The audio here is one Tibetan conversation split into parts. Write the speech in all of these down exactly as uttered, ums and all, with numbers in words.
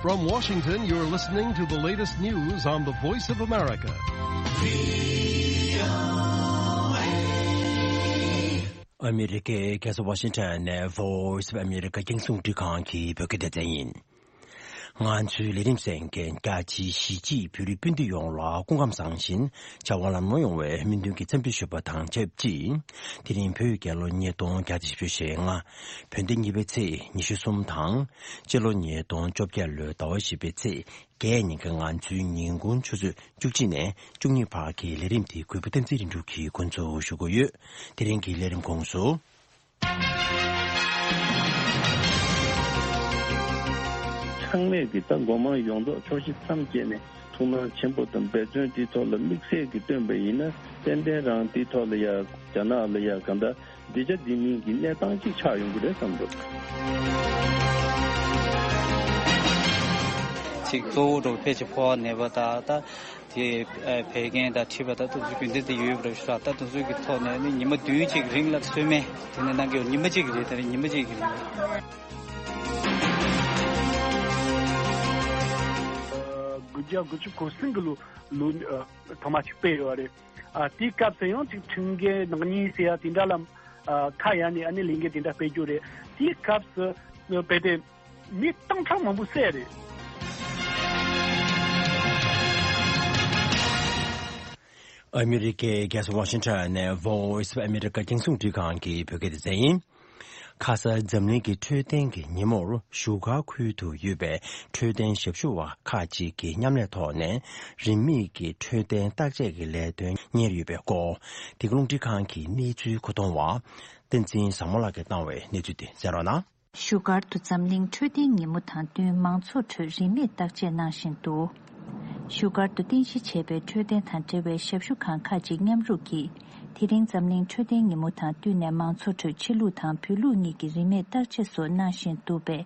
From Washington, you're listening to the latest news on the Voice of America. ཨ་མི་རི་ཀའི་རྒྱལ་ས་ཝ་ཤིང་ཊོན་ནས་Voice of America་རྒྱང་སྲིང་རླུང་འཕྲིན་ཁང་གི་བོད་སྐད་སྡེ་ཚན་ཡིན། ང་ཚོའི་ལས་རིམ་གསན་མཁན་རྒྱ་ཆེའི་གཞིས་བྱེས་བོད་རིགས་སྤུན་ཟླ་ཡོངས་ལ་སྐུ་ཁམས་བཟང་ཞིང་བྱ་བ་ལམ་ལྷོང་ཡོང་བའི་སྨོན་འདུན་གྱི་འཚམས་འདྲི་ཞུ་བ་དང་ཆབས་ཅིག་དེ་རིང་བོད་རྒྱལ་ལོ་ཉིས་སྟོང་བརྒྱ་དང་བཞི་བཅུ་ཞེ་ལྔ། བོད་ཟླ་གཉིས་པའི་ཚེས་ཉི་ཤུ་གསུམ་དང་། སྤྱི་ལོ་ཉིས་སྟོང་བཅོ་བརྒྱད་ལོའི་ཟླ་བ་བཞི་པའི་ཚེས་བརྒྱད་ཉིན་གྱི་ང་ཚོའི་ཉིན་གུང་ཆུ་ཚོད་བཅུ་གཅིག་ནས་བཅུ་གཉིས་བར་གྱི་ལས་རིམ་དེ་གུས་པ་བསྟན་འཛིན་རིག་འབྱུང་གིས་འགོ་འཛུགས་ཞུ་གི་ཡོད། དེ་རིང་གི་ལས་རིམ་ཁོངས་སུ། ཚང་མས་ཀྱི་ད་སྒོ་མང་ཡོངས་རྫོགས་ཕྱོགས་བཞི་མཚམས་བཅད་ནས་ཐུགས་སྣང་ཆེན་པོ་དང་འབད་བརྩོན་དེའི་ཐོག་ལ་དམིགས་བསལ་གྱི་བཏོན་པ་ཡིན་ན་ཏན་ཏན་རང་དེའི་ཐོག་ལ་ཡ་རྒྱ་ནག་ལ་ཡ་ག་འདྲ་འདི་ཆ་འདི་མིན་གྱི་གནས་སྟངས་ཅིག་ཆགས་ཡོང་གི་རེད་བསམ་འདུག་ཅིག་གཙོ་བོ་འགྲོ་ཕལ་ཆེར་ཕོ་བ་ནད་པ་དང་ད། དེ་ཨ་བད་ཀན་དང་མཁྲིས་པ་དང་དེ་ཚོ་རྒྱུན་ལྡན་དུ་ཡོད་པ་རེད་ཤག་ད་དེ་ཚོ་གི་ཐོག་ནས་ནི་ཉི་མ་བདུན་ཅིག་རིང་ལ་གསོལ་སྨན་དེ་ནས་གནང་གི་ཡོད། ཉི་མ་གཅིག་གི་རེད། དེ་ནི་ཉི་མ་གཅིག་གི་རིང་། དགུ་བརྒྱ་དགུ་བཅུ་གོ་གསུམ་གི་ལོ་ལོ་ཨ་ཐོག་མ་ཅིག་སྤེལ་ཡོད་རེད། ཨ་དེའི་སྐབས་སུ་ཡང་ཅིག་ཁྲིམས་འགལ་ནག་ཉེས་ཟེར་ཡ་དེ་འདྲ་ལ་ཨ་ཁ་གཡར་ནས་ཨ་ནི་ལས་འགན་དེ་འདྲ་སྤེལ་རྒྱུ་རེད། དེའི་སྐབས་སུ་དཔེ་དེ། མི་སྟོང་ཕྲག་མང་པོ་བསད་རེད། ཨ་མི་རི་ཀའི་རྒྱལ་ས་ཝ་ཤིང་ཊོན་ནས་Voice of America་རྒྱང་སྲིང་རླུང་འཕྲིན་ཁང་གི་བོད་སྐད་སྡེ་ཚན་ཡིན། ཁ་སང་འཛམ་གླིང་གི་འཕྲོད་བསྟེན་གྱི་ཉིན་མོར་བཞུགས་སྒར་ཁུལ་དུ་ཡོད་པའི་འཕྲོད་བསྟེན་ཞབས་ཞུ་བ་ཁག་ཅིག་གིས་མཉམ་ལས་ཐོག་ནས་རིན་མེད་ཀྱི་འཕྲོད་བསྟེན་བརྟག་དཔྱད་ཀྱི་ལས་དོན་གཉེར་ཡོད་པའི་སྐོར། འདི་ག་རླུང་འཕྲིན་ཁང་གི་གནས་ཚུལ་མཁོ་གཏོང་བ་བསྟན་འཛིན་བཟང་མོ་ལགས་ཀྱིས་བཏང་བའི་གནས་ཚུལ་དེ་གསན་རོགས་གནང་། བཞུགས་སྒར་དུ་འཛམ་གླིང་འཕྲོད་བསྟེན་ཉིན་མོ་དང་བསྟུན་མང་ཚོགས་ཁྲོད་རིན་མེད་བརྟག་དཔྱད་གནང་བཞིན་འདུག་བཞུགས་སྒར་དུ་རྟེན་གཞི་བྱས་པའི་འཕྲོད་བསྟེན་དང་འབྲེལ་བའི་ཞབས་ཞུ་ཁང་ཁག་ཅིག་མཉམ་རུབ་ཀྱིས་དེ་རིང་འཛམ་གླིང་འཕྲོད་བསྟེན་ཉིན་མོ་དང་བསྟུན་ནས་མང་ཚོགས་ཁྲོད་ཕྱི་ལུགས་དང་བོད་ལུགས་གཉིས་ཀྱི་རིན་མེད་བརྟག་དཔྱད་སོགས་གནང་བཞིན་འདུག་པས།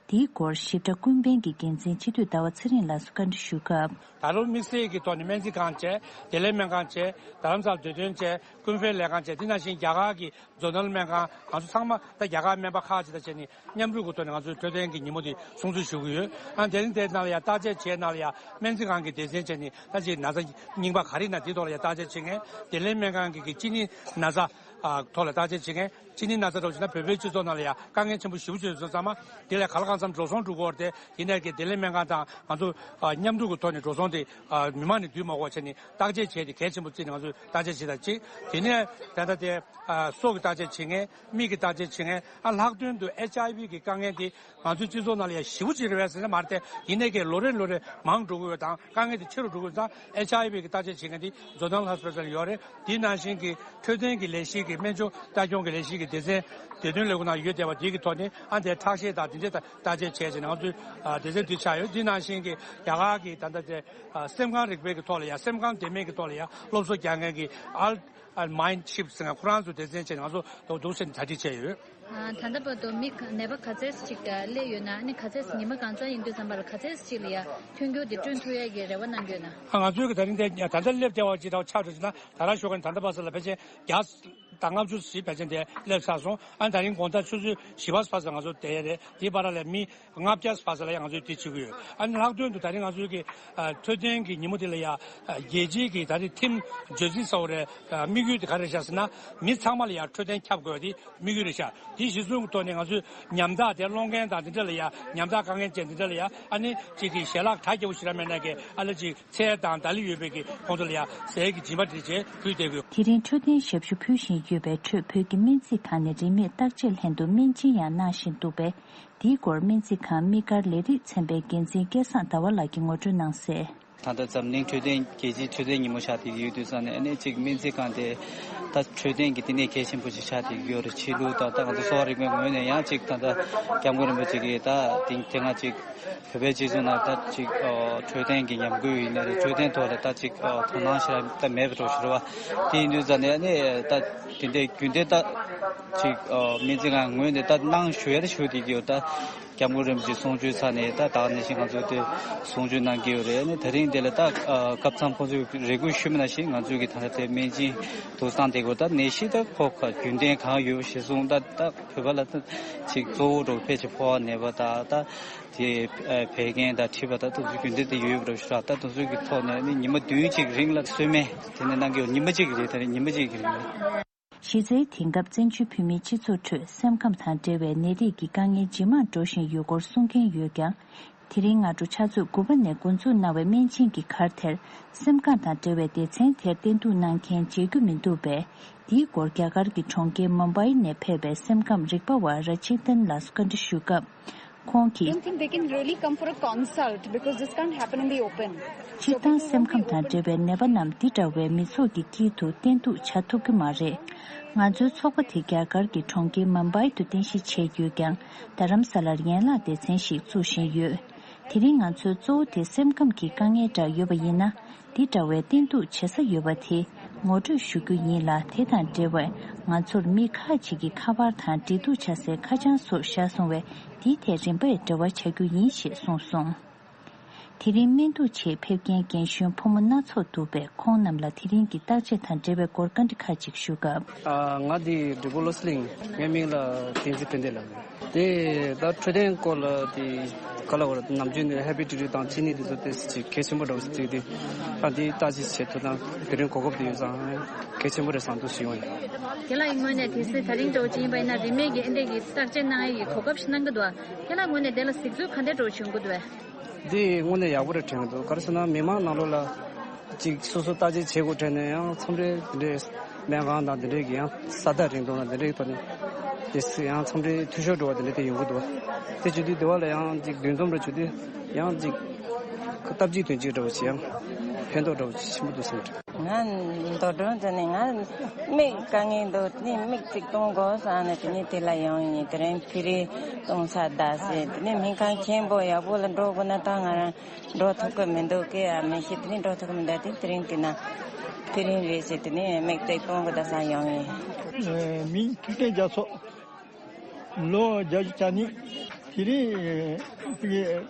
དེའི་སྐོར་ཞིབ་ཕྲ་ཀུན་ཕན་གྱི་འགན་འཛིན་སྤྱི་འཐུས་ཟླ་བ་ཚེ་རིང་ལགས་སུ་བཀའ་འདྲི་ཞུས་སྐབས། ད་ལོ་དམིགས་བསལ་གྱི་ཐོག་ནས་སྨན་རྩིས་ཁང་བྱས། བདེ་ལེགས་སྨན་ཁང་བྱས། རྡ་རམ་ས་ལ་འདོད་དོན་བྱས། ཀུན་ཕན་ལས་ཁང་བྱས། དེ་ནང་བཞིན་རྒྱ་གར་གྱི་ཛོ་ནལ་སྨན་ཁང་། ང་ཚོ་ཚང་མ་ད་རྒྱ་གར་སྨན་པ་ཁག་ཅིག་དང་བྱས་ནས་མཉམ་རུབ་ཀྱི་ཐོག་ནས་ང་ཚོའི་འཕྲོད་བསྟེན་གྱི་ཉིན་མོ་དེ་སྲུང་བརྩི་ཞུ་གི་ཡོད། ཨ་དེ་རིང་དེ་ནང་ལ་ཡང་བརྟག་དཔྱད་བྱས་ནང་ལ་ཡང་སྨན་རྩིས་ཁང་གི་སྡེ་ཚན་བྱས་ནས་ད་ཅིག་ན་ཚ་རྙིང་པ་ག་རེ་ཡིན་ན་དེའི་ཐོག་ལ་ཡང་བརྟག་དཔྱད་བྱེད་མཁན། བདེ་ལེགས་སྨན་ཁང་གི་གི་གཅིན་སྙི་ན་ཚ་ཨ་ཐོག་ལ་བརྟག་དཔྱད་བྱེད་མཁན། གཅིན་སྙི་ན་ཚ་འདྲ་བོ་བྱས་ན་བོད་པའི་སྤྱི་ཚོགས་ནང་ལ་ཡང་དཀའ་ངལ་ཆེན་པོ་ཞེ་པོ་ཅིག་ཡོད་ཙང་མ་དེ་ལས་ག་ལ་གང་འཚམ་འགྲོ་སོང་འགྲོ་གི་ཡོད་རེད་དེ། ཡིན་ནའི་གི་བདེ་ལེགས་སྨན་ཁང་དང་ང་ཚོ་ཨ་མཉམ་རུབ་ཀྱི་ཐོག་ནས་འགྲོ་སོང་དེ་ཨ་མི་མང་ནས་བསྡུས་མ་དགོས་བྱས་ནས་བརྟག་དཔྱད་བྱས་ཏེ་གལ་ཆེན་པོ་བརྩིས་ནས་ང་ཚོས་བརྟག་དཔྱད་བྱེད་དང་གཅིག་དེ་ནས་ད་ལྟ་དེ་ཨ་སྲོག་གི་བརྟག་དཔྱད་བྱེད་མཁན། མིག་གི་བརྟག་དཔྱད་བྱེད་མཁན། ཨ་ལྷག་དོན་དུ་ཨེཆ་ཨའི་ཝི་གི་དཀའ་ངལ་དེ་ང་ཚོའི་སྤྱི་ཚོགས་ནང་ལ་ཡང་ཞེ་པོ་ཅིག་རེད་པས་ཟེར་ན་མ་རེད་དེ། ཡིན་ནའི་གི་ལོ་རེ་ལོ་རེ་མང་འགྲོ་གི་ཡོད་དང་དཀའ་ངལ་དེ་ཆེ་རུ་འགྲོ་གི་ཡོད་ཙང་། ཨེཆ་ཨའི་ཝི་གི་བརྟག་དཔྱད་བྱེད་མཁན་དེ་ཛོ་ནལ་ཧོ་སི་པི་ཊལ་ཡོད་རེད། དེ་ནང་བཞིན་གྱི་འཕྲོད་བསྟེན་གྱི་ལས་གཞི་གི་སྨན་བཅོས་ལྟ་སྐྱོང་གི་ལས་གཞི་གི་སྡེ་ཚན་བདེ་དོན་ལས་ཁུངས་ནང་ཡོད་བསྡད་པ་དེ་གི་ཐོག་ནས་ཨ་དེ་ཁྲག་ཤེད་དང་དེ་འདྲའི་བརྟག་དཔྱད་བྱས་བྱས་ནས་ང་ཚོའི་ཨ་སྡེ་ཚན་དེ་ཆགས་ཡོད། དེ་ནང་བཞིན་གྱི་རྒྱ་གར་གྱི་ད་ལྟ་དེ་ཨ་སེམས་ཁམས་རིག་པའི་གི་ཐོག་ལ་ཡང་སེམས་ཁམས་བདེ་མིན་གྱི་ཐོག་ལ་ཡང་སློབ་གསོ་རྒྱག་མཁན་གྱི་ཨལ་ཨལ་མའིན་ཌི་ཤིབ་ཟེར་མཁན་ཁོ་རང་ཚོ་སྡེ་ཚན་བྱས་ནས་ང་ཚོ་དོ་དུ་ཟེར་ནས་གྲ་སྒྲིག་བྱས་ཡོད། ཨ་ད་ལྟ་བར་དུ་མི་ག་ནད་པ་ག་ཚད་ཅིག་སླེབས་ཡོད་ན། ཨ་ནི་ག་ཚད་ཉི་མ་གང་ཙམ་ཡིན་དུས་ཙམ་པ་ལ་ག་ཚད་ཅིག་ལ་ཡ་མཐུན་འགྱུར་དེ་བསྐྲུན་ཐུབ་ཡ་གི་རེ་བ་གནང་གི་ཡོད་ན། ཨ་ང་ཚོའི་གི་ད་རིང་དེ་ད་ལྟ་སླེབས་བསྡད་པ་ཅིག་ད་ཆ་འགྲོ་ཅིག་ན་ད་རང་ཞོགས་ཀ་ནས་ད་ལྟ་བར་ཙམ་ལ་ཕལ་ཆེར་བརྒྱ་དང་ལྔ་བཅུ་ཞིག་ཕལ་ཆེར་དེ་སླེབས་ཚར་སོང་། ཨ་ནི་ད་རིང་དགོང་དག་ཆུ་ཚོད་བཞི་པ་ཕར་ཙམ་ང་ཚོ་བསྡད་ཡ་རེད། དེའི་བར་ལ་མི་ལྔ་བརྒྱ་ཕར་ཙམ་ལ་ཡང་ང་ཚོས་དེ་བྱེད་ཀྱི་ཡོད། ཨ་ནི་ལྷག་དོན་དུ་ད་རིང་ང་ཚོའི་གི་ཨ་འཕྲོད་བསྟེན་གྱི་ཉིན་མོ་དེ་ལ་ཡ་ཨ་རྒྱལ་སྤྱིའི་གི་ད་རིང་ཐིམ་བརྗོད་ཚིག་ཟེར་བ་རེད། ཨ་དམིགས་ཡུལ་དེ་ག་རེ་རེད་ཤག་ཟེར་ན། མི་ཚང་མ་ལ་ཡ་འཕྲོད་བསྟེན་ཁྱབ་དགོས་པ་དེ་དམིགས་ཡུལ་རེད་ཤག་དེ་གཞི་བཟུང་གི་ཐོག་ནས་ང་ཚོས་ཉམ་ཐག་དེ་སློང་མཁན་དང་དེ་འདྲ་ལ་ཡ། ཉམ་ཐག་དཀའ་ངལ་ཅན་དེ་འདྲ་ལ་ཡ། ཨ་ནི་གཅིག་གི་ཞལ་ལག་གྲ་རྒྱས་པོ་ཞིག་ར་མེད་ན་གི་ཨ་ལ་ཅིག་ཚལ་དང་ད་ལི་ཡོད་པའི་གི་ཁོང་ཚོ་ལ་ཡ་ཟས་ཀྱི་སྦྱིན་པ་འདྲ་བྱས་ཕུལ་བསྡད་དགོས། དེ་རིང་འཕྲོད་བསྟེན་ཞབས་ཞུ་ཕུལ་བཞིན་ཡོད་པའི་ཁྲོད་བོད་ཀྱི་སྨན་རྩིས་ཁང་ནས་རིན་མེད་བརྟག་དཔྱད་ལྷན་དུ་སྨན་སྦྱིན་ཡང་གནང་བཞིན་འདུག་པས། དེའི་སྐོར་སྨན་རྩིས་ཁང་དམིགས་བཀར་ལས་རིགས་ཚན་པའི་འགན་འཛིན་སྐལ་བཟང་ཟླ་བ་ལགས་ཀྱིས་ངོ་སྤྲོད་གནང་གསལ། ད་ལྟ་འཛམ་གླིང་འཕྲོད་བསྟེན་རྒྱལ་སྤྱིའི་འཕྲོད་བསྟེན་ཉིན་མོ་ཆགས་བསྡད་ཀྱི་ཡོད་དུས་ཙང་ནས། ཨ་ནི་གཅིག་སྨན་རྩིས་ཁང་དེ་ད་འཕྲོད་བསྟེན་གྱི་བསྟི་གནས་གལ་ཆེན་པོ་ཞིག་ཆགས་བསྡད་ཀྱི་ཡོད་རེད། ཕྱི་ལུགས་དང་ད་ང་ཚོ་གསོ་བ་རིག་པའི་ངོས་ནས་ཡང་གཅིག་ད་ལྟ་སྐྱབས་མགོན་རིན་པོ་ཆེ་གིས་ད་དེང་དེ་སྔ་གཅིག་བོད་པའི་སྤྱི་ཚོགས་ནང་ད་གཅིག་འཕྲོད་བསྟེན་གྱི་ཉམས་རྒུད་ཡིན་ནའི་རེད། འཕྲོད་བསྟེན་ཐོག་ལ་ད་གཅིག་དོ་སྣང་ཞེ་དྲག་ད་མེད་པ་འདྲ་ཞིག་རེད་བ། དེ་ཡིན་དུས་ཙང་ནས་ཨ་ནི་ད་དེ་འདྲའི་རྒྱུན་ལྡན་ད་གཅིག་སྨན་རྩིས་ཁང་ངོས་ནས་ད་གནང་ཞུ་ཡ་ད་ཞུ་བསྡད་ཀྱི་ཡོད། ད་སྐྱབས་མགོན་རིན་པོ་ཆེ་གསུང་ཆོས་ཚར་ནས་ད་ད་ག་ནང་བཞིན་ང་ཚོ་དེ་གསུང་ཆོས་གནང་གི་ཡོད་རེད། ཨ་ནི་དེ་རིང་དེ་ལ་ད་སྐབས་མཚམས་ཁོང་ཚོས་རེ་སྐུལ་ཞུས་པ་ནང་བཞིན་ང་ཚོས་ཀྱི་ད་ལྟ་དེ་སྨན་སྦྱིན་དུ་བཏང་བསྡད། ད་ནད་གཞི་ད་ཁོ་ཁ་རྒྱུན་ལྡན་གང་ཡོད་པ་ཞིག་སོང་ད་ད་བོད་པ་ལ་ད་ཅིག་གཙོ་བོ་འགྲོ་ཕལ་ཆེར་ཕོ་བ་ནད་པ་ད་ད་དེ་བད་ཀན་ད་མཁྲིས་པ་ད་ད་དུ་རྒྱུན་ལྡན་དེ་ཡོད་པ་འགྲོ་ཞུ་ར་ད་དུ་ཚོད་ཀྱི་ཐོག་ནས་ནི་ཉི་མ་བདུན་ཅིག་རིང་ལ་གསོལ་སྨན་དེ་ནས་གནང་གི་ཡོད། ཉི་མ་གཅིག་གི་རེད། ད་རེས་ཉི་མ་གཅིག་གི་རིང་ལ། གཞི་རྩའི་དེང་སྐབས་བཙན་བྱོལ་བོད་མིའི་སྤྱི་ཚོགས་ཁྲོད་སེམས་ཁམས་དང་འབྲེལ་བའི་ནད་རིགས་ཀྱི་དཀའ་ངལ་ཇེ་མང་འགྲོ་བཞིན་ཡོད་སྐོར་གསུང་མཁན་ཡོད་ཀྱང་། དེ་རིང་སྔ་དྲོ་ཕྱག་ཚོད་དགུ་པ་ནས་འགོ་འཛུགས་གནང་བའི་སྨན་སྦྱིན་གྱི་གར་དེར་སེམས་ཁམས་དང་འབྲེལ་བའི་སྡེ་ཚན་དེར་བསྟེན་གཏུག་གནང་མཁན་མཇལ་རྒྱུ་མི་འདུག་པས། དེའི་སྐོར་རྒྱ་གར་གྱི་གྲོང་ཁྱེར་མུམ་བྷའི་ནས་ཕེབས་པའི་སེམས་ཁམས་རིག་པ་བ་ར་ཆིན་ཏན་ལགས་སུ་བཀའ་འདྲི་ཞུས་སྐབས། ཁོང་གིས། Don't think they can really come for a consult because this can't happen in the open. སྤྱིར་བཏང་སེམས་ཁམས་དང་འབྲེལ་བའི་ནད་པ་རྣམས་འདི་འདྲ་བའི་མི་ཚོགས་ཀྱི་དཀྱིལ་དུ་བསྟེན་གཏུག་བྱ་ཐུབ་ཀྱི་མ་རེད། ང་ཚོའི་ཚོགས་པ་དེ་རྒྱ་གར་གྱི་གྲོང་ཁྱེར་མུམ་བྷའི་དུ་རྟེན་གཞི་བྱས་ཡོད་ཀྱང་། རྡ་རམ་ས་ལར་ཡན་ལག་སྡེ་ཚན་ཞིག་བཙུགས་བཞིན་ཡོད། དེ་རིང་ང་ཚོའི་གཙོ་བོ་དེ་སེམས་ཁམས་ཀྱི་དཀའ་ངལ་འདྲ་ཡོད་པ་ཡིན་ན། འདི་འདྲ་བའི་བསྟེན་གཏུག་བྱེད་ས་ཡོད་པ་དེ་ངོ་སྤྲོད་ཞུ་རྒྱུ་ཡིན་ལ། དེ་དང་འབྲེལ་བའི་ང་ཚོར་མི་ཁག་ཅིག་གི་ཁ་པར་དང་འབྲེལ་གཏུག་བྱ་སའི་ཁ་བྱང་སོགས་བཞག་སོང་བས། འདིའི་ཐད་རིམ་པས་འབྲེལ་བ་བྱ་རྒྱུ་ཡིན་ཞེས་གསུངས་སོང་། དེ་རིང་སྨན་འདུག་ཆེད་ཕེབས་མཁན་རྒན་གཞོན་ཕོ་མོ་སྣ་ཚོགས་འདུག་པས། ཁོང་རྣམས་ལ་དེ་རིང་གི་བརྟག་དཔྱད་དང་འབྲེལ་བའི་སྐོར་བཀའ་འདྲི་ཁག་ཅིག་ཞུ་སྐབས། ཨ། ང་འདི་འབྲི་གུ་བློ་གླིང་། ངའི་མིང་ལ་བསྟན་འཛིན་ཕན་བདེ་ལབ། དེ་ད་འཕྲོད་བསྟེན་སྐོར་ལ་དེ་ག་ལ་བར་ནམ་རྒྱུན་ནས་ཧེ་པ་ཊའི་ཊི་དང་གཅིན་སྙི་དེ་ཚོ་དེ་ཅིག་གལ་ཆེན་པོ་འདྲ་བོ་ཞིག་བརྩིས་ཏེ། ད་འདི་བརྟག་དཔྱད་བྱེད་ཐུབ་ན་དེ་རིང་གོ་སྐབས་དེ་ཡོད་ཙང་གལ་ཆེན་པོ་རེད་བསམ་འདུག་ཞུ་ཡོང་ཡིན། ཁྱེད་ལ་ཡི་ངོས་ནས་དེ་སྲིད་ད་རིང་འདྲ་བོ་ཅིག་ཡིན་པ་ཡིན་ན་རིན་མེད་ཀྱི་ཨེ་འདྲས་ཀྱི་བརྟག་དཔྱད་གནང་ཡས་ཀྱི་གོ་སྐབས་ཤིག་གནང་གི་འདུག་ཁྱེད་ལ་ངོས་ནས་དེ་ལ་གཟིགས་ཚུལ་ག་འདྲས་འདྲ་བོ་བྱུང་གི་འདུག་བས། འདི་དངོས་གནས་ཡག་པོ་རེད་དྲན་གྱི་འདུག་ག་རེ་ཟེར་ན་མི་མང་ནང་ལོགས་ལ་ཅིག་སོ་སོ་བརྟག་དཔྱད་བྱེད་དགོས་དྲན་ནས་ཡང་མཚམས་རེ་འདི་འདྲའི་སྨན་ཁང་དང་འདི་འདྲའི་གི་ཡང་ས་བརྟག་རིང་ཐུང་ལ་འདི་འདྲའི་ཐོག་ནས་དེ་སྲིད་ཡང་མཚམས་རེ་འཐུས་ཤོར་འགྲོ་བ་འདི་འདྲ་དེ་ཡོང་གི་འདུག་དེ་བྱེད་དུས་འདི་བ་ལ་ཡང་ཅིག་འདུ་འཛོམས་འདྲ་བྱེད་དུས་ཡང་ཅིག་སྟབས་གཅིག་དོན་གཅིག་འདྲ་བོ་ཞིག་ཡང་ཕན་ཐོགས་འདྲ་བོ་ཞིག་ཆེན་པོ་འདུག་བསམ་གྱི། ང་མདོ་དོན་དུ་ནི་ང་མིག་དཀའ་ངལ་འདུག་ནི་མིག་ཅིག་གཏོང་དགོས་བསམ་ནས་དེ་ནི་དེ་ལ་ཡོང་ཡིན། དེ་རིང་ཕི་རི་གཏོང་ས་གདའ་ཟེར། དེ་ནི་སྨན་ཁང་ཆེན་པོ་ཡག་པོ་ལ་འགྲོ་དགོས་ན་ད་ང་རང་འགྲོ་ཐུབ་ཀྱི་མི་འདུག་སྐད་ཡང་མི་ཤེས། དེ་ནི་འགྲོ་ཐུབ་ཀྱི་མི་འདུག་དེ་དེ་རིང་དེ་ན་དེ་རིང་རེད་ཟེར། དེ་ནི་མིག་ཅིག་གཏོང་དགོས་གདའ་བསམ་ཡོང་ཡིན། མིང་ཐུབ་བསྟན་རྒྱ་མཚོ། ལོ་བརྒྱད་ཅུ་གྱ་གཉིས། དེ་རིང་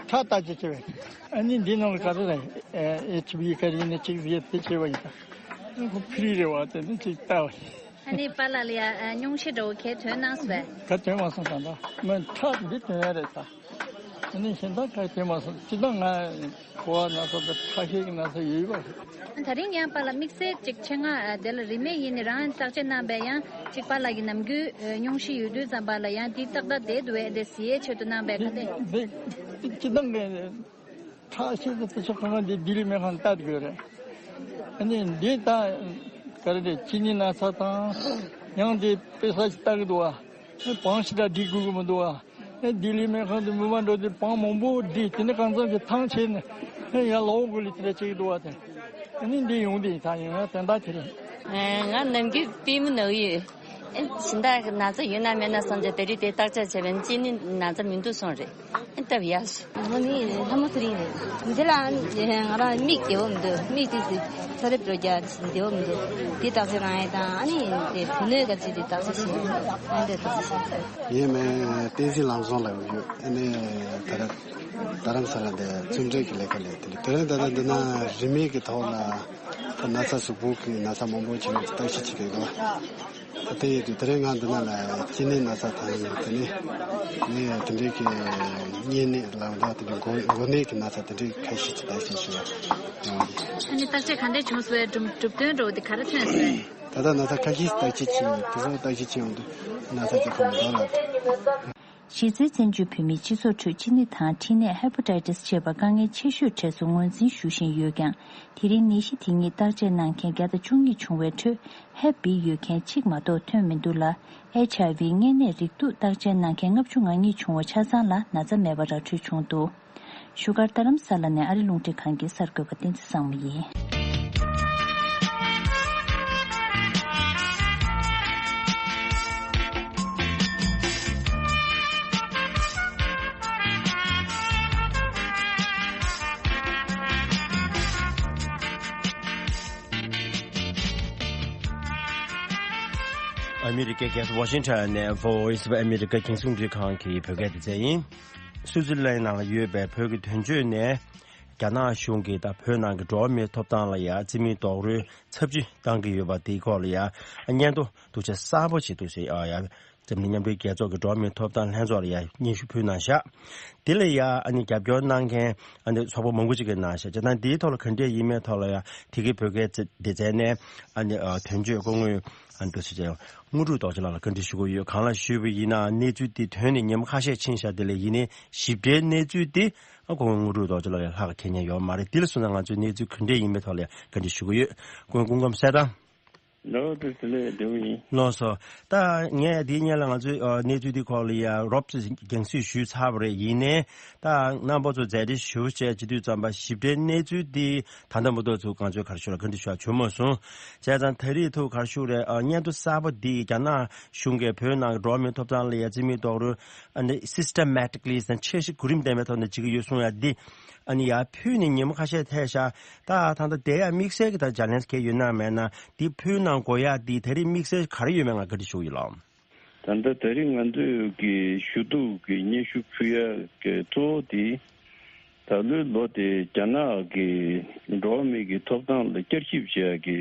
ཁྲག་བརྟག་དཔྱད་བྱས་པས། ཨ་ནི་འདི་ནང་ལ་ག་རེ་རེད། ཨེ་ཆི་བི་ག་རེ་ཡིན་ན་ཅིག་ཟེར་དེ་བྱས་པ་ཡིན། ཁོ་ཕི་རི་རེད་བ། དེ་ནི་ཅིག་ལྟ་བ་ཡིན། ཨ་ནི་པཱ་ལགས་ལ་ཡ་ཨ་སྙུང་གཞི་འདྲ་བོ་གས་ཐོན་གནང་སོང་བས། ག་ཐོན་མ་སོང་ད་ལྟ། མི་ཁྲག་འདི་ཐོན་ཡ་རེད་ད། ཨ་ནི་གཞན་དག་ག་ཐོན་མ་སོང་། སྤྱིར་བཏང་ང་ཕོ་བ་ན་ཚ་དང་ཁྲག་ཤེད་ཀྱི་ན་ཚ་ཡོད་ཡོད་པ་རེད། ད་རིང་ཡང་པཱ་ལགས་དམིགས་བསལ་ཅིག་ཆེད་མངགས་དེ་ལ་རིན་མེད་ཡིན་ནི་རང་བརྟག་དཔྱད་གནང་བས། ཡང་ཅིག་པཱ་ལགས་ཀྱི་ནམ་རྒྱུན་སྙུང་གཞི་ཡོད་དུས་ཙམ་པ་ལ་ཡང་འདི་ཏག་ཏག་བསྡད་འདུག་བས། དེ་གཟིགས་ཡས་ཆེད་དུ་གནང་བས། ག་དེ་འདི་སྤྱིར་བཏང་གི་ཁྲག་ཤེད་དང་དེ་ཚོ་གང་ག་འདི་ལྡི་ལི་སྨན་ཁང་ལྟ་དགོས་རེད། ཨ་ནི་འདི་ད་ག་རེ་རེད། གཅིན་སྙི་ན་ཚ་དང་ཡང་འདི་དཔེ་ས་ཞིག་ལྟ་གི་འདུག་བ། བང་ཞིག་འདྲ་སྒྲིག་དགོས་ཀྱི་མི་འདུག་བ། ཨེ་ལྡི་ལི་སྨན་ཁང་དུ་མི་མང་འགྲོ་དུས་བང་མང་པོ་བསྒྲིགས། དེ་ནས་གང་འཚམ་ཞིག་ཐང་ཆད་ནས་ཨེ་ཡར་ལོག་དགོས་ལ་དེ་འདྲ་བྱེད་ཀྱི་འདུག་བ། དེ་ཨ་ནི་འདི་ཡོང་དུས་ད་ཡིན་ཡང་དོན་དག་དེ་རེད། ཨེ་ང་ནམ་རྒྱུན་པུས་མོ་ན་གི་ཡོད། ཨེ་སྦྱིན་བདག་གི་ན་ཚ་ཡོད་ན་མེད་ན་བསམ་བྱས་དེ་རིང་དེ་བརྟག་དཔྱད་བྱས་པས་གཅིན་སྙི་ན་ཚ་མི་འདུག་གསུངས་རེད། ཨེ་སྟབས་ཡག་སོང་། ང་ནི་ལྷ་མོ་ཚེ་རིང་རེད། འདི་ལ་ང་རང་མིག་བདེ་བོ་མི་འདུག་མིག་དེ་ཚོ་རེབ་འགྲོ་རྒྱག་བདེ་བོ་མི་འདུག་དེ་བརྟག་དཔྱད་གནང་ཡས་དང་། ཨ་ནི་དེ་བུ་སྣོད་ག་ཚོད་དེ་བརྟག་དཔྱད་བྱས། ཨ་ནི་དེ་བརྟག་དཔྱད་བྱས། ངའི་མིང་བསྟན་འཛིན་ལམ་བཟང་ལབ་ཡོད། ཨ་ནི་ད་ར་རྡ་རམ་ས་ལ་འདི་རྩིས་འབྲེལ་གྱི་ལས་ཀ་ལས། དེ་ནི་དེ་རིང་ད་ལྟ་འདི་ན་རིན་མེད་ཀྱི་ཐོག་ལ་ད་ན་ཚ་གཟུགས་པོ་གི་ན་ཚ་མང་པོ་ཅིག་ལ་བརྟག་དཔྱད་བྱེད་ཀྱི་ཡོད། ད་དེ་ཡོད་དུས་དེ་རིང་ང་འདི་ན་ལ་གཅིན་སྙི་ན་ཚ་དང་། དེ་ནི་ནི་དེ་འདྲའི་གི་གཉན་ནད་ལ་འདྲ་དེ་འདྲའི་འགོ་འགོ་ནད་ཀྱི་ན་ཚ་དེ་འདྲའི་ཁ་ཤས་ཅིག་བརྟག་དཔྱད་ཞུ་བ་ཡོང་གི། ཨ་ནི་བརྟག་དཔྱད་ག་འདྲས་བྱུང་སོང་བས། གྲུབ་གྲུབ་དོན་འདྲ་བོ་དེ་ག་རེ་ཐོན་སོང་བས། ད་ལྟ་ན་ཚ་ཁ་ཤས་བརྟག་དཔྱད་བྱས་ཡོད། དེ་ཚོ་བརྟག་དཔྱད་བྱས་ཡོང་དུས་ན་ཚ་ཅིག་ཁོ་མི་འདུག་ལབ། གཞི་རྩའི་བཙན་བྱོལ་བོད་མིའི་སྤྱི་ཚོགས་ཁྲོད་གཅིན་སྙི་དང་མཁྲིས་ནད་ཧེ་པ་ཊའི་ཊི་སི་ཅེས་པ་དཀའ་ངལ་ཆེ་ཤོས་གྲས་སུ་ངོས་འཛིན་ཞུ་བཞིན་ཡོད་ཀྱང་། དེ་རིང་ནད་གཞི་དེ་ཉིད་བརྟག་དཔྱད་གནང་མཁན་བརྒྱ་དང་བཅུ་གཉིས་བྱུང་བའི་ཁྲོད་ཧེབ་བི་ཡོད་མཁན་གཅིག་མ་གཏོགས་ཐོན་མི་འདུག་ལ། ཨེཆ་ཨའི་ཝི་གཉན་ནད་རེག་དུག་བརྟག་དཔྱད་གནང་མཁན་ལྔ་བཅུ་ང་གཉིས་བྱུང་བ་ཆ་ཚང་ལ་ན་ཚ་མེད་པ་ར་འཕྲོད་བྱུང་འདུག་བཞུགས་སྒར་རྡ་རམ་ས་ལ་ནས་ཨ་རི་རླུང་འཕྲིན་ཁང་གི་གསར་འགོད་པ་བསྟན་འཛིན་བཟང་མོ་ཡིན། ཨ་མི་རི་ཀའི་རྒྱལ་ས་ཝ་ཤིང་ཊོན་ནས་Voice of America རྒྱང་སྲིང་རླུང་འཕྲིན་ཁང་གི་བོད་སྐད་སྡེ་ཚན་ཡིན། སུའུ་ཙི་ལན་ནང་ལ་ཡོད་པའི་བོད་ཀྱི་དོན་གཅོད་ནས། རྒྱ་ནག་གཞུང་གིས་ད་བོད་ནང་གི་འགྲོ་བ་མིའི་ཐོབ་ཐང་ལ་ཡ་རྩིས་མེད་རྡོག་རོལ་ཚབས་ཆེ་བཏང་གི་ཡོད་པ་དེའི་སྐོར་ལ་ཡ་སྙན་ཐོ་འདུག་ཆ་གསར་པ་ཞིག་འདུག་ཟེར་ཨ་ཡ། འཛམ་གླིང་མཉམ་འབྲེལ་རྒྱལ་ཚོགས་ཀྱི་འགྲོ་བ་མིའི་ཐོབ་ཐང་ལྷན་ཚོགས་ལ་ཡ་སྙན་ཞུ་ཕུལ་གནང་ཤག་དེ་ལ་ཡ་ཨ་ནི་རྒྱབ་སྐྱོར་གནང་མཁན་ཨ་ནི་ཚོགས་པ་མང་པོ་ཅིག་གིས་གནང་ཤག་བྱས་ཙང་དེའི་ཐོག་ལ་ག་འདྲས་ཡིན་མིན་ཐོག་ལ་ཡ་དེ་གའི་བོད་སྐད་སྡེ་ཚན་ནས་ཨ་ནི་དོན་གཅོད་སྐུ་ངོ་ཨ་ནི་འདུག་ཟེར་བྱས་དངོས་གྲུབ་རྡོ་རྗེ་ལགས་ལ་བཀའ་འདྲི་ཞུ་གི་ཡོད། གང་ལ་ཞུས་པ་ཡིན་ན་གནས་ཚུལ་འདི་ཐོན་ནས་ཉིན་མོ་ཁ་ཤས་ཕྱིན་ཤག་དེ་ལ་ཡིན་ནའི་ཞིབ་ཕྲའི་གནས་ཚུལ་འདི་ཨ་སྐུ་ངོ་དངོས་གྲུབ་རྡོ་རྗེ་ལགས་ལས་ལྷག་ག་མཁྱེན་མཁན་ཡོད་མ་རེད། དེ་ལ་སོང་ཙང་ང་ཚོས་གནས་ཚུལ་ག་འདྲས་ཡིན་མིན་ཐོག་ལ་ཡ་བཀའ་འདྲི་ཞུ་གི་ཡོད། སྐུ་ངོ་སྐུ་ཁམས་གསལ་ཐང་། ལགས་དེ་དེ་ལས་འབྲས་བུ་ཡིན། ལགས་སོ། ད་ངས་དེའི་སྔོན་ལ་ང་ཚོའི་ཨ་གནས་ཚུལ་འདི་སྐོར་ལ་ཡ་རོབ་ཙམ་རྒྱང་སྲིང་ཞུས་ཚར་བ་རེད། ཡིན་ནའི་ད་རྣམ་པ་ཚོ་མཛད་བྲེལ་ཞུ་བྱས་བྱེད་དུས་ཙམ་པ་ཞིབ་ཕྲའི་གནས་ཚུལ་འདི་ད་ལྟ་མ་གཏོགས་ཚུར་ང་ཚོས་ག་རེ་ཞུ་ལ་བཀའ་འདྲི་ཞུ་ཡ་བྱུང་མ་སོང་། བྱས་ཙང་ད་རེས་ཐུག་ག་རེ་ཞུ་རེད། ཨ་སྙན་ཐོ་གསར་པ་འདི་རྒྱ་ནག་གཞུང་གིས་བོད་ནང་གི་འགྲོ་བ་མིའི་ཐོབ་ཐང་ལ་ཡ་རྩིས་མེད་རྡོག་རོལ་ཨ་ནི་systematically་དང་འཆར་གཞི་གོ་རིམ་ལྡན་པའི་ཐོག་ནས་བྱེད་ཀྱི་ཡོད་གསུང་ཡ་འདི། ཨ་ནི་ཡར་ཕུལ་ནས་ཉིན་མོ་ཁ་ཤས་ཐལ་ཤག་ད་ད་ལྟ་དེ་ཡང་དམིགས་བསལ་གྱི་ད་ཅ་ལན་ག་ཡོད་ན་མེད་ན་འདི་ཕུལ་གནང་དགོས་ཡ་འདི་ད་རེས་དམིགས་བསལ་ག་རེ་ཡོད་མེད་ང་བཀའ་འདྲི་ཞུ་ཡི་ལགས། ད་ལྟ་ད་རེས་ང་ཚོས་ཀྱི་ཞུ་གཏུག་གི་སྙན་ཞུ་ཕུལ་ཡ་གི་གཙོ་བོ་དེ་ད་ལོའི་ལོ་དེ་རྒྱ་ནག་གི་འགྲོ་བ་མི་གི་ཐོབ་ཐང་ལ་བསྐྱར་ཞིབ་བྱེད་ཡ་གི་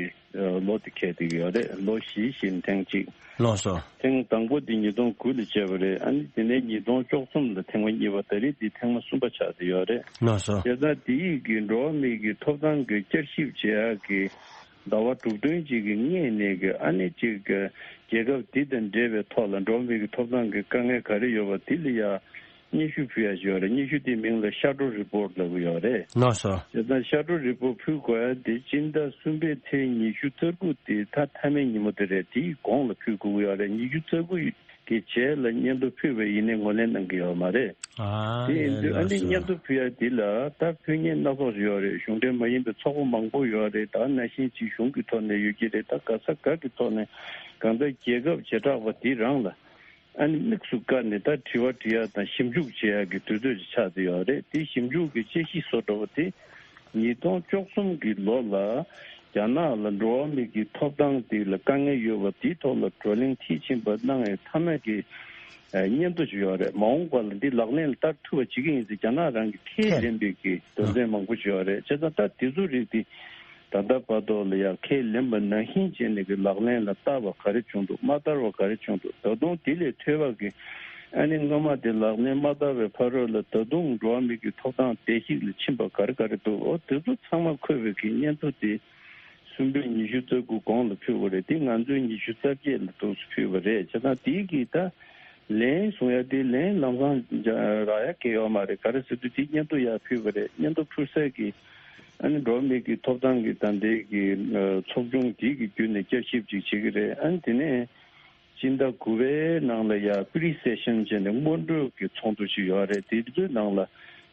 ལོ་དེ་འཁེལ་བསྡད་ཀྱི་ཡོད་རེད། ལོ་བཞི་བཞིན་ཐེངས་གཅིག་ལགས་སོ། ཐེངས་དང་པོ་འདི་ཉིས་སྟོང་དགུ་ལ་བྱས་པ་རེད། ཨ་ནི་དེ་ནས་ཉིས་སྟོང་བཅུ་གསུམ་ལ་ཐེངས་མ་གཉིས་པ། ད་རེས་འདི་ཐེངས་མ་གསུམ་པ་ཆགས་བསྡད་ཡོད་རེད། ལགས་སོ། བྱས་ཙང་དེ་ཡིས་ཀྱི་འགྲོ་བ་མི་གི་ཐོབ་ཐང་གི་བསྐྱར་ཞིབ་བྱེད་ཡག་གི་ཟླ་བ་དྲུག་བདུན་ཅིག་གི་སྔས་ནས་ཀྱི་ཨ་ནི་ཅིག་གི་རྒྱལ་ཁབ་འདི་དང་འབྲེལ་བའི་ཐོག་ལ་འགྲོ་བ་མི་གི་ཐོབ་ཐང་གི་དཀའ་ངལ་ག་རེ་ཡོད་པ་དེ་ལ་ཡ་སྙན་ཞུ་ཕུལ་ཡ་ཞིག་ཡོད་རེད། སྙན་ཞུ་དེའི་མིང་ལ་Shadow Report་ལབ་ཀྱི་ཡོད་རེད། ལགས་སོ། བྱས་ཙང་Shadow Report་ཕུལ་དགོས་ཡ་དེ་སྤྱི་ཟླ་གསུམ་པའི་ཚེས་ཉི་ཤུ་རྩ་དགུ་དེ་ད་མཐའ་མའི་ཉིན་མོ་དེ་རེད། དེའི་གོང་ལ་ཕུལ་དགོས་ཀྱི་ཡོད་རེད། ཉི་ཤུ་རྩ་དགུ་གི་རྗེས་ལ་སྙན་ཐོ་ཕུལ་བ་ཡིན་ནའི་ངོས་ལེན་གནང་གི་ཡོད་མ་རེད། ཨ་དེ་ཡིན་དུས་ཨ་ནི་ལགས་སོ། སྙན་ཐོ་ཕུལ་ཡ་དེ་ལ་ད་ཕུལ་མཁན་སྣ་ཚོགས་ཤིག་ཡོད་རེད། གཞུང་འབྲེལ་མ་ཡིན་པའི་ཚོགས་པ་མང་པོ་ཡོད་རེད། ད་ནང་བཞིན་ཅིག་གཞུང་གི་ཐོག་ནས་ཡོད་ཀྱི་རེད། ད་ག་ས་ག་གི་ཐོག་ནས་གང་ལྟར་རྒྱལ་ཁབ་བྱེ་བྲག་པ་དེ་རང་ལ་ཨ་ནི་དམིགས་སུ་བཀར་ནས་ད་དྲི་བ་དྲི་ཡ་དང་ཞིབ་འཇུག་བྱེད་ཡ་གི་དུས་ཚོད་ཅིག་ཆགས་བསྡད་ཡོད་རེད། དེ་ཞིབ་འཇུག་གི་དཔྱད་གཞི་བཟོ་འདྲ་བོ་དེ་ཉིས་སྟོང་བཅུ་གསུམ་གྱི་ལོ་ལ་རྒྱ་ནག་ལ་འགྲོ་བ་མི་གི་ཐོབ་ཐང་དེ་ལ་དཀའ་ངལ་ཡོད་པ་དེའི་ཐོག་ལ་བགྲོ་གླེང་མཐིལ་ཕྱིན་པ་གནང་བའི་མཐའ་མའི་གི་ཨ་སྙན་ཐོ་ཞིག་ཡོད་རེད། མ་འོངས་པ་ལ་འདི་ལག་ལེན་ལ་བསྟར་ཐུབ་པ་བྱེད་ཀྱི་ཡིན་ཟེར་རྒྱ་ནག་རང་གི་ཁས་ལེན་པའི་གི་དོན་ཚན་མང་པོ་ཞིག་ཡོད་རེད། བྱས་ཙང་ད་དེ་ཚོ་རིགས་དེ་ད་ལྟ་བར་དུ་ལ་ཡང་ཁས་ལེན་པ་ནང་བཞིན་བྱས་ནས་གི་ལག་ལེན་ལ་བསྟར་བ་ག་རེ་བྱུང་འདུག་མ་བསྟར་བ་ག་རེ་བྱུང་འདུག་ད་དུང་དེ་ལས་ཐོས་པ་གི་ཨ་ནི་སྔོན་མ་དེ་ལག་ལེན་མ་བསྟར་བའི་ཕ་རོལ་ལ་ད་དུང་འགྲོ་བ་མི་གི་ཐོབ་ཐང་བརྡལ་བཤིག་ལ་ཕྱིན་པ་ག་རེ་ག་རེ་འདུག་འོ་དེ་ཚོ་ཚང་མ་འཁོད་པའི་གི་སྙན་ཐོ་དེ་གསུམ་པའི་ཉི་ཤུ་རྩ་དགུ་གོང་ལ་ཕུལ་བ་རེད། དེ་ང་ཚོས་ཉི་ཤུ་རྩ་བརྒྱད་ལ་འདུག་སེ་ཕུལ་བ་རེད། བྱས་ཙང་དེའི་གི་ད་ལན་གསུང་ཡ་དེ་ལན་ལམ་སང་རག་ཡ་གི་ཡོད་མ་རེད། ག་རེ་ཟེར་དུས་དེ་སྙན་ཐོ་ཡར་ཕུལ་བ་རེད། སྙན་ཐོ་ཕུལ་སའི་གི་ཨ་ནི་འགྲོ་བ་མི་གི་ཐོབ་ཐང་གི་ད་ལྟའི་གི་ཚོགས་ཆུང་དེའི་གི་བརྒྱུད་ནས་བསྐྱར་ཞིབ་ཅིག་བྱེད་ཀྱི་རེད། ཨ་ནི་དེ་ནས་སྤྱི་ཟླ་དགུ་པའི་ནང་ལ་ཡ་Pre Session་བྱས་ནས་སྔོན་འགྲོའི་གི་ཚོགས་འདུ་ཞིག་ཡོད་རེད། དེ་ཚོའི་ནང་ལ་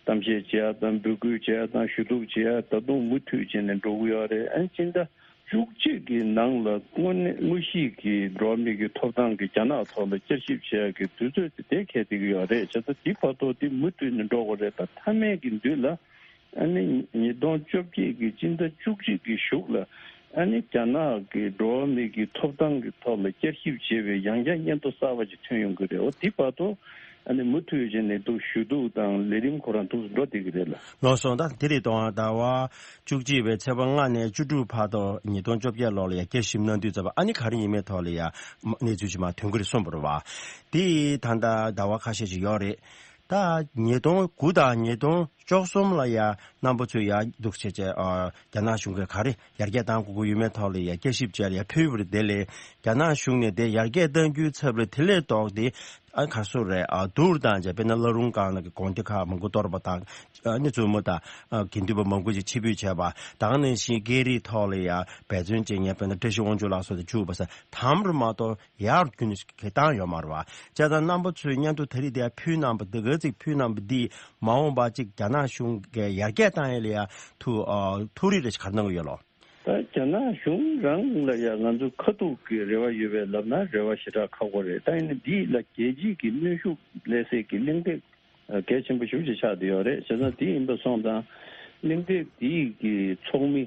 གཏམ་བཤད་བྱེད་ཡ་དང་འབོད་སྐུལ་བྱེད་ཡ་དང་ཞུ་གཏུག་བྱེད་ཡ་ད་དུང་མུ་མཐུད་བྱས་ནས་འགྲོ་གི་ཡོད་རེད། ཨ་ནི་སྤྱི་ཟླ་བཅུ་གཅིག་གི་ནང་ལ་དངོས་གནས་དངོས་གཞིའི་གི་འགྲོ་བ་མི་གི་ཐོབ་ཐང་གི་རྒྱ་ནག་ཐོག་ལ་བསྐྱར་ཞིབ་བྱེད་ཡ་གི་དུས་ཚོད་དེ་དེ་འཁེལ་བསྡད་ཀྱི་ཡོད་རེད། བྱས་ཙང་དེ་བར་དུ་དེ་མུ་མཐུད་ནས་འགྲོ་དགོས་རེད། ད་མཐའ་མའི་གི་མདུན་ལ་ཨ་ནི་ཉིས་སྟོང་བཅོ་བརྒྱད་ཀྱི་སྤྱི་ཟླ་བཅུ་གཅིག་གི་གཞུག་ལ་ཨ་ནི་རྒྱ་ནག་གི་འགྲོ་བ་མི་གི་ཐོབ་ཐང་གི་ཐོག་ལ་བསྐྱར་ཞིབ་བྱེད་པའི་ཡང་བསྐྱར་སྙན་ཐོ་གསར་པ་ཅིག་ཐོན་ཡོང་གི་རེད། འོ་དེ་བར་དུ་ཨ་ནི་མུ་མཐུད་བྱས་ནས་འདུག་ཞུ་གཏུག་དང་ལས་རིམ་ཁོ་རང་འདུག་འགྲོ་བསྡད་ཀྱི་རེད་ལ། ལགས་སོ། ད་དེ་རེད་དོ། ཟླ་བ་བཅུ་གཅིག་པའི་ཚེས་པ་ལྔ་ནས་བཅུ་དྲུག་བར་དུ་ཉིས་སྟོང་བཅོ་བརྒྱད་ལོ་ལ་ཡ་བསྐྱར་ཞིབ་གནང་དུས་ཙམ་པ་ཨ་ནི་ག་རེ་ཡིན་མིན་ཐོག་ལ་ཡ་གནས་ཚུལ་ཅིག་མར་ཐོན་གྱི་རེད་གསུངས་པ་རེད་བ། དེ་ད་ལྟ་ཟླ་བ་ཁ་ཤས་ཤིག་ཡོད་རེད། ད་ཉིས་སྟོང་དགུ་དང་ཉིས་སྟོང་བཅུ་གསུམ་ལ་ཡ་རྣམ་པ་ཚོས་ཡ་འདུག་བྱས་བྱས་ཨ་རྒྱ་ནག་གཞུང་གིས་ག་རེ་ཡར་རྒྱས་གཏང་དགོས་ཀྱི་ཡོད་མེད་ཐོག་ལ་ཡ་བསྐྱར་ཞིབ་བྱས་ལ་ཡ་ཕུལ་བ་རེད། དེ་ལས་རྒྱ་ནག་གཞུང་ནས་དེ་ཡར་རྒྱས་གཏང་རྒྱུའི་ཚབ་ལ་དེ་ལས་ལྡོག་སྟེ་ཨ་ག་སུ་རེད། ཨ་དུར་དང་བཅས་དཔེར་ན་བླ་རུང་སྒང་ལ་གི་དགོན་སྡེ་ཁག་མང་པོ་གཏོར་བ་དང་ཨ་ནི་བཙུན་མོ་དང་ཨ་དགེ་འདུན་པ་མང་པོ་ཞིག་ཕྱིར་འབུད་བྱས་པ་དང་ནང་བཞིན་སྐད་རིགས་ཐོག་ལ་ཡ་འབད་བརྩོན་བྱེད་མཁན་དཔེར་ན་བཀྲ་ཤིས་དབང་ཕྱུག་ལགས་སོགས་དེ་བཅུག་པ་ས་དམ་རུ་མ་གཏོགས། ཡར་རྒྱུན་གྱི་བཏང་ཡོད་མ་རེད་བ། བྱས་ཙང་རྣམ་པ་ཚོས་སྙན་ཐོ་ད་རེས་དེ་ཕུལ་གནང་བ་འདི་ག་ཚིག་ཕུལ་གནང་བ་འདིས་མ་འོངས་པ་གཅིག་རྒྱ་ནག་གཞུང་གིས་ཡར་རྒྱས་བཏང་ཡས་ལ་ཡ་ཐུགས་ཨ་ཐུགས་རེ་རེ་ཞིག་ག་རེ་གནང་གི་ཡོད་ལོ། ད་རྒྱ་ནག་གཞུང་རང་ལ་ཡ་ང་ཚོ་ཁ་ཐུག་གི་རེ་བ་ཡོད་པའི་ལབ་ན་རེ་བ་ཞེ་དྲག་ཁག་པོ་རེད། ད་ཡིན་ན་འདི་ལ་རྒྱལ་སྤྱིའི་གི་གནོན་ཤུགས་སླེབས་སའི་གི་གླེང་སྟེགས་གལ་ཆེན་པོ་ཞེ་པོ་ཅིག་ཆགས་བསྡད་ཡོད་རེད། བྱས་ཙང་དེ་ཡིན་པ་སོང་ཙང་གླེང་སྟེགས་འདིའི་གི་ཚོགས་མི།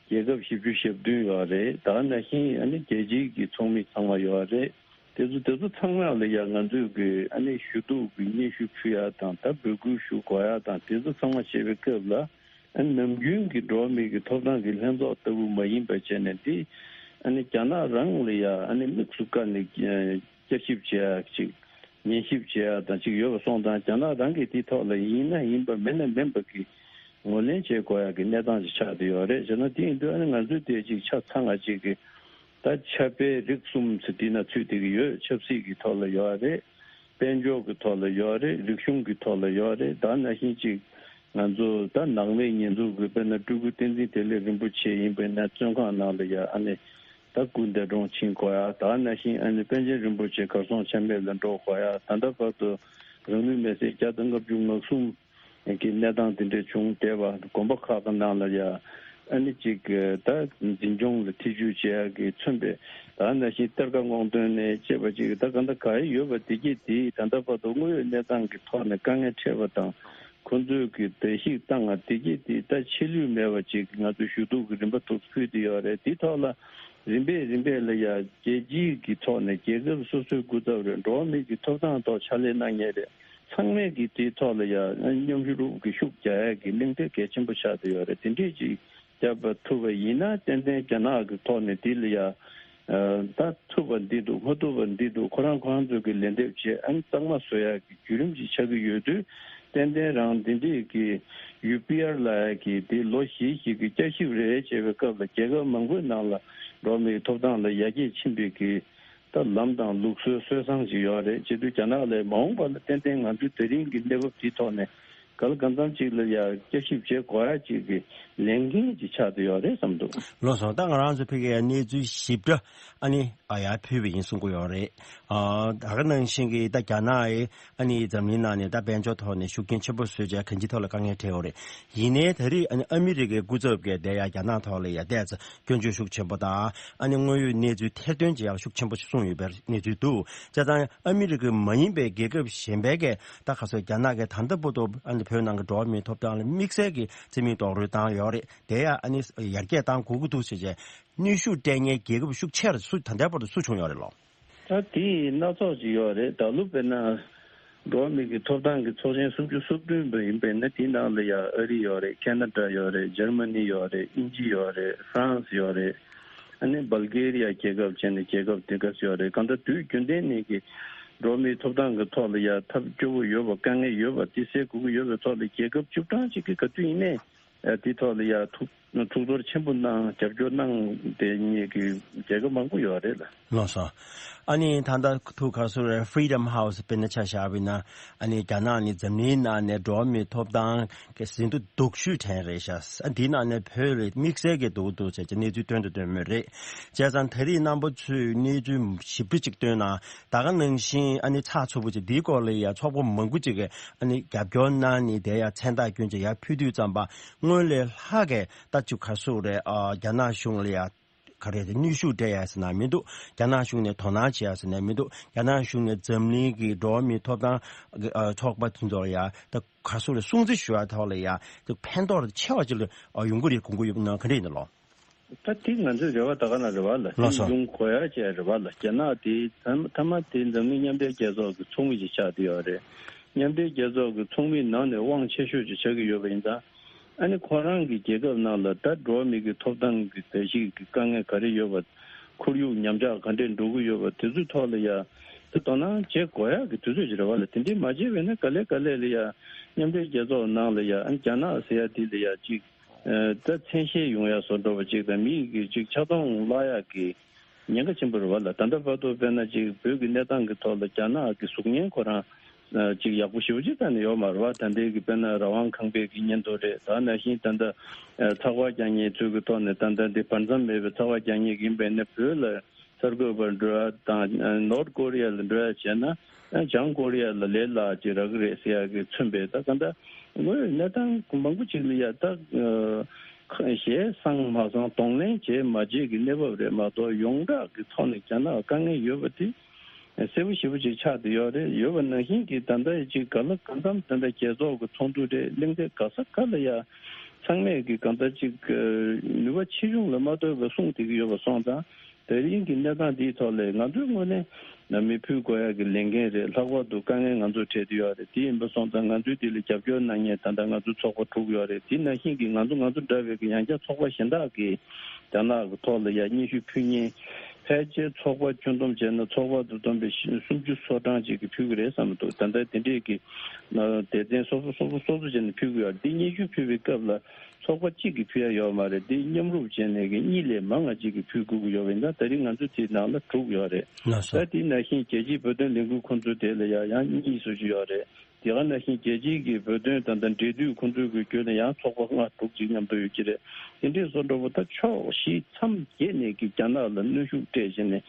རྒྱལ་ཁབ་བཞི་བཅུ་ཞེ་བདུན་ཡོད་རེད། ད་ག་ནང་བཞིན་ཨ་ནི་རྒྱལ་སྤྱིའི་གི་ཚོགས་མི་ཚང་མ་ཡོད་རེད། དེ་ཚོ་དེ་ཚོ་ཚང་མ་ལ་ཡ་ང་ཚོས་གི་ཨ་ནི་ཞུ་གཏུག་གི་སྙན་ཞུ་ཕུལ་ཡ་དང་ད་འབོད་སྐུལ་ཞུ་དགོས་ཡ་དང་དེ་ཚོ་ཚང་མ་བྱེད་པའི་སྐབས་ལ་ ཨ་ནི་ནམ་རྒྱུན་གྱི་འགྲོ་བ་མིའི་གི་ཐོབ་ཐང་གི་ལྷན་ཚོགས་ལྟ་བུ་མ་ཡིན་པ་བྱས་ནས་འདི་ཨ་ནི་རྒྱ་ནག་རང་ལ་ཡ་ཨ་ནི་དམིགས་སུ་བཀར་ནས་བསྐྱར་ཞིབ་བྱེད་ཡ་ཅིག་ཉན་ཞིབ་བྱེད་ཡ་དང་ཅིག་ཡོད་པ་སོང་ཙང་རྒྱ་ནག་རང་གིས་དེའི་ཐོག་ལ་ཡིན་ན་ཡིན་པ་མིན་ན་མིན་པ་གི་ངོས་ལེན་བྱེད་དགོས་ཡ་གི་གནས་སྟངས་ཅིག་ཆགས་བསྡད་ཡོད་རེད། བྱས་ན་དེ་ཡིན་དུས་ཨ་ནི་ང་ཚོས་དེ་ཅིག་ཆ་ཚང་བ་ཅིག་གི་ད་ཆབ་དཔལ་རིག་གསུམ་ཟེར་དེ་ན་ཚུད་བསྡད་ཀྱི་ཡོད། ཆབ་སྲིད་ཀྱི་ཐོག་ལ་ཡོད་རེད། དཔལ་འབྱོར་གྱི་ཐོག་ལ་ཡོད་རེད། རིག་གཞུང་གི་ཐོག་ལ་ཡོད་རེད། ད་ནང་བཞིན་ཅིག་ང་ཚོ་ད་ནང་མི་ཉེས་འཛུགས་ཀྱི་དཔེར་ན་སྤྲུལ་སྐུ་བསྟན་འཛིན་བདེ་ལེགས་རིན་པོ་ཆེ་ཡིན་པས་ན་བཙོན་ཁང་ནང་ལ་ཡ་ཨ་ནི་ད་སྐུ་འདས་གྲོངས་ཕྱིན་དགོས་ཡ། ད་ནང་བཞིན་ཨ་ནི་པཎ་ཆེན་རིན་པོ་ཆེ་གར་སོང་ཆ་མེད་ལ་འགྲོ་དགོས་ཡ། ད་ལྟ་བར་དུ་རང་ལུས་མེར་སྲེག་བརྒྱ་དང་ལྔ་བཅུ་ང་གསུམ་གི་གནས་སྟངས་དེ་འདྲ་བྱུང་བསྡད་པ། དགོན་པ་ཁག་གི་ནང་ལ་ཡ་ཨ་ནི་ཅིག་ད་འཛིན་སྐྱོང་ལ་ཐེ་ཇུས་བྱེད་ཡ་གི་མཚོན་པའི་ད་ནང་བཞིན་གཏེར་ཁ་སྔོག་འདོན་ནས་བཅས་པ་ཅིག་ད་ག་འདྲ་ག་ཡི་ཡོད་པ་དེ་གྱད་དེ་ད་ལྟ་བར་དུ་དངོས་ཡོད་གནས་སྟངས་ཀྱི་ཐོག་ནས་དཀའ་ངལ་འཕྲད་པ་དང་ཁོ་ཚོས་ཀྱི་བརྡལ་བཤིག་བཏང་བ་དེ་གྱད་དེ་ད་ཆད་ལུས་མེད་པ་ཅིག་ང་ཚོས་ཞུ་གཏུག་གི་རིམ་པ་ཐུགས་སུ་ཕུལ་བསྡད་ཡོད་རེད། དེའི་ཐོག་ལ་རིམ་པས་རིམ་པས་ལ་ཡ་རྒྱལ་སྤྱིའི་གི་ཐོག་ནས་རྒྱལ་ཁབ་སོ་སོའི་སྐུ་ཚབ་རེད། འགྲོ་བ་མིའི་གི་ཐོབ་ཐང་ཐོག་ཕྱག་ལས་གནང་མཁན་རེད། ཚང་མས་ཀྱི་དེའི་ཐོག་ལ་ཡ་མཉམ་ཞུགས་རུབ་ཀྱི་ཤུགས་རྒྱག་ཡ་གི་གླེང་སྟེགས་གལ་ཆེན་པོ་ཆགས་བསྡད་ཡོད་རེད། དེ་འདྲས་ཅིག་བརྒྱབ་པ་ཐུབ་པ་ཡིན་ན་ཏན་ཏན་རྒྱ་ནག་གི་ཐོག་ནས་དེ་ལ་ཡ་ད་ཐུབ་པ་འདི་འདུག་མ་ཐུབ་པ་འདི་འདུག་ཁོ་རང་ཁོ་རང་ཚོ་གི་ལན་འདེབས་བྱེད་ཨ་ནི་གཙང་མ་བཟོ་ཡ་གི་བརྒྱུད་རིམ་ཅིག་ཆགས་ཀྱི་ཡོད་དུས་ཏན་ཏན་རང་འདི་འདྲས་ཀྱི་ཡུ་པི་ཨར་ལབ་ཡ་གི་དེ་ལོ་བཞི་ཞིག་གི་བསྐྱར་ཞིབ་རེད་བྱས་པའི་སྐབས་ལ་རྒྱལ་ཁབ་མང་པོའི་ནང་ལ་འགྲོ་བ་མིའི་ཐོབ་ཐང་ལ་ཡར་རྒྱས་ཕྱིན་པའི་གི་ད་ལམ་དང་ལུགས་སྲོལ་སྲོལ་བཟང་ཞིག་ཡོད་རེད། བྱེད་དུས་རྒྱ་ནག་ལས་མ་འོངས་པ་ལ་ཏན་ཏན་ང་ཚོའི་ད་རིང་གི་གནས་བབ་དེའི་ཐོག་ནས་ག་ལ་གང་འཚམ་ཅིག་ལ་ཡ་བསྐྱར་ཞིབ་བྱེད་དགོས་ཡ་ཅིག་གི་ལས་འགན་ཅིག་ཆགས་བསྡད་ཡོད་རེད་བསམ་འདུག་ལགས་སོ། ད་ང་རང་ཚོ་ཕ་གིའི་གནས་ཚུལ་ཞིབ་ཕྲ་ཨ་ནི་ཨ་ཡར་ཕུལ་བ་ཡིན་གསུང་གི་ཡོད་རེད། ཨ་ད་ག་ནང་བཞིན་གྱི་ད་རྒྱ་ནག་ཡི་ཨ་ནི་འཛམ་གླིང་ནང་ནས་ད་དཔལ་འབྱོར་ཐོག་ནས་ཤུགས་རྐྱེན་ཆེན་པོ་བཟོས་བྱས་གང་ཅིའི་ཐོག་ལ་དཀའ་ངལ་འཕྲད་ཡོད་རེད། ཡིན་ནའི་ད་རེས་ཨ་ནི་ཨ་མི་རི་ཀའི་སྐུ་ཚབ་ཀྱིས་དེ་ཡང་རྒྱ་ནག་ཐོག་ལ་ཡ་བལྟས་ཚེ་སྐྱོན་བརྗོད་ཤུགས་ཆེན་པོ་དང་ཨ་ནི་དངོས་ཡོད་གནས་ཚུལ་ཐེར་འདོན་བྱེད་ཡག་ཤུགས་ཆེན་པོ་ཞིག་གསུངས་ཡོད་པའི་གནས་ཚུལ་འདུག་བྱས་ཙང་ཨ་མི་རི་ཀའི་མ་ཡིན་པའི་རྒྱལ་ཁབ་གཞན་པའི་གི་ད་ག་ཚོད་རྒྱ་ནག་གི་ད་ལྟ་བར་དུ་ཨ་ནི་བོད་ནང་གི་འགྲོ་བ་མིའི་ཐོབ་ཐང་ལ་དམིགས་བསལ་གྱི་བརྩི་མེད་རྡོག་རོལ་བཏང་ཡོད་རེད། དེ་ཡང་ཨ་ནི་ཡར་རྒྱས་གཏང་དགོས་ཀྱི་འདུག་ཟེར་བྱས་ནུས་ཤུགས་སྤྲད་མཁན་རྒྱལ་ཁབ་ཤུགས་ཆེ་རུ་སུ་ད་ལྟའི་བར་དུ་སུ་བྱུང་ཡོད་རེད་ལོ། ད་དེ་སྣ་ཚོགས་ཅིག་ཡོད་རེད། ད་ལོ་དཔེར་ན་འགྲོ་བ་མི་གི་ཐོབ་ཐང་གི་ཚོགས་ཆེན་སུམ་ཅུ་སོ་བདུན་པ་ཡིན་པས་ན་དེའི་ནང་ལ་ཡ་ཨ་རི་ཡོད་རེད། ཁེ་ན་ཌ་ཡོད་རེད། འཇར་མ་ནི་ཡོད་རེད། དབྱིན་ཇི་ཡོད་རེད། ཧྥ་རན་སི་ཡོད་རེད། ཨ་ནི་བལ་གེ་རི་ཡ་རྒྱལ་ཁབ་བྱས་ནས་རྒྱལ་ཁབ་དེ་ག་ཚོད་ཡོད་རེད། གང་ལྟར་དུས་རྒྱུན་ལྡན་ནས་གི་འགྲོ་བ་མིའི་ཐོབ་ཐང་གི་ཐོག་ལ་ཡ་ཐབས་སྐྱོ་བོ་ཡོད་པ་དཀའ་ངལ་ཡོད་པ་དེ་སེལ་དགོས་ཀྱི་ཡོད་པའི་ཐོག་ལ་རྒྱལ་ཁབ་བཅུ་གྲངས་ཅིག་གི་ག་དུས་ཡིན་ནའི་ཨ་དེའི་ཐོག་ལ་ཡ་ཐུགས་ཐུགས་ཚོར་ཆེན་པོ་གནང་རྒྱབ་སྐྱོར་གནང་བསྡད་མཁན་གྱི་རྒྱལ་ཁབ་མང་པོ་ཡོད་རེད་ལ། ལགས་སོ། ཨ་ནི་ད་ལྟ་ཐུགས་ཁར་སོ་རེད། Freedom House དཔེར་ན་ཆ་བཞག་པ་ཡིན་ན་ཨ་ནི་རྒྱ་ནག་ནི་འཛམ་གླིང་ནང་ནས་འགྲོ་བ་མིའི་ཐོབ་ཐང་གི་ཟིན་ཐོ་སྡུག་ཤོས་དྲན་རེད་ཤག་ཨ་འདི་ནང་ནས་བོད་ལ་དམིགས་བསལ་གྱི་སྡུག་འདུག་ཟེར་གྱི་གནས་ཚུལ་སྟོན་དང་སྟོན་མུས་རེད། བྱས་ཙང་ད་རེས་རྣམ་པ་ཚོས་གནས་ཚུལ་ཞིབ་ཕྲ་ཅིག་བཏོན་ན་ད་ག་ནང་བཞིན་ཨ་ནི་ཚགས་ཚུད་པོ་ཅིག་འདིའི་སྐོར་ལ་ཡ་ཚོགས་པ་མང་པོ་ཅིག་གིས་ཨ་ནི་རྒྱབ་སྐྱོར་གནང་ནས་དེ་ཡ་མཚན་རྟགས་སྐྱོན་ཅིག་ཡར་ཕུལ་དུས་ཙམ་པ་སྔོན་ལས་ལྷག་གི་ད་ཅིག་ག་ཟེར་རེད། ཨ་རྒྱ་ནག་གཞུང་ལ་ཡ་ག་རེ་རེད། གནོན་ཤུགས་སྤྲད་ཡ་ཟེར་ན་མི་འདུག་རྒྱ་ནག་གཞུང་ནས་དོ་སྣང་བྱེད་ཡ་ཟེར་ན་མི་འདུག་རྒྱ་ནག་གཞུང་ནས་འཛམ་གླིང་གི་འགྲོ་བ་མིའི་ཐོབ་ཐང་གི་ཨ་ཚོགས་པ་དེ་ཚོ་ལ་ཡ་ད་ག་ཟེར་རེད། སྲུང་བརྩི་ཞུ་ཡ་ཐོག་ལ་ཡ་ད་ཕན་ཐོགས་ཆེ་བ་ཅིག་ལ་ཨ་ཡོང་གི་རེད་དགོངས་ཀྱི་ཡོད་ན་ག་རེ་ཡིན་ན་ལོ། ད་དེ་ང་ཚོའི་རེ་བ་ད་ག་ན་རེ་བ་ལ་ལགས་སོ། དེ་ཡོང་དགོས་ཡ་བྱས་རེ་བ་ལ་རྒྱ་ནག་དེ་མཐའ་མ་དེ་འཛམ་གླིང་མཉམ་འབྲེལ་རྒྱལ་ཚོགས་ཀྱི་ཚོགས་མི་ཞིག་ཆགས་བསྡད་ཡོད་རེད། མཉམ་འབྲེལ་རྒྱལ་ཚོགས་ཀྱི་ཚོགས་མི་ནང་ནས་དབང་ཆེ་ཤོས་ཅིག་ཆགས་ཀྱི་ཡོད་པ་ཡིན་ཙང་། ཨ་ནི་ཁོ་རང་གི་རྒྱལ་ཁབ་ནང་ལ་ད་འགྲོ་བ་མི་གི་ཐོབ་ཐང་གི་བརྡལ་བཤིག་གི་དཀའ་ངལ་ག་རེ་ཡོད་པ། ཁོར་ཡུག་ཉམས་ཆག་ག་འདྲས་འགྲོ་གི་ཡོད་པ་དེ་ཚོའི་ཐོག་ལ་ཡ་ད་དོ་སྣང་བྱེད་དགོས་ཡ་གི་དུས་ཚོད་ཅིག་རེད་བ་ལ། དེ་འདྲས་མ་བྱས་པས་ན་ག་ལེ་ག་ལེ་ལ་ཡ་མཉམ་འབྲེལ་རྒྱལ་ཚོགས་ནང་ལ་ཡ་ཨ་ནི་རྒྱ་ནག་ཟེར་ཡ་དེ་ལ་ཡ་ཅིག་ད་མཚན་ཤས་ཡོང་ཡ་བཟོ་འདྲ་བ་ཅིག་དང་མི་ཡི་གི་ཅིག་ཆག་སྡང་བརླག་ཡ་གི་ཉེན་ཁ་ཆེན་པོ་རེད་བ་ལ། ད་ལྟ་བར་དུ་དཔེར་ན་ཅིག་བོད་ཀྱི་གནས་སྟངས་ཀྱི་ཐོག་ལ་རྒྱ་ནག་གི་གཟུགས་བརྙན་ཁོ་རང་ཅིག་ཡག་པོ་ཞེ་པོ་ཅིག་གཏན་ནས་ཡོད་མ་རེད་བ། ད་ལྟའི་གི་དཔེར་ན་རང་དབང་ཁང་པའི་གི་སྙན་ཐོ་རེད། ད་ནང་བཞིན་ད་ལྟ་ཚགས་པར་རྒྱག་མཁན་ཚོའི་གི་ཐོག་ནས་ད་ལྟ་འདི་བར་མཚམས་མེད་པའི་ཚགས་པར་རྒྱག་མཁན་གྱི་ཡིན་པས་ན་བོད་ལ་གསར་འགོད་པར་འགྲོ་ཡ་དང་ནོར་ཀོ་རི་ཡ་ལ་འགྲོ་ཡ་བྱས་ན་བྱང་ཀོ་རི་ཡ་ལ་ལས་སླ་ཅིག་རག་གི་རེད་ཟེར་ཡ་གི་མཚོན་པའི་ད་ག་འདྲ་དངོས་ཡོད་གནས་སྟངས་མང་པོ་ཅིག་ལ་ཡ་ད་ཞེ་སང་མ་སང་གདོང་ལེན་བྱས་མ་བྱས་ཀྱི་གནས་བབ་རེད་མ་གཏོགས་ཡོངས་གྲགས་ཀྱི་ཐོག་ནས་རྒྱ་ནག་དཀའ་ངལ་ཡོད་པ་དེ་གསལ་པོ་ཞེ་པོ་ཅིག་ཆགས་བསྡད་ཡོད་རེད། ཡོད་པ་ནང་བཞིན་གྱི་ད་ལྟ་ཅིག་ག་ལ་གང་འཚམ་ད་ལྟ་རྒྱལ་ཚོགས་ཀྱི་ཚོགས་འདུ་རེད། གླེང་སྟེགས་ག་ས་ག་ལ་ཡ་ཚང་མས་ཀྱི་གང་ལྟར་ཅིག་ནུས་པ་ཆེ་ཆུང་ལ་མ་ལྟོས་པར་གསུངས་བསྡད་ཀྱི་ཡོད་པ་སོང་ཙང་། ད་རིང་གི་གནས་སྟངས་འདིའི་ཐོག་ལ་ང་ཚོའི་ངོས་ནས་ནང་མི་ཕུད་དགོས་ཡག་གི་ལས་འགན་རེད། ལྷག་པར་དུ་དཀའ་ངལ་ང་ཚོར་འཕྲད་དུ་ཡོད་རེད། དེ་ཡིན་པ་སོང་ཙང་ང་ཚོའི་འདི་ལ་རྒྱབ་སྐྱོར་གནང་མཁན་ད་ལྟ་ང་ཚོའི་ཚོགས་པ་དྲུག་ཡོད་རེད། དེ་ནང་བཞིན་གྱི་ང་ཚོ་ང་ཚོ་འདྲ་བའི་གི་ཡང་བསྐྱར་ཚོགས་པ་གཞན་དག་གི་རྒྱ་ནག་གི་ཐོག་ལ་ཡ་སྙན་ཞུ་ཕུལ་མཁན་ཕལ་ཆེར་ཚོགས་པ་ཁྱོན་བསྡོམས་བྱས་ན་ཚོགས་པ་དང་བསྡོམས་པའི་སུམ་ཅུ་སོ་གྲངས་ཅིག་གིས་ཕུལ་གི་རེད་བསམ་གྱི་འདུག་ད་ལྟ་དེ་འདྲས་ཀྱི་སྡེ་ཚན་སོ་སོ་སོ་སོ་སོ་སོ་བྱས་ནས་ཕུལ་གི་ཡོད་རེད། འདི་སྙན་ཞུ་ཕུལ་བའི་སྐབས་ལ་ཚོགས་པ་གཅིག་གིས་ཕུལ་ཡ་ཡོད་མ་རེད། འདི་མཉམ་རུབ་བྱས་ནས་གི་གཉིས་ལས་མང་བ་གཅིག་གིས་ཕུལ་དགོས་ཀྱི་ཡོད་པ་ཡིན་ཙང་ད་རིང་ང་ཚོ་དེའི་ནང་ལ་དྲུག་ཡོད་རེད། ལགས་སོ། ད་དེ་ནང་བཞིན་རྒྱལ་སྤྱིའི་བོད་དོན་ལས་འགུལ་ཁོང་ཚོའི་དེ་ལ་ཡ་ཡང་གཉིས་སུ་ཅིག་ཡོད་རེད། དེ་ག་ནང་བཞིན་རྒྱལ་སྤྱིའི་གི་བོད་དོན་དང་དང་འབྲེལ་མཐུད་ཁོང་ཚོའི་གི་བརྒྱུད་ནས་ཡང་ཚོགས་པ་ལྔ་དྲུག་ཅིག་མཉམ་དུ་ཡོད་ཀྱི་རེད། དེ་འདྲས་སོང་འགྲོ་བ་ད་ཕྱོགས་བཞི་མཚམས་བརྒྱད་ནས་གི་རྒྱ་ནག་ལ་གནོན་ཤུགས་སྤྲད་བྱས་ནས་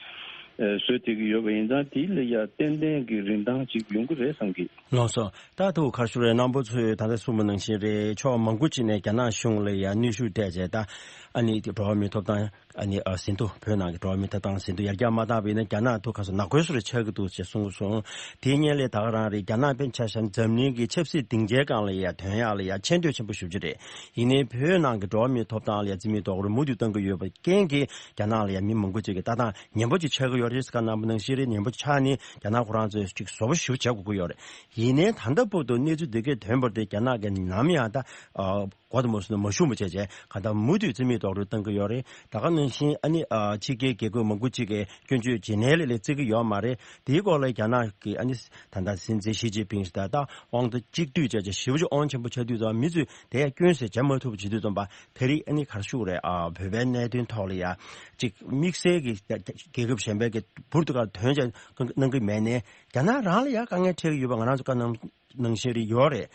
ཨ་བཟོས་བསྡད་ཀྱི་ཡོད་པ་ཡིན་ཙང་དེ་ལ་ཡ་ཏན་ཏན་གྱི་རིན་ཐང་ཅིག་ཡོང་གི་རེད་བསམ་གི། ལགས་སོ། ད་ཐུགས་ཁར་ཤུ་རེ་རྣམ་པ་ཚོས་ད་ལྟ་གསུངས་པ་ནང་བཞིན་རེད། ཕྱོགས་མང་པོ་ཅིག་ནས་རྒྱ་ནག་གཞུང་ལ་ཡ་གནོན་ཤུགས་སྤྲད་བྱས་ད་ཨ་ནི་འགྲོ་བ་མིའི་ཐོབ་ཐང་ཨ་ནི་ཨ་ཟིན་ཐོ། བོད་ནང་གི་འགྲོ་བ་མིའི་ཐོབ་ཐང་ཟིན་ཐོ་ཡར་རྒྱས་མ་བཏང་བ་ཡིན་ན་རྒྱ་ནག་ཐུགས་ཁར་སོ་ནག་པོའི་བཟོ་འདྲ་ཆགས་ཀྱི་འདུག་ཅེས་གསུངས་སོང་། དེའི་སྔོན་ལ་ད་ག་རང་རེད། རྒྱ་ནག་དཔེར་ན་ཆ་བཞག་ན་འཛམ་གླིང་གི་ཆབ་སྲིད་སྡིངས་ཆའི་སྒང་ལ་ཡ་དོན་ཡག་ལ་ཡ་ཆེ་འདོད་ཆེན་པོ་ཞེ་པོ་ཅིག་རེད། ཡིན་ནའི་བོད་ནང་གི་འགྲོ་བ་མིའི་ཐོབ་ཐང་ལ་ཡ་རྩིས་མེད་རྡོག་རོལ་མུ་མཐུད་གཏོང་གི་ཡོད་པའི་རྐྱེན་གྱིས་རྒྱ་ནག་ལ་ཡ་མི་མང་པོ་ཅིག་གི་ལྟ་སྟངས་ངན་པ་ཅིག་ཆགས་ཀྱི་ཡོད་རེད་ཟེར། ག་ནང་པ་ནང་བཞིན་རེད། ངན་པ་ཆགས་ནས་རྒྱ་ནག་ཁོ་རང་ཚོས་ཅིག་བཟོ་པོ་ཞིག་བྱེད་དགོས་ཀྱི་ཡོད་རེད། ཡིན་ནའི་ད་ལྟ་བར་དུ་གནས་ཚུལ་འདི་གས་ཐོན་པར་དེ་རྒྱ་ནག་གིས་ནམ་ཡང་ད་ཨ་གོ་དང་མ་སོང་ན་མ་ཞུ་མ་བྱས་བྱས་གང་ལྟར་མུ་མཐུད་རྩིས་མེད་རྡོག་རོལ་གཏོང་གི་ཡོད་རེད། ད་ག་ནང་བཞིན་ཨ་ནི་ཨ་ཕྱི་རྒྱལ་རྒྱལ་ཁབ་མང་པོ་ཅིག་གིས་སྐྱོན་བརྗོད་བྱེད་ནའི་ལས་ལས་བརྩི་གི་ཡོད་མ་རེད། དེའི་སྐོར་ལ་རྒྱ་ནག་གི་ཨ་ནི་ད་ལྟ་སྲིད་འཛིན་ཞི་ཅིན་ཕིང་ཞིག་ད་ལྟ་དབང་དུ་གཅིག་སྡུད་བྱས་བྱས་ཞེ་པོ་ཅིག་དབང་ཆེན་པོ་ཆགས་དུས་ཙང་མི་ཚོས་དེ་ཡང་སྐྱོན་ཟེར་བྱ་མ་ཐུབ་བྱེད་དུས་ཙམ་པ་དེ་རིང་ཨ་ནི་ག་རེ་ཞུ་དགོས་རེད། ཨ་བོད་པའི་གནད་དོན་ཐོག་ལ་ཡ་ཅིག་དམིགས་བསལ་གྱི་རྒྱལ་ཁབ་གཞན་པའི་གི་འབུར་དུ་ག་དོན་ཆེན་གནང་གི་མེད་ནའི་རྒྱ་ནག་རང་ལ་ཡ་དཀའ་ངལ་འཕྲད་ཀྱི་ཡོད་པ་ང་རང་ཚོ་བཀའ་གནང་ནང་བཞིན་རེད་ཡོད་རེད།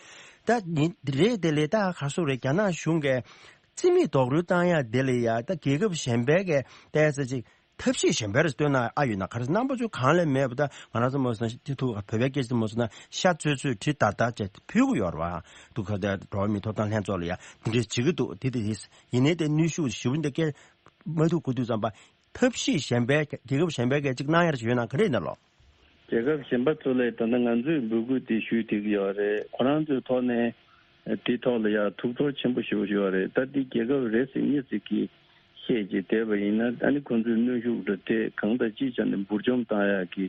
ད་ཡིན་རེད་དེ་ལས་ད་ག་སུ་རེད། རྒྱ་ནག་གཞུང་གིས་རྩིས་མེད་རྡོག་རོལ་བཏང་ཡ་དེ་ལ་ཡ་ད་རྒྱལ་ཁབ་གཞན་པའི་གི་ཏོག་ཙམ་ཅིག་ཐབས་ཤེས་གཞན་པ་རེ་བཏོན་ན་ཨ་ཡོད་ན། ག་རེ་རྣམ་པ་ཚོ་གང་ལས་མེད་པ་ད་ང་རང་ཚོ་མོ་སོང་དེ་ཐུག་བོད་པའི་སྐད་ཆ་མོ་སོང་ན་ཤ་བཙོས་བཙོས་གྲི་བདར་བདར་བྱས་ཕུལ་གི་ཡོད་རེད་བ། འདུག་ག་ད་འགྲོ་བ་མིའི་ཐོབ་ཐང་ལྷན་ཚོགས་ལ་ཡ་འདི་འདྲས་བྱེད་ཀྱི་འདུག་དེ་དེ་ཡིན་ནའི་དེ་གནོན་ཤུགས་ཞེ་པོ་འདི་སྐྱེལ་མ་ཐུབ་གོ་དུས་ཙམ་པ། ཐབས་ཤེས་གཞན་པའི་རྒྱལ་ཁབ་གཞན་པའི་གི་ཅིག་གནང་ཡ་རེ་ཡོད་ན་ག་རེ་ཡིན་ན་ལོ། རྒྱལ་ཁབ་གཞན་པ་ཚོ་ལས་ད་ལྟ་ང་ཚོས་འབོད་སྐུལ་དེ་ཞུས་བསྡད་ཀྱི་ཡོད་རེད། ཁོ་རང་ཚོའི་ཐོག་ནས་དེ་ཐོག་ལ་ཡ་ཐུགས་ཚོར་ཆེན་པོ་ཞེ་པོ་ཞིག་ཡོད་རེད། ད་འདི་རྒྱལ་ཁབ་རེ་ཟིག་གཉིས་ཟིག་གིས་བཤད་ཅིག་བསྡད་པ་ཡིན་ན་ཨ་ནི་ཁོ་ཚོས་གནོན་ཤུགས་འདྲ་སྤྲད་གང་དང་ཅི་བྱས་ནས་འབུར་འཇོམས་བཏང་ཡག་གི་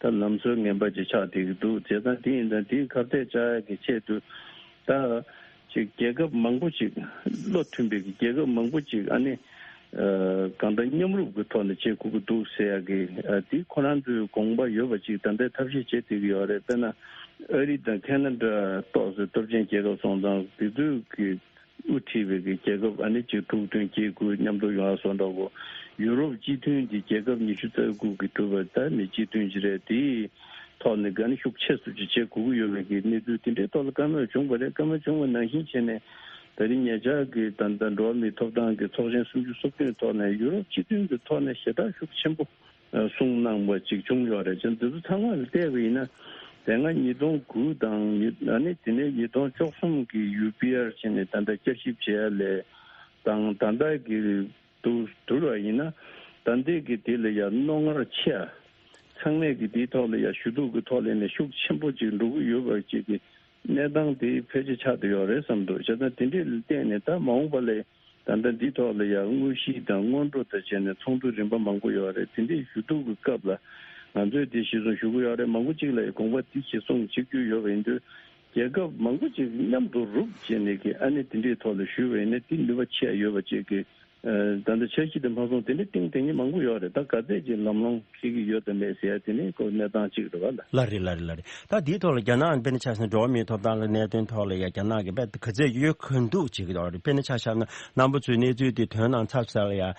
ད་ལམ་སྲོལ་ངན་པ་ཅིག་ཆགས་བསྡད་ཀྱི་འདུག་བྱས་ཙང་དེ་ཡིན་ཙང་དེའི་ཁ་གཏད་བཅག་ཡག་གི་ཆེད་དུ་ད། ཅིག་རྒྱལ་ཁབ་མང་པོ་ཅིག་བློ་མཐུན་པའི་རྒྱལ་ཁབ་མང་པོ་ཅིག་ཨ་ནི་ཨ་གང་ལྟར་མཉམ་རུབ་ཀྱི་ཐོག་ནས་བྱེད་དགོས་ཀྱི་འདུག་ཟེར་ཡག་གི་ཨ་དེ་ཁོ་རང་ཚོའི་དགོངས་པ་ཡོད་པ་ཅིག་ད་ལྟའི་ཐབས་ཤེས་བྱེད་བསྡད་ཀྱི་ཡོད་རེད། དཔེར་ན་ཨ་རི་དང་ཁེ་ན་ཌ་ཏོག་ཙམ་སྟོབས་ཆེན་རྒྱལ་ཁབ་སོང་ཙང་དེ་ཚོའི་གི་དབུ་ཁྲིད་པའི་གི་རྒྱལ་ཁབ་ཨ་ནི་ཅིག་དྲུག་བདུན་བརྒྱད་དགུ་མཉམ་དུ་ཡོང་བ་སོང་འདྲ་གོ། ཡུ་རོབ་སྤྱི་མཐུན་གྱི་རྒྱལ་ཁབ་ཉི་ཤུ་རྩ་དགུ་གི་གྲུབ་པ་ད་ནི་སྤྱི་མཐུན་ཅིག་རེད། དེའི་ཐོག་ནས་ག་ནི་ཤུགས་ཆེ་སུ་ཅིག་བྱེད་དགོས་ཀྱི་ཡོད་པའི་གི་གནས་ཚུལ་དེ་འདྲའི་ཐོག་ལ་བཀའ་མོལ་བྱུང་བ་རེད། བཀའ་མོལ་བྱུང་བ་ནང་བཞིན་བྱས་ནས་ད་རིང་ཉེ་ཆར་གྱི་ད་ལྟ་འགྲོ་བ་མིའི་ཐོབ་ཐང་གི་ཚོགས་ཆེན་སུམ་ཅུ་སོ་བདུན་ཐོག་ནས་ཡུ་རོབ་སྤྱི་མཐུན་གྱི་ཐོག་ནས་ཞེ་དྲག་ཤུགས་ཆེན་པོ་གསུངས་གནང་བ་ཅིག་བྱུང་ཡོད་རེད། བྱས་ཙང་འདི་ཚོ་ཚང་མ་ལ་བལྟས་པ་ཡིན་ན་དེ་སྔ་ཉིས་སྟོང་དགུ་དང་ཨ་ནི་དེ་ནས་ཉིས་སྟོང་བཅུ་གསུམ་གྱི་ཡུ་པི་ཨར་བྱས་ནས་ད་ལྟ་བསྐྱར་ཞིབ་བྱེད་ཡ་ལས་དང་ད་ལྟ་གི་དུ་བསྡུར་བ་ཡིན་ན། ད་ལྟའི་གི་དེ་ལ་ཡ་རྣོ་ངར་ཆེ་ཡ། ཚང་མས་གི་དེའི་ཐོག་ལ་ཡ་ཞུ་གཏུག་གི་ཐོག་ལ་ནས་ཤུགས་ཆེན་པོ་ཅིག་འགྲོ་གི་ཡོད་པ་ཅིག་གི་གནས་སྟངས་དེ་ཕལ་ཆེར་ཆགས་བསྡད་ཡོད་རེད་བསམ་འདུག་བྱས་ཙང་དེ་འདྲའི་ལ་བརྟེན་ནས་ད་མ་འོངས་པ་ལ་ད་ལྟ་འདིའི་ཐོག་ལ་ཡ་དངོས་གཞི་དང་སྔོན་འགྲོ་དང་བྱས་ནས་ཚོགས་འདུ་རིམ་པ་མང་པོ་ཡོད་རེད། དེ་འདྲའི་ཞུ་གཏུག་གི་སྐབས་ལ་ང་ཚོས་དེ་གཞིར་བཟུང་ཞུ་གི་ཡོད་རེད། མང་པོ་ཅིག་ལ་ཡ་དགོངས་པ་དེ་གཞིར་བཟུང་བྱེད་རྒྱུ་ཡོད་པ་ཡིན་དུས། རྒྱལ་ཁབ་མང་པོ་ཅིག་མཉམ་དུ་རུབ་བྱས་ནས་ཀྱི་ཨ་ནི་དེ་འདྲའི་ཐོག་ལ་ཞུས་པ་ཡིན་ན་དེ་ནུས་པ་ཆེ་ཡ་ཡོད་པ་ཅིག་གི་ཨ་ད་ལྟ་འཆར་གཞི་དེ་མ་སོང་དེ་འདྲའི་གཏིང་དེ་ཉིད་མང་པོ་ཡོད་རེད། ད་ག་ཚད་ཅིག་ལམ་ལྷོང་འཁེལ་གྱི་ཡོད་དམ་མེད་ཟེར་ཡ་དེ་ནི་ཁོ་གནས་སྟངས་གཅིག་རེད་བ་ལ། ལ་རེད་ལ་རེད་ལ་རེད། ད་དེའི་ཐོག་ལ་རྒྱ་ནག་དཔེར་ན་ཆ་བཞག་ན་འགྲོ་བ་མིའི་ཐོབ་ཐང་གི་གནད་དོན་ཐོག་ལ་ཡ་རྒྱ་ནག་གི་དཔེ་ག་ཚད་ཡོད་མཁན་འདུག་ཅིག་གི་དོགས་རེད། དཔེར་ན་ཆ་བཞག་ན་རྣམ་པ་ཚོས་གནས་ཚུལ་དེ་ཐོན་གནང་ཚར་ཚར་ལ་ཡ་ཨ་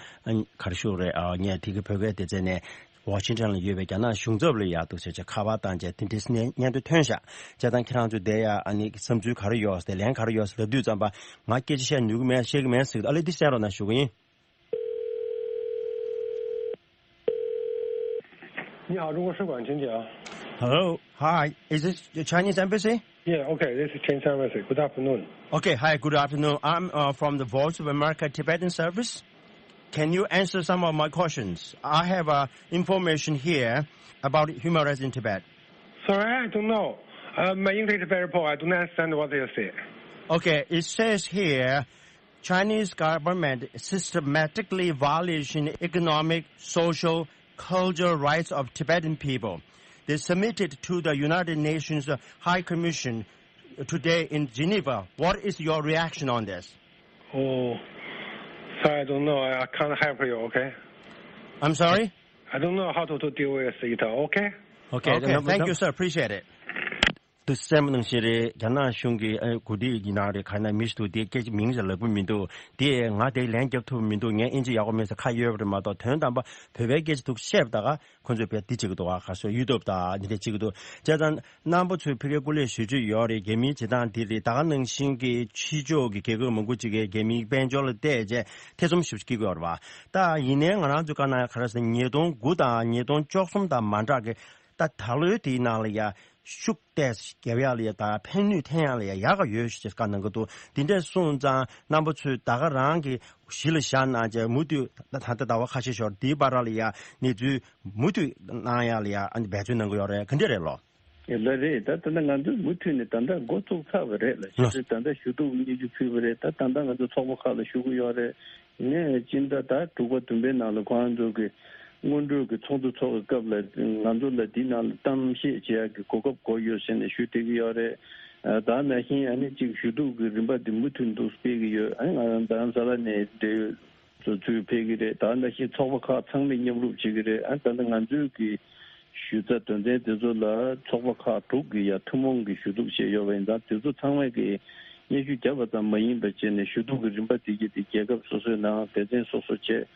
ག་རེ་ཞུ་རེད། ཨ་ངས་དེ་གི་བོད་སྐད་སྡེ་ཚན་ནས། ཝ་ཤིང་ཊོན་ལ་ཡོད་པའི་རྒྱ་ནག་གཞུང་ཚབ་ལ་ཡག་འདུག་ཟེར་བྱས་ཁ་པར་བཏང་བྱས་དེ་འདྲའི་སྣེ་སྙན་ཐོ་ཐོན་ཤག་བྱས་ཙང་ཁྱེད་རང་ཚོ་བསྡད་ཡ་ཨ་ནི་བསམ་ཚུལ་ག་རེ་ཡོད་ཟེར་ལན་ག་རེ་ཡོད་ཟེར་ལབ་དུས་ཙམ་པ་ང་སྐད་ཆ་བཤད་ནུས་ཀྱི་མེད་ཤེས་ཀྱི་མེད་ཟེར་གྱི་འདུག་ཨ་ལེ་འདི་གསན་རོགས་གནང་ཞུ་གི་ཡིན། 你好，中国使馆，请讲。 Hello, hi, is this the Chinese embassy? Yeah, okay, this is Chinese embassy. Good afternoon. Okay, hi, good afternoon. I'm uh, from the Voice of America Tibetan Service. Can you answer some of my questions? I have uh, information here about human rights in Tibet. Sorry, I don't know. Uh, my English is very poor. I do not understand what you say. Okay, it says here Chinese government systematically violation economic, social, cultural rights of Tibetan people. They submitted to the United Nations High Commission today in Geneva. What is your reaction on this? Oh, sorry, I don't know. I, I can't help you, okay? I'm sorry? I don't know how to, to deal with it, okay? Okay, okay, thank you, sir. Appreciate it. དུ་གསལ་མོ་ནང་བཞིན་རེད། རྒྱ་ནག་གཞུང་གི་ཨ་གོ་སྒྲིག་ཡིན་ན་རེད། ག་ན་མི་ཞིག་འདུག་དེ་སྐད་ཆ་མིང་ལ་ལབ་གི་མི་འདུག་དེ་ང་དེ་ལན་རྒྱབ་ཐུབ་མི་འདུག་ངས་ཨིན་ཇི་ཡག་པོ་མེད་ས་ཁ་ཡོད་པ་རེད་མ་གཏོགས། དོན་དམ་པ་བོད་པའི་སྐད་ཆ་འདུག་བཤད་པ་ད་ག་ཁོ་ཚོས་བས་འདི་བྱེད་ཀྱི་འདུག་ཨ་ཁ་སོ་ཡུ་ཊུབ་དང་འདི་འདྲ་བྱེད་ཀྱི་འདུག་བྱས་ཙང་རྣམ་པ་ཚོས་ཕ་གིར་སྐུ་ལས་ཞུ་རྒྱུ་ཡོད་རེད། རྒྱ་མིའི་བྱེད་སྟངས་འདི་རེད། ད་ག་ནང་བཞིན་གྱི་ཕྱི་ཕྱོགས་ཀྱི་རྒྱལ་ཁབ་མང་པོ་ཅིག་གིས་རྒྱ་མིའི་དཔལ་འབྱོར་ལ་བལྟས་རྗེས་ཐེ་ཚོམ་ཞིག་སྐྱེ་གི་ཡོད་རེད་བ། ད་ཡིན་ནའི་ང་རང་ཚོས་བཀའ་གནང་ཡ་ག་རེ་ཟེར་ན་ཉིས་སྟོང་དགུ་དང་ཉིས་སྟོང་བཅུ་གསུམ་དང་མ་འདྲ་གི་ད་ད་ལོའི་དེའི་ནང་ལ་ཡ་ཤུགས་ཏོག་ཙམ་རྒྱབ་ཡག་ལ་ཡ་ད་ཕན་ནུས་ཐོན་ཡག་ལ་ཡ་ཡག་ག་ཡོད་ཞེས་བཀའ་གནང་གི་འདུག་དེ་འདྲས་སོང་ཙང་རྣམ་པ་ཚོས་ད་ག་རང་གི་གཞི་ལ་བཞག་གནང་བྱས་མུ་མཐུད་ད་ད་ལྟ་ཟླ་བ་ཁ་ཤས་ཤོར་དེའི་བར་ལ་ཡ་གནས་ཚུལ་མུ་མཐུད་གནང་ཡག་ལ་ཡ་ཨ་ནི་འབད་བརྩོན་གནང་གི་ཡོད་རེད། ག་འདྲས་རེད་ལོ། ལ་རེད། ད་ད་ལྟ་ང་ཚོས་མུ་མཐུད་ནས་ད་ལྟ་འགོ་བཙུགས་ཚར་བ་རེད་ལ། ལགས། ཞེས་ད་ལྟ་ཞུ་གཏུག་གཉིས་ཀྱི་ཕུལ་བ་རེད། ད་ད་ལྟ་ང་ཚོ་ཚོགས་པ་ཁག་ལ་ཞུ་གི་ཡོད་རེད། ནས་སྤྱི་ཟླ་ད་དྲུག་པ་བདུན་པའི་ནང་ལ་ཁོང་ཚོ་གི་སྔོན་འགྲོ་གི་ཚོགས་འདུ་ཚོགས་ཀྱི་སྐབས་ལ་ང་ཚོ་ལ་འདི་ནང་ལ་གཏམ་བཤད་བྱེད་ཡག་གི་གོ་སྐབས་དགོས་ཡོད་ཟེར་ནས་ཞུ་བསྡད་ཀྱི་ཡོད་རེད། ད་ནང་བཞིན་ཨ་ནི་གཅིག་ཞུ་གཏུག་གི་རིམ་པ་འདི་མུ་མཐུད་འདུག་སྤེལ་གྱི་ཡོད། ཨ་ནི་ང་རང་རྡ་རམ་ས་ལ་ནས་འབྲེལ་ཡོད་ཚོ་ཚུར་ཕེབས་ཀྱི་རེད། ད་ནང་བཞིན་ཚོགས་པ་ཁག་ཚང་མས་མཉམ་རུབ་བྱེད་ཀྱི་རེད། ཨ་ནི་ད་ལྟ་ང་ཚོའི་གི་ཞུ་རྩ་དོན་ཚན་དེ་ཚོ་ལ་ཚོགས་པ་ཁག་དྲུག་གི་ཡ་ཐུན་མོང་གི་ཞུ་གཏུག་བྱས་ཡོད་པ་ཡིན་ཙང་དེ་ཚོ་ཚང་མས་གི་སྙན་ཞུ་བརྒྱབ་པ་ཙམ་མ་ཡིན་པ་བྱས་ནས་ཞུ་གཏུག་གི་རིམ་པ་དེ་གྱི་དེ་རྒྱལ་ཁབ་སོ་སོའི་ནང་སྡེ་ཚན་སོ་སོ་བྱས།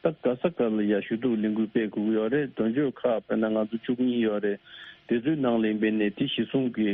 ད་ག་ས་ག་ལ་ཡ་ཞུ་གཏུག་ལས་འགུལ་སྤེལ་དགོས་ཀྱི་ཡོད་རེད། དོན་གཅོད་ཁག་དཔེར་ན་ང་ཚོ་བཅུ་གཉིས་ཡོད་རེད། དེ་ཚོའི་ནང་ལ་ཡིན་པས་ནས་དེ་གཞི་བཟུང་གི་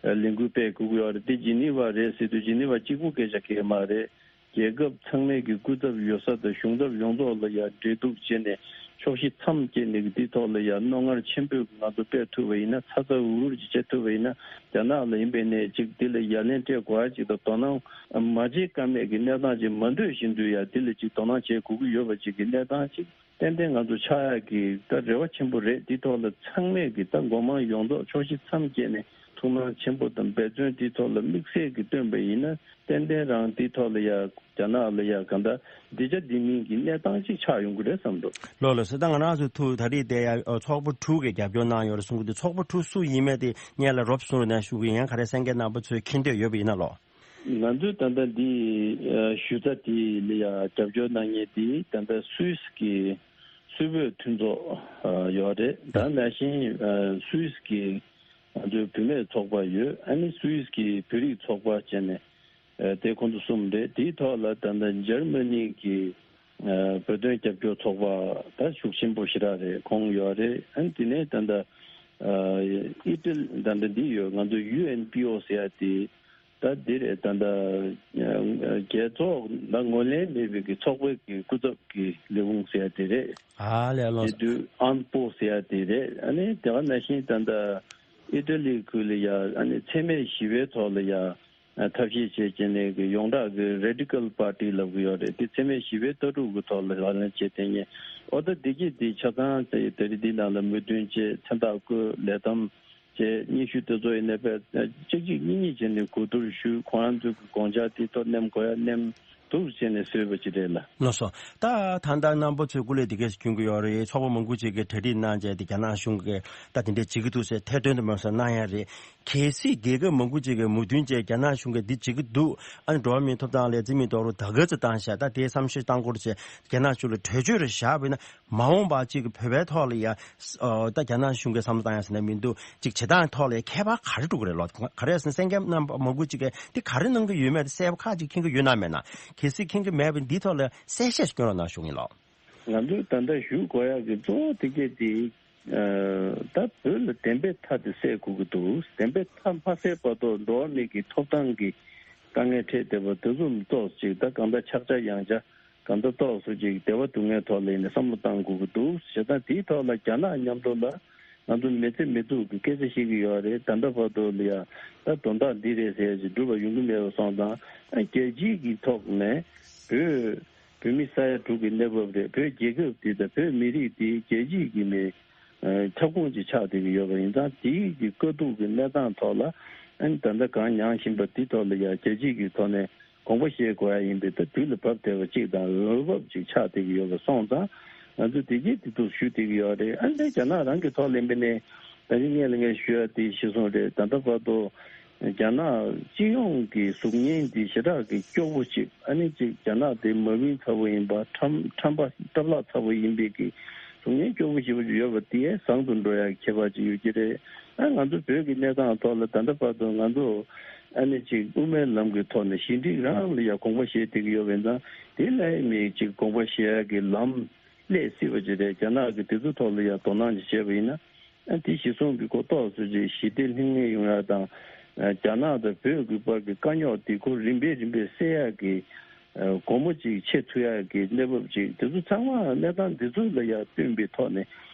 ལས་འགུལ་སྤེལ་དགོས་ཀྱི་ཡོད་རེད། དེ་ཇི་ནི་ཝ་རེད་ཟེར་དུས་ཇི་ནི་ཝ་གཅིག་པུ་སྐད་ཆ་གལ་མ་རེད། རྒྱལ་ཁབ་ཚང་མའི་གི་སྐུ་ཚབ་ཡོད་ས་དང་གཞུང་ཚབ་ཡོངས་རྫོགས་ལ་ཡ་འབྲེལ་གཏུག་བྱས་ནས་ཕྱོགས་བཞི་མཚམས་བཅད་ནས་གི་དེ་ཐོག་ལ་ཡ་རྣོ་ངར་ཆེན་པོས་ང་ཚོ་སྤེལ་ཐུབ་པ་ཡིན་ན། ཚ་ཚ་འུར་འུར་གྱིས་བྱེད་ཐུབ་པ་ཡིན་ན། རྒྱ་ནག་ལ་ཡིན་པས་ནས་ཅིག་དེ་ལ་ཡ་ལན་སྤྲད་དགོས་ཡ་ཅིག་དང་དོ་སྣང་མ་བྱེད་ཀ་མེད་ཀྱི་གནས་སྟངས་ཅིག་མ་འདོད་བཞིན་དུ་ཡ་དེ་ལ་ཅིག་དོ་སྣང་བྱེད་དགོས་ཀྱི་ཡོད་པ་ཅིག་གི་གནས་སྟངས་ཅིག་ཏན་ཏན་ང་ཚོ་ཆགས་ཡག་གི་ད་རེ་བ་ཆེན་པོ་རེད། དེ་ཐོག་ལ་ཚང་མས་ཀྱི་ད་མགོ་མང་ཡོངས་རྫོགས་ཕྱོགས་བཞི་མཚམས་བཅད་ནས་ཐུགས་སྣང་ཆེན་པོ་དང་འབད་བརྩོན་དེ་ཐོག་ལ་དམིགས་བསལ་གྱི་བཏོན་པ་ཡིན་ན་ཏན་ཏན་རང་དེ་ཐོག་ལ་ཡ་རྒྱ་ནག་ལ་ཡ་གང་ལྟར་འདི་ཆ་འདི་མིན་གྱི་གནས་སྟངས་ཅིག་ཆགས་ཡོང་གི་རེད་བསམ་འདུག་ལགས་ལགས་སོ། ད་ང་རང་ཚོ་ཐུགས་ད་རེས་དེ་ཡ་ཚོགས་པ་དྲུག་གིས་རྒྱབ་སྐྱོར་གནང་ཡོད་རེད་གསུང་གི་འདུག་ཚོགས་པ་དྲུག་སུ་ཡིན་མེད་དེ་སྔོན་ལ་རོབ་གསུང་རོགས་གནང་ཞུ་གི་ཡིན། ག་རེ་གསན་མཁན་རྣམ་པ་ཚོས་མཁྱེན་འདོད་ཡོད་པ་ཡིན་ན་ལོ། ང་ཚོས་ད་ལྟ་འདི་ཞུ་རྩ་དེ་ལ་ཡ་རྒྱབ་སྐྱོར་གནང་མཁན་དེ་ད་ལྟ་སུད་སི་གི་སུད་བོད་མཐུན་ཚོགས་ཡོད་རེད། ད་ནང་བཞིན་སུད་སི་གི་ང་ཚོའི་བུད་མེད་ཚོགས་པ་ཡོད། ཨ་ནི་སུད་སི་གི་བོད་རིགས་ཚོགས་པ་བྱས་ནས་དེ་ཁོང་ཚོ་གསུམ་རེད། དེའི་ཐོག་ལ་ད་ལྟ་འཇར་མ་ནི་གི་བོད་དོན་རྒྱབ་སྐྱོར་ཚོགས་པ་ད་ཤུགས་ཆེན་པོ་ཞེ་དྲག་རེད། ཁོང་ཡོད་རེད། ཨ་ནི་དེ་ནས་ད་ལྟ་ཨི་ཊ་ལི་ད་ལྟ་འདི་ཡོད། ང་ཚོ་ཡུ་ཨེན་པི་ཨོ་ཟེར་ཡ་དེ་ད་འདི་རེད། ད་ལྟ་རྒྱལ་ཚོགས་ད་ངོས་ལེན་མེད་པའི་གི་ཚོགས་པའི་གི་སྐུ་ཚབ་ཀྱི་ལས་ཁུངས་ཟེར་ཡ་དེ་རེད། ཨ་ལས་ལོ། དེ་དུས་ཨན་པོ་ཟེར་ཡ་དེ་རེད། ཨ་ནི་དེ་ག་ནང་བཞིན་ད་ལྟ་ཨི་ཊ་ལི་ཁུལ་ལ་ཡ་ཨ་ནི་འཚེ་མེད་ཞི་བའི་ཐོག་ལ་ཡ་ཐབས་ཤེས་བྱས་བྱས་ནས་གི་ཡོངས་གྲགས་ཀྱི་རེ་ཌི་ཀལ་པར་ཊི་ལབ་གི་ཡོད་རེད། དེ་འཚེ་མེད་ཞི་བའི་ལྟ་གྲུབ་ཀྱི་ཐོག་ལ་ལག་ལེན་བྱས་བསྡད་མཁན། ཨོ་ད་འདི་གྱིས་འདི་ཆ་ཚང་དེ་དེ་རིང་འདི་ནང་ལ་མོས་མཐུན་བྱས་མཚན་རྟགས་བཀོད་ལས་དམ་བྱས་སྙན་ཞུ་དེ་ཚོ་ཡིན་ནའི་བས་གཅིག་གཅིག་གཉིས་གཉིས་བྱས་ནས་གོ་བསྡུར་ཞུས། ཁོ་རང་ཚོའི་གི་དགོངས་འཆར་དེ་ཐོག་ནེམ་དགོས་ཡ་ནེམ་འདུག་བྱས་ནས་བཟོས་པ་ཅིག་རེད་ལ། ལགས་སོ། ད་ད་ལྟ་རྣམ་པ་ཚོས་སྐུ་ལས་དེ་གས་སུ་སྐྱོན་གྱི་ཡོད་རེད། ཚོགས་པ་མང་པོ་ཅིག་གིས་གྲ་སྒྲིག་གནང་བྱས་དེ་རྒྱ་ནག་གཞུང་གིས་ད་དེ་འདྲས་བྱེད་ཀྱི་འདུག་ཟེར་ཐེར་འདོན་དུ་མ་སོང་གནང་ཡ་རེད། གལ་སྲིད་རྒྱལ་ཁབ་མང་པོ་ཅིག་གིས་མོས་མཐུན་བྱས་རྒྱ་ནག་གཞུང་གིས་འདི་བྱེད་ཀྱི་འདུག་ཨ་ནི་འགྲོ་བ་མིའི་ཐོབ་ཐང་ལ་བརྩི་མེད་གཏོང་རོགས་ད་ག་ཚོད་བཏང་བཞག་ད་དེའི་བསམ་ཤེས་བཏང་སྐོར་བྱས་རྒྱ་ནག་གཞུང་ལ་གྲོས་ཆོད་རེ་བཞག་པ་ཡིན་ན་མ་འོངས་པ་ཅིག་གི་བོད་པའི་ཐོག་ལ་ཡ་ད་རྒྱ་ནག་གཞུང་གིས་བསམ་བློ་བཏང་ཡ་ཟེར་ན་མི་འདུག་ཅིག་བྱེད་སྟངས་ཐོག་ལ་ཡ་ཁྱད་པར་ག་རེ་འགྲོ་གི་རེད་ལོ། ག་རེ་ཟེར་ན་གསན་མཁན་རྣམ་པ་མང་པོ་ཅིག་གིས་འདི་ག་རེ་གནང་གི་ཡོད་མེད་གསལ་པོ་ཁག་ཅིག་མཁྱེན་གི་ཡོད་ན་མེད་ན། གལ་སྲིད་མཁྱེན་གི་མེད་པ་འདི་ཐོག་ལ་གསལ་བཤད་ཞིག་སྐྱོན་རོགས་གནང་ཞུ་ཡིན་ལོ། ང་ཚོས་ད་ལྟ་ཞུ་དགོས་ཡག་གི་གཙོ་བོ་དེ་གས་དེ། ད་བོད་ལ་བདེན་པའི་མཐའ་དེ་གསལ་དགོས་ཀྱི་འདུག་བདེན་པའི་མཐའ་མ་གསལ་བར་དུ་འགྲོ་བ་མི་གི་ཐོབ་ཐང་གི་དཀའ་ངལ་འཕྲད་བསྡད་པ་དེ་ཚོ་ལ་ཏོག་ཅིག་ད་གང་ལྟར་ཆག་ཆག་ཡང་ཆག་གང་ལྟར་ཏོག་ཙམ་ཅིག་བདེ་བ་སྡུག་བསྔལ་ཐོག་ལ་ཡིན་ནས་བསམ་བློ་བཏང་དགོས་ཀྱི་འདུག་བྱས་ཙང་དེའི་ཐོག་ལ་རྒྱ་ནག་མཉམ་དུ་ལ་ང་ཚོ་མི་ཚེ་མི་སྡུག་གི་སྐད་ཆ་བཤད་ཀྱི་ཡོད་རེད། ད་ལྟ་བར་དུ་ལ་ཡང་ད་དོན་དག་འདི་རེད་ཟེར་ཡ་ཅིག་འགྲུབ་པ་ཡོང་གི་མེད་པ་སོང་ཙང་རྒྱལ་སྤྱིའི་གི་ཐོག་ནས་བོད་བོད་མི་ས་ཡ་དྲུག་གི་གནས་བབ་རེད། བོད་རྒྱལ་ཁབ་འདི་དང་བོད་མི་རིགས་འདི་རྒྱལ་སྤྱིའི་གི་མི་ཁྱབ་ཁོངས་ཀྱི་ཆགས་བསྡད་ཀྱི་ཡོད་པ་ཡིན་ཙང་དེའི་གི་དཀའ་སྡུག་གི་གནས་སྟངས་ཐོག་ལ་ཨ་ནི་ད་ལྟ་གང་མྱངས་བཞིན་པ་འདི་ཐོག་ལ་ཡང་རྒྱལ་སྤྱིའི་གི་ཐོག་ནས་ དགོངས་པ་བཞེས་དགོས་ཡ་ཡིན་པའི་ད་དུས་ལ་བབ་བསྡད་པ་གཅིག་དང་འོས་བབ་ཅིག་ཆགས་བསྡད་ཀྱི་ཡོད་པ་སོང་ཙང་། ང་ཚོས་དེ་གྱིས་དེ་ཐུགས་ཞུ་བསྡད་ཀྱི་ཡོད་རེད། ཨ་ནི་རྒྱ་ནག་རང་གི་ཐོག་ལ་ཡིན་པ་ནས་ད་ནི་སྔོན་ལ་ངས་ཞུ་ཡ་དེ་གཞིར་བཟུང་རེད། ད་ལྟ་བར་དུ་རྒྱ་ནག་སྤྱི་ཡོངས་ཀྱི་གཟུགས་བརྙན་འདི་ཞེ་དྲག་གི་སྐྱོ་པོ་ཅིག་ཨ་ནི་ཅིག་རྒྱ་ནག་དེ་མ་བིན་ཚ་པོ་ཡིན་པ། ཁྲམ་ཁྲམ་པ་ཁྲབ་ལག་ཚ་པོ་ཡིན་པའི་གི་གཟུགས་བརྙན་སྐྱོ་པོ་ཞེ་པོ་ཅིག་ཡོད་པ་དེ་བཟང་དུ་འགྲོ་ཡ་ཁྱད་པར་ཅིག་ཡོད་ཀྱི་རེད། ཨ་ང་ཚོ་བོད་ཀྱི་གནས་སྟངས་ཐོག་ལ་ད་ལྟ་བར་དུ་ང་ཚོ་ཨ་ནི་ཅིག་དབུ་མའི་ལམ་གྱི་ཐོག་ནས་ཞི་འགྲིག་རང་ལ་ཡ་དགོངས་པ་བཞེས་བསྡད་ཀྱི་ཡོད་པ་ཡིན་ཙང་། དེ་ལས་མི་ཅིག་དགོངས་པ་བཞེས་ཡ་གི་ལམ་སླེབས་སྲིད་པ་ཅིག་རེད། རྒྱ་ནག་གི་དེ་ཚོ་ཐོག་ལ་ཡ་དོ་སྣང་ཅིག་བྱས་པ་ཡིན་ན། ཨ་དེ་གཞི་བཟུང་གི་གོ་རྟོགས་སུ་ཅིག་ཞི་བདེ་ལྷིང་ངེ་ཡོང་ཡ་དང་། ཨ་རྒྱ་ནག་དང་བོད་ཀྱི་བར་གྱི་དཀའ་རྙོག་དེ་ཁོ་རིམ་པས་རིམ་པས་སེལ་ཡ་གི་ཨ་སྒོ་མོ་ཅིག་ཕྱེ་ཐུབ་ཡ་གི་གནས་བབ་ཅིག་དེ་ཚོ་ཚང་མ་གནས་སྟངས་འདི་ཚོ་ལ་ཡ་བསྟུན་པའི་ཐོག་ནས་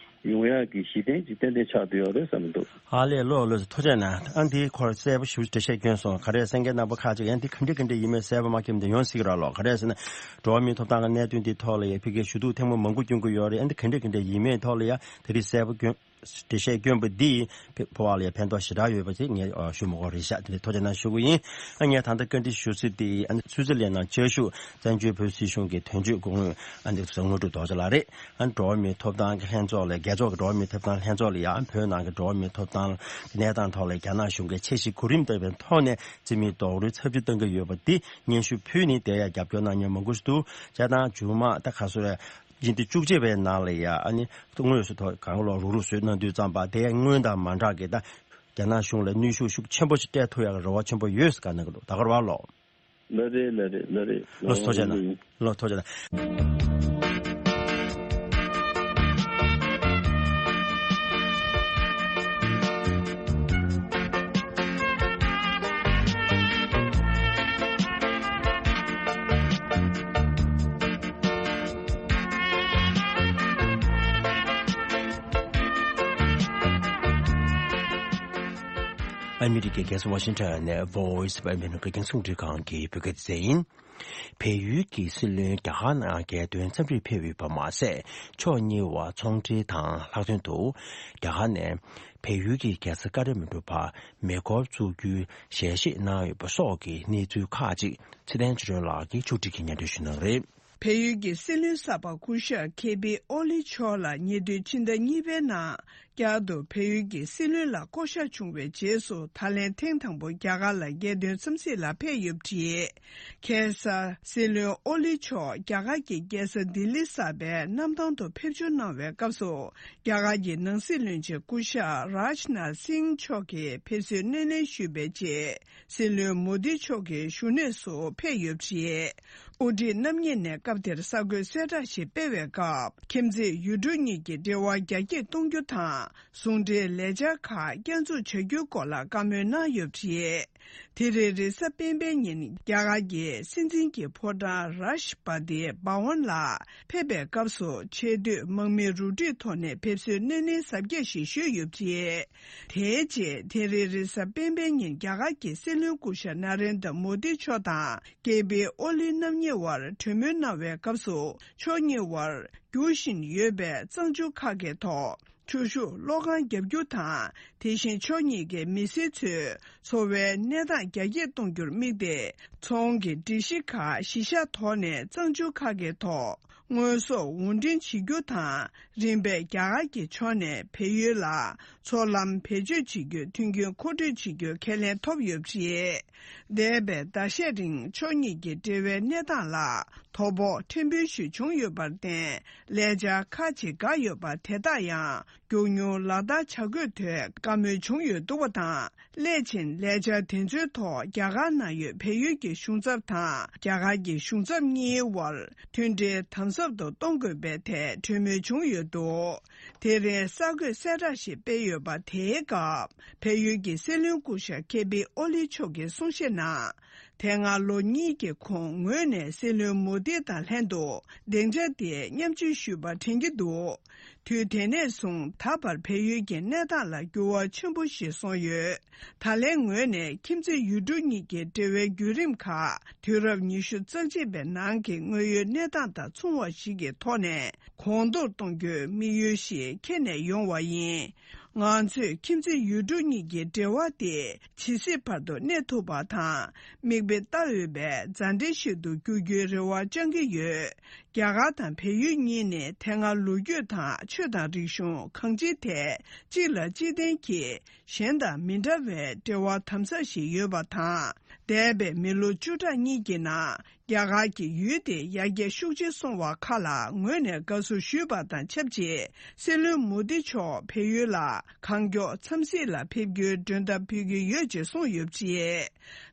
ཡོང་ཡ་གི་གཞི་རྟེན་ཅིག་ཏན་ཏན་ཆགས་བསྡད་ཡོད་རེད་བསམ་གྱི་འདུག་ཨ་ལས། ལགས་ལགས་སོ། ཐུགས་རྗེ་གནང་། ཨ་འདི་ཁོར་གསལ་པོ་ཞེ་པོ་འགྲེལ་བཤད་བསྐྱོན་སོང་། ག་རེ་གསན་མཁན་རྣམ་པ་ཁག་ཅིག་ཡང་འདི་ག་འདྲ་ག་འདྲ་ཡིན་མིན་གསལ་པོ་མ་མཁྱེན་པ་འདི་ཡོང་སྲིད་ཀྱི་རེད་ལགས། ག་རེ་ཟེར་ན། འགྲོ་བ་མིའི་ཐོབ་ཐང་གི་གནད་དོན་འདི་ཐོག་ལ་ཡ་ཕ་གིའི་ཞུ་གཏུག་ཐེངས་མ་མང་པོ་བསྐྱོན་གྱི་ཡོད་རེད། ཨ་འདི་ག་འདྲ་ག་འདྲ་ཡིན་མིན་ཐོག་ལ་ཡ་དེ་རིང་གསལ་པོ་བསྐྱོན། འགྲེལ་བཤད་བསྐྱོན་པ་འདིས་ཕ་བོད་ལ་ཡང་ཕན་ཐོགས་ཞེ་དྲག་ཡོད་པ་ཞིག་ངས་ཨ་ཞུ་མི་དགོས་རེད་ཤག་དེ་འདྲ་ཐུགས་རྗེ་གནང་ཞུ་གི་ཡིན། ཨ་ངས་ད་ལྟ་བཀའ་འདྲི་ཞུ་སྲིད་དེ་ཨ་ནི་སུད་སི་ལན་ནང་བཅའ་བཞུགས་བཙན་བྱོལ་བོད་སྲིད་གཞུང་གི་དོན་གཅོད་སྐུ་ངོ་ཨ་འདི་ཚོ་དངོས་གྲུབ་རྡོ་རྗེ་ལགས་རེད། ཨ་ནི་འགྲོ་བ་མིའི་ཐོབ་ཐང་གི་ལྷན་ཚོགས་ལ། རྒྱལ་ཚོགས་ཀྱི་འགྲོ་བ་མིའི་ཐོབ་ཐང་ལྷན་ཚོགས་ལ་ཡང་བོད་ནང་གི་འགྲོ་བ་མིའི་ཐོབ་ཐང་གི་གནས་སྟངས་ཐོག་ལ་རྒྱ་ནག་གཞུང་གིས་ཆེས་ཆེར་གོ་རིམ་ལྡན་པའི་ཐོག་ནས་རྩིས་མེད་རྡོག་རོལ་ཚབས་ཆེ་གཏོང་གི་ཡོད་པ་འདི་སྙན་ཞུ་ཕུལ་ནས་དེ་ཡང་རྒྱབ་སྐྱོར་གནང་མཁན་མང་པོ་ཞིག་འདུག་བྱས་ཙང་མཇུག་མ་ད་ག་སོ་རེད། ཡིན་དུས་བཅུ་གཅིག་པའི་ནང་ལ་ཡ་ཨ་ནི་དངོས་སུ་ཐོག་གང་ལོག་རུག་རུག་བཟོས་གནང་དུས་ཙམ་པ་དེ་ཡང་སྔོན་དང་མ་འདྲ་གི་ད་རྒྱ་ནག་གཞུང་ལ་གནོན་ཤུགས་ཤུགས་ཆེན་པོ་ཞིག་སྤྲད་ཐུབ་ཡག་གི་རེ་བ་ཆེན་པོ་ཡོད་ཟེར་ག་གནང་གི་འདུག་ད་ག་རེ་བ་ལོ། ལགས་རེད། ལགས་རེད། ལགས་རེད། ལགས་སོ། ཐུགས་རྗེ་གནང་། ལགས་ཐུགས་རྗེ་གནང་། ཨ་མི་རི་ཀའི་རྒྱལ་ས་ཝ་ཤིང་ཊོན་ནས་Voice of America རྒྱང་སྲིང་རླུང་འཕྲིན་ཁང་གི་བོད་སྐད་སྡེ་ཚན་ཡིན། བལ་ཡུལ་གྱི་སྲིད་བློན་རྒྱ་གར་ནང་རྒྱལ་དོན་འཚམས་འདྲིར་ཕེབས་ཡོད་པ་མ་ཟད། ཕྱོགས་གཉིས་བར་ཚོང་འབྲེལ་དང་ལྷག་དོན་དུ་རྒྱ་གར་ནས་བལ་ཡུལ་གྱི་རྒྱལ་ས་ཀ་ཐ་མན་གྲུ་བར་མེ་འཁོར་བཙུགས་རྒྱུའི་ཞལ་བཞེས་གནང་ཡོད་པ་སོགས་ཀྱི་གནས་ཚུལ་ཁག་ཅིག་ཚེ་བརྟན་ཆོས་སྒྲོན་ལགས་ཀྱིས་ཕྱོགས་སྒྲིག་གིས་སྙན་སྒྲོན་ཞུ་གནང་གི་རེད། བལ་ཡུལ་གྱི་སྲིད་བློན་གསར་པ་སྐུ་ཞབས་ཁེ་པི་ཨོ་ལི་མཆོག་ལ་ཉེ་དུས་ཕྱི་ཟླ་གཉིས་པའི་ནང་བསྐྱར་དུ་བལ་ཡུལ་གྱི་སྲིད་བློན་ལ་བསྐོ་གཞག་བྱུང་བའི་རྗེས་སུ་ད་ལན་ཐེངས་དང་པོ་རྒྱ་གར་ལ་རྒྱལ་དོན་འཚམས་གཟིགས་ལ་ཕེབས་ཡོད་པ་རེད། ཁ་སང་སྲིད་བློན་ཨོ་ལི་མཆོག་རྒྱ་གར་གྱི་རྒྱལ་ས་ལྡི་ལི་གསར་པའི་གནམ་ཐང་དུ་ཕེབས་འབྱོར་གནང་བའི་སྐབས་སུ། རྒྱ་གར་གྱི་ནང་སྲིད་བློན་ཆེན་སྐུ་ཞབས་རཱཇ་ནཱཐ་སིང་མཆོག་གིས་ཕེབས་བསུའི་སྣེ་ལེན་ཞུས་པའི་རྗེས། སྲིད་བློན་མོ་དི་མཆོག་གི་བཞུགས་གནས་སུ་ཕེབས་ཡོད་པ་རེད། དབུ་ཁྲིད་རྣམ་གཉིས་ནས་སྐབས་དེར་གསར་འགོད་གསལ་བསྒྲགས་ཤིག་སྤེལ་བའི་སྐབས། ཁྱིམ་མཚེས་ཡུལ་གྲུ་གཉིས་ཀྱི་འབྲེལ་བ་རྒྱ་སྐྱེད་གཏོང་རྒྱུ་དང་། ཟུང་འབྲེལ་ལས་འཆར་ཁག་བསྐྱར་འཛུགས་བྱ་རྒྱུའི་སྐོར་ལ་བཀའ་མོལ་གནང་ཡོད་པ་རེད། དེ་རིང་རེས་གཟའ་སྤེན་པའི་ཉིན་རྒྱ་གར་གྱི་སྲིད་འཛིན་གྱི་ཕོ་བྲང་རཱཤ་ཊ་པ་ཏི་བྷ་ཝན་ལ་ཕེབས་པའི་སྐབས་སུ། ཆེས་མཐོའི་དམག་མིའི་རུ་ཁྲིད་ཐོག་ནས་ཕེབས་བསུའི་སྣེ་ལེན་གཟབ་རྒྱས་ཤིག་ཞུས་ཡོད་པ་རེད། དེའི་རྗེས་དེ་རིང་རེས་གཟའ་སྤེན་པའི་ཉིན་རྒྱ་གར་གྱི་སྲིད་བློན་སྐུ་ཞབས་ན་རེན་དྲ་མོ་དི་མཆོག་དང་ཀེ་པི་ཨོ་ལི་རྣམ་གཉིས་དབར་གྲོས་མོལ་གནང་བའི་སྐབས་སུ། ཕྱོགས་གཉིས་དབར་འགྱུར་བཞིན་ཡོད་པའི་གཙང་ཆུ་ཁག་གི་ཐོག་ཆུ་ཤུགས་གློག་ཁང་བརྒྱབ་རྒྱུ་དང་། དེ་བཞིན་ཕྱོགས་གཉིས་ཀྱི་མི་སེར་ཚོའི་འཚོ་བའི་གནས་སྟངས་རྒྱ་སྐྱེད་གཏོང་རྒྱུར་དམིགས་ཏེ། ཚོང་གི་སྒྲིག་གཞི་ཁག་གཞི་བཞག་ཐོག་ནས་གཙང་ཆུ་ཁག་གི་ཐོག་དངོས་ཟོག་དབོར་འདྲེན་བྱེད་རྒྱུ་དང་། རིམ་པས་རྒྱ་གར་གྱི་ཕྱོགས་ནས་བལ་ཡུལ་ལ་མཚོ་ལམ་བེད་སྤྱོད་བྱེད་རྒྱུའི་མཐུན་རྐྱེན་མཁོ་སྤྲོད་བྱེད་རྒྱུའི་ཁས་ལེན་ཐོབ་ཡོད་པ་རེད། འདས་པའི་ཟླ་ཤས་རིང་ཕྱོགས་གཉིས་ཀྱི་འབྲེལ་བའི་གནས་སྟངས་ལ་དོ་ཕོག་ཕྲན་བུ་ཞིག་བྱུང་ཡོད་པར་བརྟེན། ལས་འཆར་ཁག་ཅིག་འགག་ཡོད་པ་དེ་དག་ཡང་། མགྱོགས་མྱུར་ལག་བསྟར་བྱ་དགོས་དོན་བཀའ་མོལ་བྱུང་ཡོད་འདུག་པ་དང་། སླད་ཕྱིན་ལས་འཆར་དེ་ཚོའི་ཐོག་རྒྱ་གར་ནང་ཡོད་བལ་ཡུལ་གྱི་གཞུང་ཚབ་དང་རྒྱ་གར་གྱི་གཞུང་ཚབ་གཉིས་དབར་མཐུན་སྒྲིལ་དམ་ཟབ་ཏུ་གཏོང་དགོས་པའི་ཐད་གྲོས་མོལ་བྱུང་ཡོད་འདུག་དེ་རིང་གསར་འགོད་གསལ་བསྒྲགས་ཤིག་སྤེལ་ཡོད་པ་དེའི་སྐབས། བལ་ཡུལ་གྱི་སྲིད་བློན་སྐུ་ཞབས་ཁེ་པི་ཨོ་ལི་མཆོག་གིས་གསུང་བཤད་ནང་། དེ་སྔ་ལོ་གཉིས་ཀྱི་གོང་ངོས་ནས་སྲིད་བློན་མོ་དི་དང་ལྷན་དུ་སྡིངས་ཆ་དེར་མཉམ་ཞུགས་ཞུས་པ་དྲན་གྱི་འདུག་དུས་དེ་ནས་བཟུང་ད་བར་བལ་ཡུལ་གྱི་གནས་སྟངས་ལ་འགྱུར་བ་ཆེན་པོ་ཞིག་སོང་ཡོད། ད་ལན་ངོས་ནས་ཁྱིམ་མཚེས་ཡུལ་གྲུ་གཉིས་ཀྱི་འབྲེལ་བའི་བརྒྱུད་རིམ་ཁག་དུས་རབས་ཉི་ཤུ་རྩ་གཅིག་པའི་ནང་གི་དངོས་ཡོད་གནས་སྟངས་དང་མཚུངས་པ་ཞིག་གི་ཐོག་ནས་གོང་མཐོར་གཏོང་རྒྱུའི་དམིགས་ཡུལ་ཞིག་འཁྱེར་ནས་ཡོང་བ་ཡིན། ང་ཚོས་ཁྱིམ་མཚེས་ཡུལ་གྲུ་གཉིས་ཀྱི་འབྲེལ་བ་དེ་ཇི་སྲིད་བར་དུ་གནས་ཐུབ་པ་དང་། མིག་དཔེ་ལྟ་འོས་པའི་མཛའ་འབྲེལ་ཞིག་ཏུ་འགྱུར་རྒྱུའི་རེ་བ་བཅང་གི་ཡོད། རྒྱ་གར་དང་བལ་ཡུལ་གཉིས་ནི་དེ་སྔ་ལོ་རྒྱུས་དང་ཆོས་དང་རིག་གཞུང་། གང་ཅིའི་ཐད་གཅིག་ལ་གཅིག་བརྟེན་གྱིས་གཞན་དང་མི་འདྲ་བའི་འབྲེལ་བ་དམ་ཟབ་ཞིག་ཡོད་པ་དང་། འདས་པའི་མི་ལོ་བཅུ་ཕྲག་གཉིས་ཀྱི་ནང་རྒྱ་གར་གྱིས་ཡུལ་དེ་ཡར་རྒྱས་ཤུགས་ཆེ་སོང་བ་ཁག་ལ་ངོས་ནས་དགའ་བསུ་ཞུས་པ་དང་ཆབས་ཅིག་སྲིད་བློན་མོ་དི་མཆོག་བལ་ཡུལ་ལ་གང་མགྱོགས་འཚམས་གཟིགས་ལ་ཕེབས་རྒྱུའི་མགྲོན་བརྡ་ཕུལ་གྱི་ཡོད་ཅེས་གསུངས་ཡོད་པ་རེད།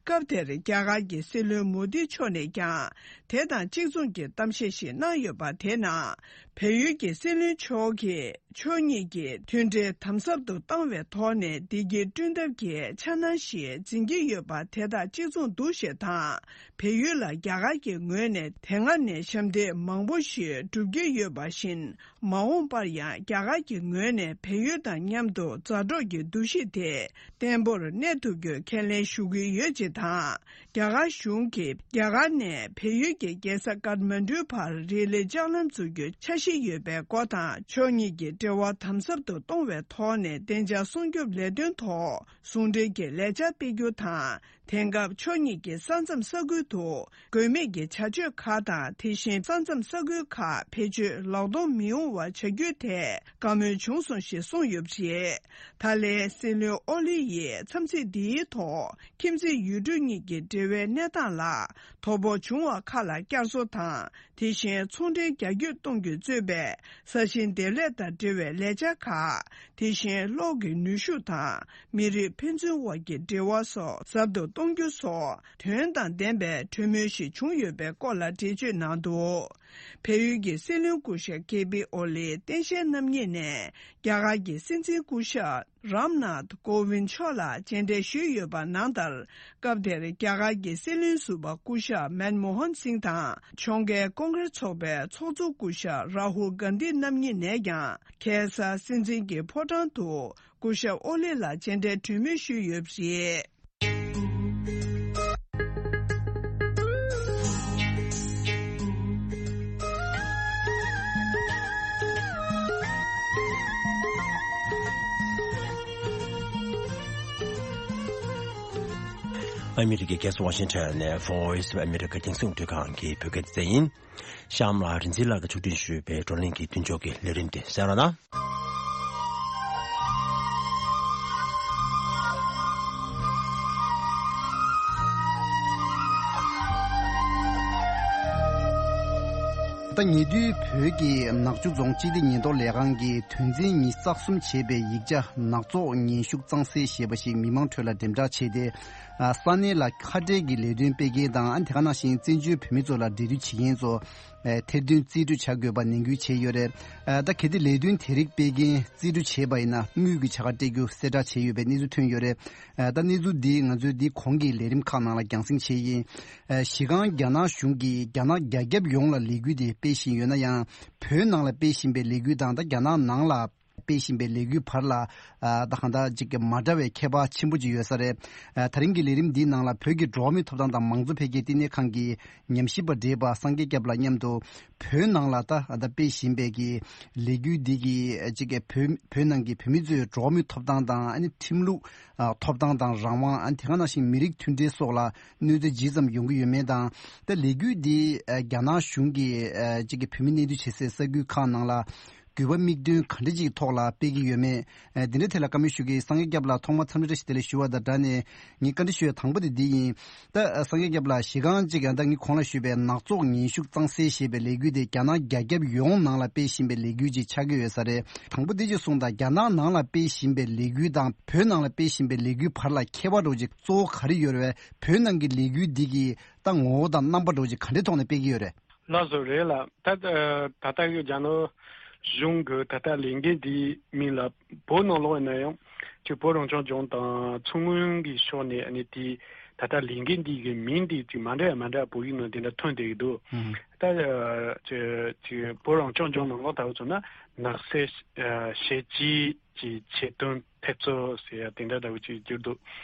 སྐབས་དེར་རྒྱ་གར་གྱི་སྲིད་བློན་མོ་དི་མཆོག་ནས་ཀྱང་དེ་དང་གཅིག་མཚུངས་ཀྱི་གཏམ་བཤད་ཞིག་གནང་ཡོད་པ་དེ་ནང་། བལ་ཡུལ་གྱི་སྲིད་བློན་མཆོག་གིས་ཕྱོགས་གཉིས་ཀྱིས་མཐུན་འབྲེལ་དམ་ཟབ་ཏུ་བཏང་བའི་ཐོག་ནས་བདེ་སྐྱིད་བསྐྲུན་ཐབས་ཀྱི་འཆར་སྣང་ཞིག་འཛིན་གྱི་ཡོད་པ་དེ་དང་གཅིག་མཚུངས་འདུག་ཞེས་དང་། བལ་ཡུལ་ལ་རྒྱ་གར་གྱི་ངོས་ནས་དེ་སྔ་ནས་ཞབས་འདེགས་མང་པོ་ཞིག་བསྒྲུབ་ཀྱི་ཡོད་པ་བཞིན། མ་འོངས་པར་ཡང་རྒྱ་གར་གྱི་ངོས་ནས་བལ་ཡུལ་དང་མཉམ་དུ་མཛའ་གྲོགས་ཀྱི་འདུ་ཤེས་དེ་བརྟན་པོར་གནས་ཐུབ་རྒྱུའི་ཁས་ལེན་ཞུ་གི་ཡོད་ཅེས་དང་། རྒྱ་གར་གཞུང་གིས་རྒྱ་གར་ནས་བལ་ཡུལ་གྱི་རྒྱལ་ས་ཀཏ་མན་ཌུའི་བར་རི་ལི་ལྕགས་ལམ་འཛུགས་རྒྱུའི་འཆར་གཞི་ཡོད་པའི་སྐོར་དང་། ཕྱོགས་གཉིས་ཀྱི་འབྲེལ་བ་དམ་ཟབ་ཏུ་གཏོང་བའི་ཐོག་ནས་བདེ་འཇགས་སྲུང་སྐྱོབ་ལས་དོན་ཐོག་ཟུང་འབྲེལ་གྱི་ལས་འཆར་སྤེལ་རྒྱུ་དང་། དེང་སྐབས་ཕྱོགས་གཉིས་ཀྱི་ས་མཚམས་ས་ཁུལ་དུ་དགོས་མེད་ཀྱི་བྱ་སྤྱོད་ཁག་དང་། དེ་བཞིན་ས་མཚམས་ས་ཁུལ་ཁག་བེད་སྤྱོད་ལག་སྟོང་མི་ཡོང་བ་བྱ་རྒྱུའི་ཐད་བཀའ་མོལ་བྱུང་སོང་ཞེས་གསུངས་ཡོད་པ་རེད། ད་ལན་སྲིད་བློན་ཨོ་ལི་ཡིས་འཚམས་གཟིགས་འདིའི་ཐོག་ཁྱིམ་མཚེས་ཡུལ་གྲུ་གཉིས་ཀྱི་འབྲེལ་བའི་གནས་སྟངས་ལ་དོ་ཕོག་བྱུང་བ་ཁག་ལ་བསྐྱར་གསོ་དང་། དེ་བཞིན་ཚོང་འབྲེལ་རྒྱ་སྐྱེད་གཏོང་རྒྱུ་གཙོས་པའི་ས་ཞིང་འདེབས་ལས་དང་འབྲེལ་བའི་ལས་འཆར་ཁག་དེ་བཞིན་གློག་གི་ནུས་ཤུགས་དང་མི་རིགས་ཕན་ཚུན་དབར་གྱི་འབྲེལ་བ་སོགས་ཟབ་ཏུ་གཏོང་རྒྱུ་སོགས་དོན་དང་ལྡན་པའི་གྲོས་མོལ་ཞིག་བྱུང་ཡོད་པའི་སྐོར་ལ་འགྲེལ་བརྗོད་གནང་འདུག་བལ་ཡུལ་གྱི་སྲིད་བློན་སྐུ་ཞབས་ཀེ་པི་ཨོ་ལི་སྟངས་དཔྱལ་རྣམ་གཉིས་ནས་རྒྱ་གར་གྱི་སྲིད་འཛིན་སྐུ་ཞབས་རམ་ནཱཐ་ཀོ་ཝིན་མཆོག་ལ་མཇལ་འཕྲད་ཞུས་ཡོད་པ་ནང་ལྟར། སྐབས་དེར་རྒྱ་གར་གྱི་སྲིད་བློན་ཟུར་པ་སྐུ་ཞབས་མན་མོ་ཧན་སིང་དང་། ཕྱོགས་འགལ་ཀོང་ཀྲེས་ཚོགས་པའི་ཚོགས་གཙོ་སྐུ་ཞབས་རཱ་ཧུལ་གྷན་དྷི་རྣམ་གཉིས་ནས་ཀྱང་ཁ་སང་སྲིད་འཛིན་གྱི་ཕོ་བྲང་དུ་སྐུ་ཞབས་ཨོ་ལི་ལ་མཇལ་འཕྲད་གྲོས་མོལ་ཞུས་ཡོད་པ་རེད། ཨ་མི་རི་ཀའི་རྒྱལ་ས་ཝ་ཤིང་ཊོན་ནས་Voice of America རྒྱང་སྲིང་རླུང་འཕྲིན་ཁང་གི་བོད་སྐད་སྡེ་ཚན་ཡིན། གཤམ་ལ་རིན་འཛིན་ལགས་ཀྱིས་ཕྱོགས་སྒྲིག་ཞུས་པའི་བགྲོ་གླེང་གི་མདུན་ལྕོག་གི་ལས་རིམ་དེ་གསན་རོགས་གནང་། ད་ཉེ་དུས་བོད་ཀྱི་ནག་ཆུ་རྫོང་སྤྱི་བདེ་ཉེན་རྟོག་ལས་ཁང་གིས་དོན་ཚན་ཉི་ཤུ་རྩ་གསུམ་བྱས་པའི་ཡིག་ཆ་ནག་ཚོགས་ངན་ཞུགས་གཙང་སེལ་ཞེས་པ་ཞིག་མི་མང་ཁྲོད་ལ་འགྲེམས་བསྒྲགས་བྱས་ཏེ། ཨ། ས་གནས་ལ་ཁ་བྲལ་གྱི་ལས་དོན་སྤེལ་མཁན་དང་། ཨ། དེ་ག་ནང་བཞིན་བཙན་བྱོལ་བོད་མི་ཚོ་ལ་འབྲེལ་མཐུད་བྱེད་མཁན་ཚོ། ཨ། ཐེར་འདོན་རྩིས་སྤྲོད་བྱ་དགོས་པ་ནན་སྐུལ་བྱས་ཡོད་རེད། ཨ། ད་གལ་ཏེ་ལས་དོན་དེ་རིགས་སྤེལ་མཁན་རྩིས་སྤྲོད་བྱས་པ་ཡིན་ན་དངུལ་གྱི་བྱ་དགའ་སྤྲད་རྒྱུ་གསལ་བསྒྲགས་བྱས་ཡོད་པའི་གནས་ཚུལ་ཐོན་ཡོད་རེད། ཨ། ད་གནས་ཚུལ་འདི་ང་ཚོས་འདི་གོང་གི་ལས་རིམ་ཁག་ནང་ལ་རྒྱང་སྲིང་བྱས་ཡིན། ཨ། གཞི་རྐང་རྒྱ་ནག་གཞུང་གིས་རྒྱ་ནག་རྒྱ་ཁྱབ་ཡོངས་ལ་ལས་འགུལ་དེ་སྤེལ་བཞིན་ཡོད་ན་ཡང་། བོད་ནང་ལ་སྤེལ་བཞིན་པའི་ལས་འགུལ་དང་། ད་རྒྱ་ནག་ནང་ལ་སྤེལ་བཞིན་པའི་ལས་འགུལ་བར་ལ། ཨ། ད་གང་ལྟར་ཅིག་གི་མ་འདྲ་བའི་ཁྱད་པར་ཆེན་པོ་ཅིག་ཡོད་ས་རེད། ཨ། ད་རིང་གི་ལས་རིམ་འདིའི་ནང་ལ་བོད་ཀྱི་འགྲོ་བ་མིའི་ཐོབ་ཐང་དང་མང་གཙོ་འཕེལ་རྒྱས་བསྟི་གནས་ཁང་གི་ཉམས་ཞིབ་པ་བགྲེས་པ་སངས་རྒྱས་སྐྱབས་ལགས་མཉམ་དུ། བོད་ནང་ལ་ད་ད་སྤེལ་བཞིན་པའི་གི་ལས་འགུལ་འདི་གི་ཅིག་གི་བོད་བོད་ནང་གི་བོད་མི་ཚོའི་འགྲོ་བ་མིའི་ཐོབ་ཐང་དང་། ཨ་ནི་ཁྲིམས་ལུགས། ཨ། ཐོབ་ཐང་དང་རང་དབང་། ཨ་ནི་དེ་ག་ནང་བཞིན་མི་རིགས་མཐུན་སྒྲིལ་སོགས་ལ་གནོད་འཚེ་ཇི་ཙམ་ཡོང་གི་ཡོད་མེད་དང་། ད་ལས་འགུལ་འདི། ཨ། རྒྱ་ནག་གཞུང་གིས། ཨ། ཅིག་གི་བོད་མི་གནས་སྡོད་བྱེད་སའི་ས་ཁུལ་ཁག་ནང་ལ། དགོས་པ་དམིགས་འདུན་ག་འདྲ་ཅིག་ཐོག་ལ་སྤེལ་གྱི་ཡོད་མེད། ཨ། འདི་འདྲའི་ཐད་ལ་བཀའ་མོལ་ཞུ་གི། སངས་རྒྱས་སྐྱབས་ལགས་ཐོག་མར་འཚམས་འདྲི་བཀྲ་ཤིས་བདེ་ལེགས་ཞུ་བ་དང་སྦྲགས་ནས། ངས་བཀའ་འདྲི་ཞུ་ཡ་དང་པོ་དེ་འདི་ཡིན། ད་སངས་རྒྱས་སྐྱབས་ལགས། གཞི་རྐང་གཅིག་ཡང་ད་ངས་གོང་ལ་ཞུས་པའི་ནག་ཚོགས་ངན་ཞུགས་གཙང་སེལ་ཞེས་པའི་ལས་འགུལ་དེ་རྒྱ་ནག་རྒྱ་ཁྱབ་ཡོངས་ནང་ལ་སྤེལ་བཞིན་པའི་ལས་འགུལ་ཅིག་ཆགས་ཀྱི་ཡོད་ས་རེད། དང་པོ་དེ་ཅིག་གསུངས་དང་། རྒྱ་ནག་ནང་ལ་སྤེལ་བཞིན་པའི་ལས་འགུལ་དང་བོད་ནང་ལ་སྤེལ་བཞིན་པའི་ལས་འགུལ་བར་ལ་ཁྱད་པར་འདྲ་བོ་ཅིག་གཙོ་བོ་ག་རེ་ཡོད་རེད་པས། བོད་ནང་གི་ལས་འགུལ་འདི་གི་ད་ངོ་བོ་དང་རྣམ་པ་འདྲ་བོ་ཅིག་ག་འདྲའི་ཐོག་ནས་སྤེལ་གྱི་ཡོད་རེད། ལགས་སོ། རེད་ལགས། ད་ད་ལྟ་གི་རྒྱ་ནག་གཞུང་གི་ད་ལྟ་ལས་འགུལ་འདིའི་མིང་ལ་བོད་ནང་ལོགས་ཡིན་ན་ཡང་ཅིག་བོད་རང་སྐྱོང་ལྗོངས་དང་མཚོ་སྔོན་གྱི་ཕྱོགས་ནས་ཨ་ནི་དེའི་ད་ལྟ་ལས་འགུལ་འདི་གི་མིང་འདི་ཅིག་མ་འདྲ་མ་འདྲ་བོད་ཡིག་ནང་དེ་འདྲ་ཐོན་བསྡད་ཀྱི་འདུག་ཨང་། ད་ཅིག་ཅིག་བོད་རང་སྐྱོང་ལྗོངས་ནང་ལོགས་ལྟ་བུ་བྱུང་ན་ནག་སེལ་ཞི་བྱེད་ཀྱི་ཆེད་དོན་འཐབ་རྩོད་ཟེར་ཡ་དེ་འདྲ་ལྟ་བུ་ཅིག་གྱུར་འདུག་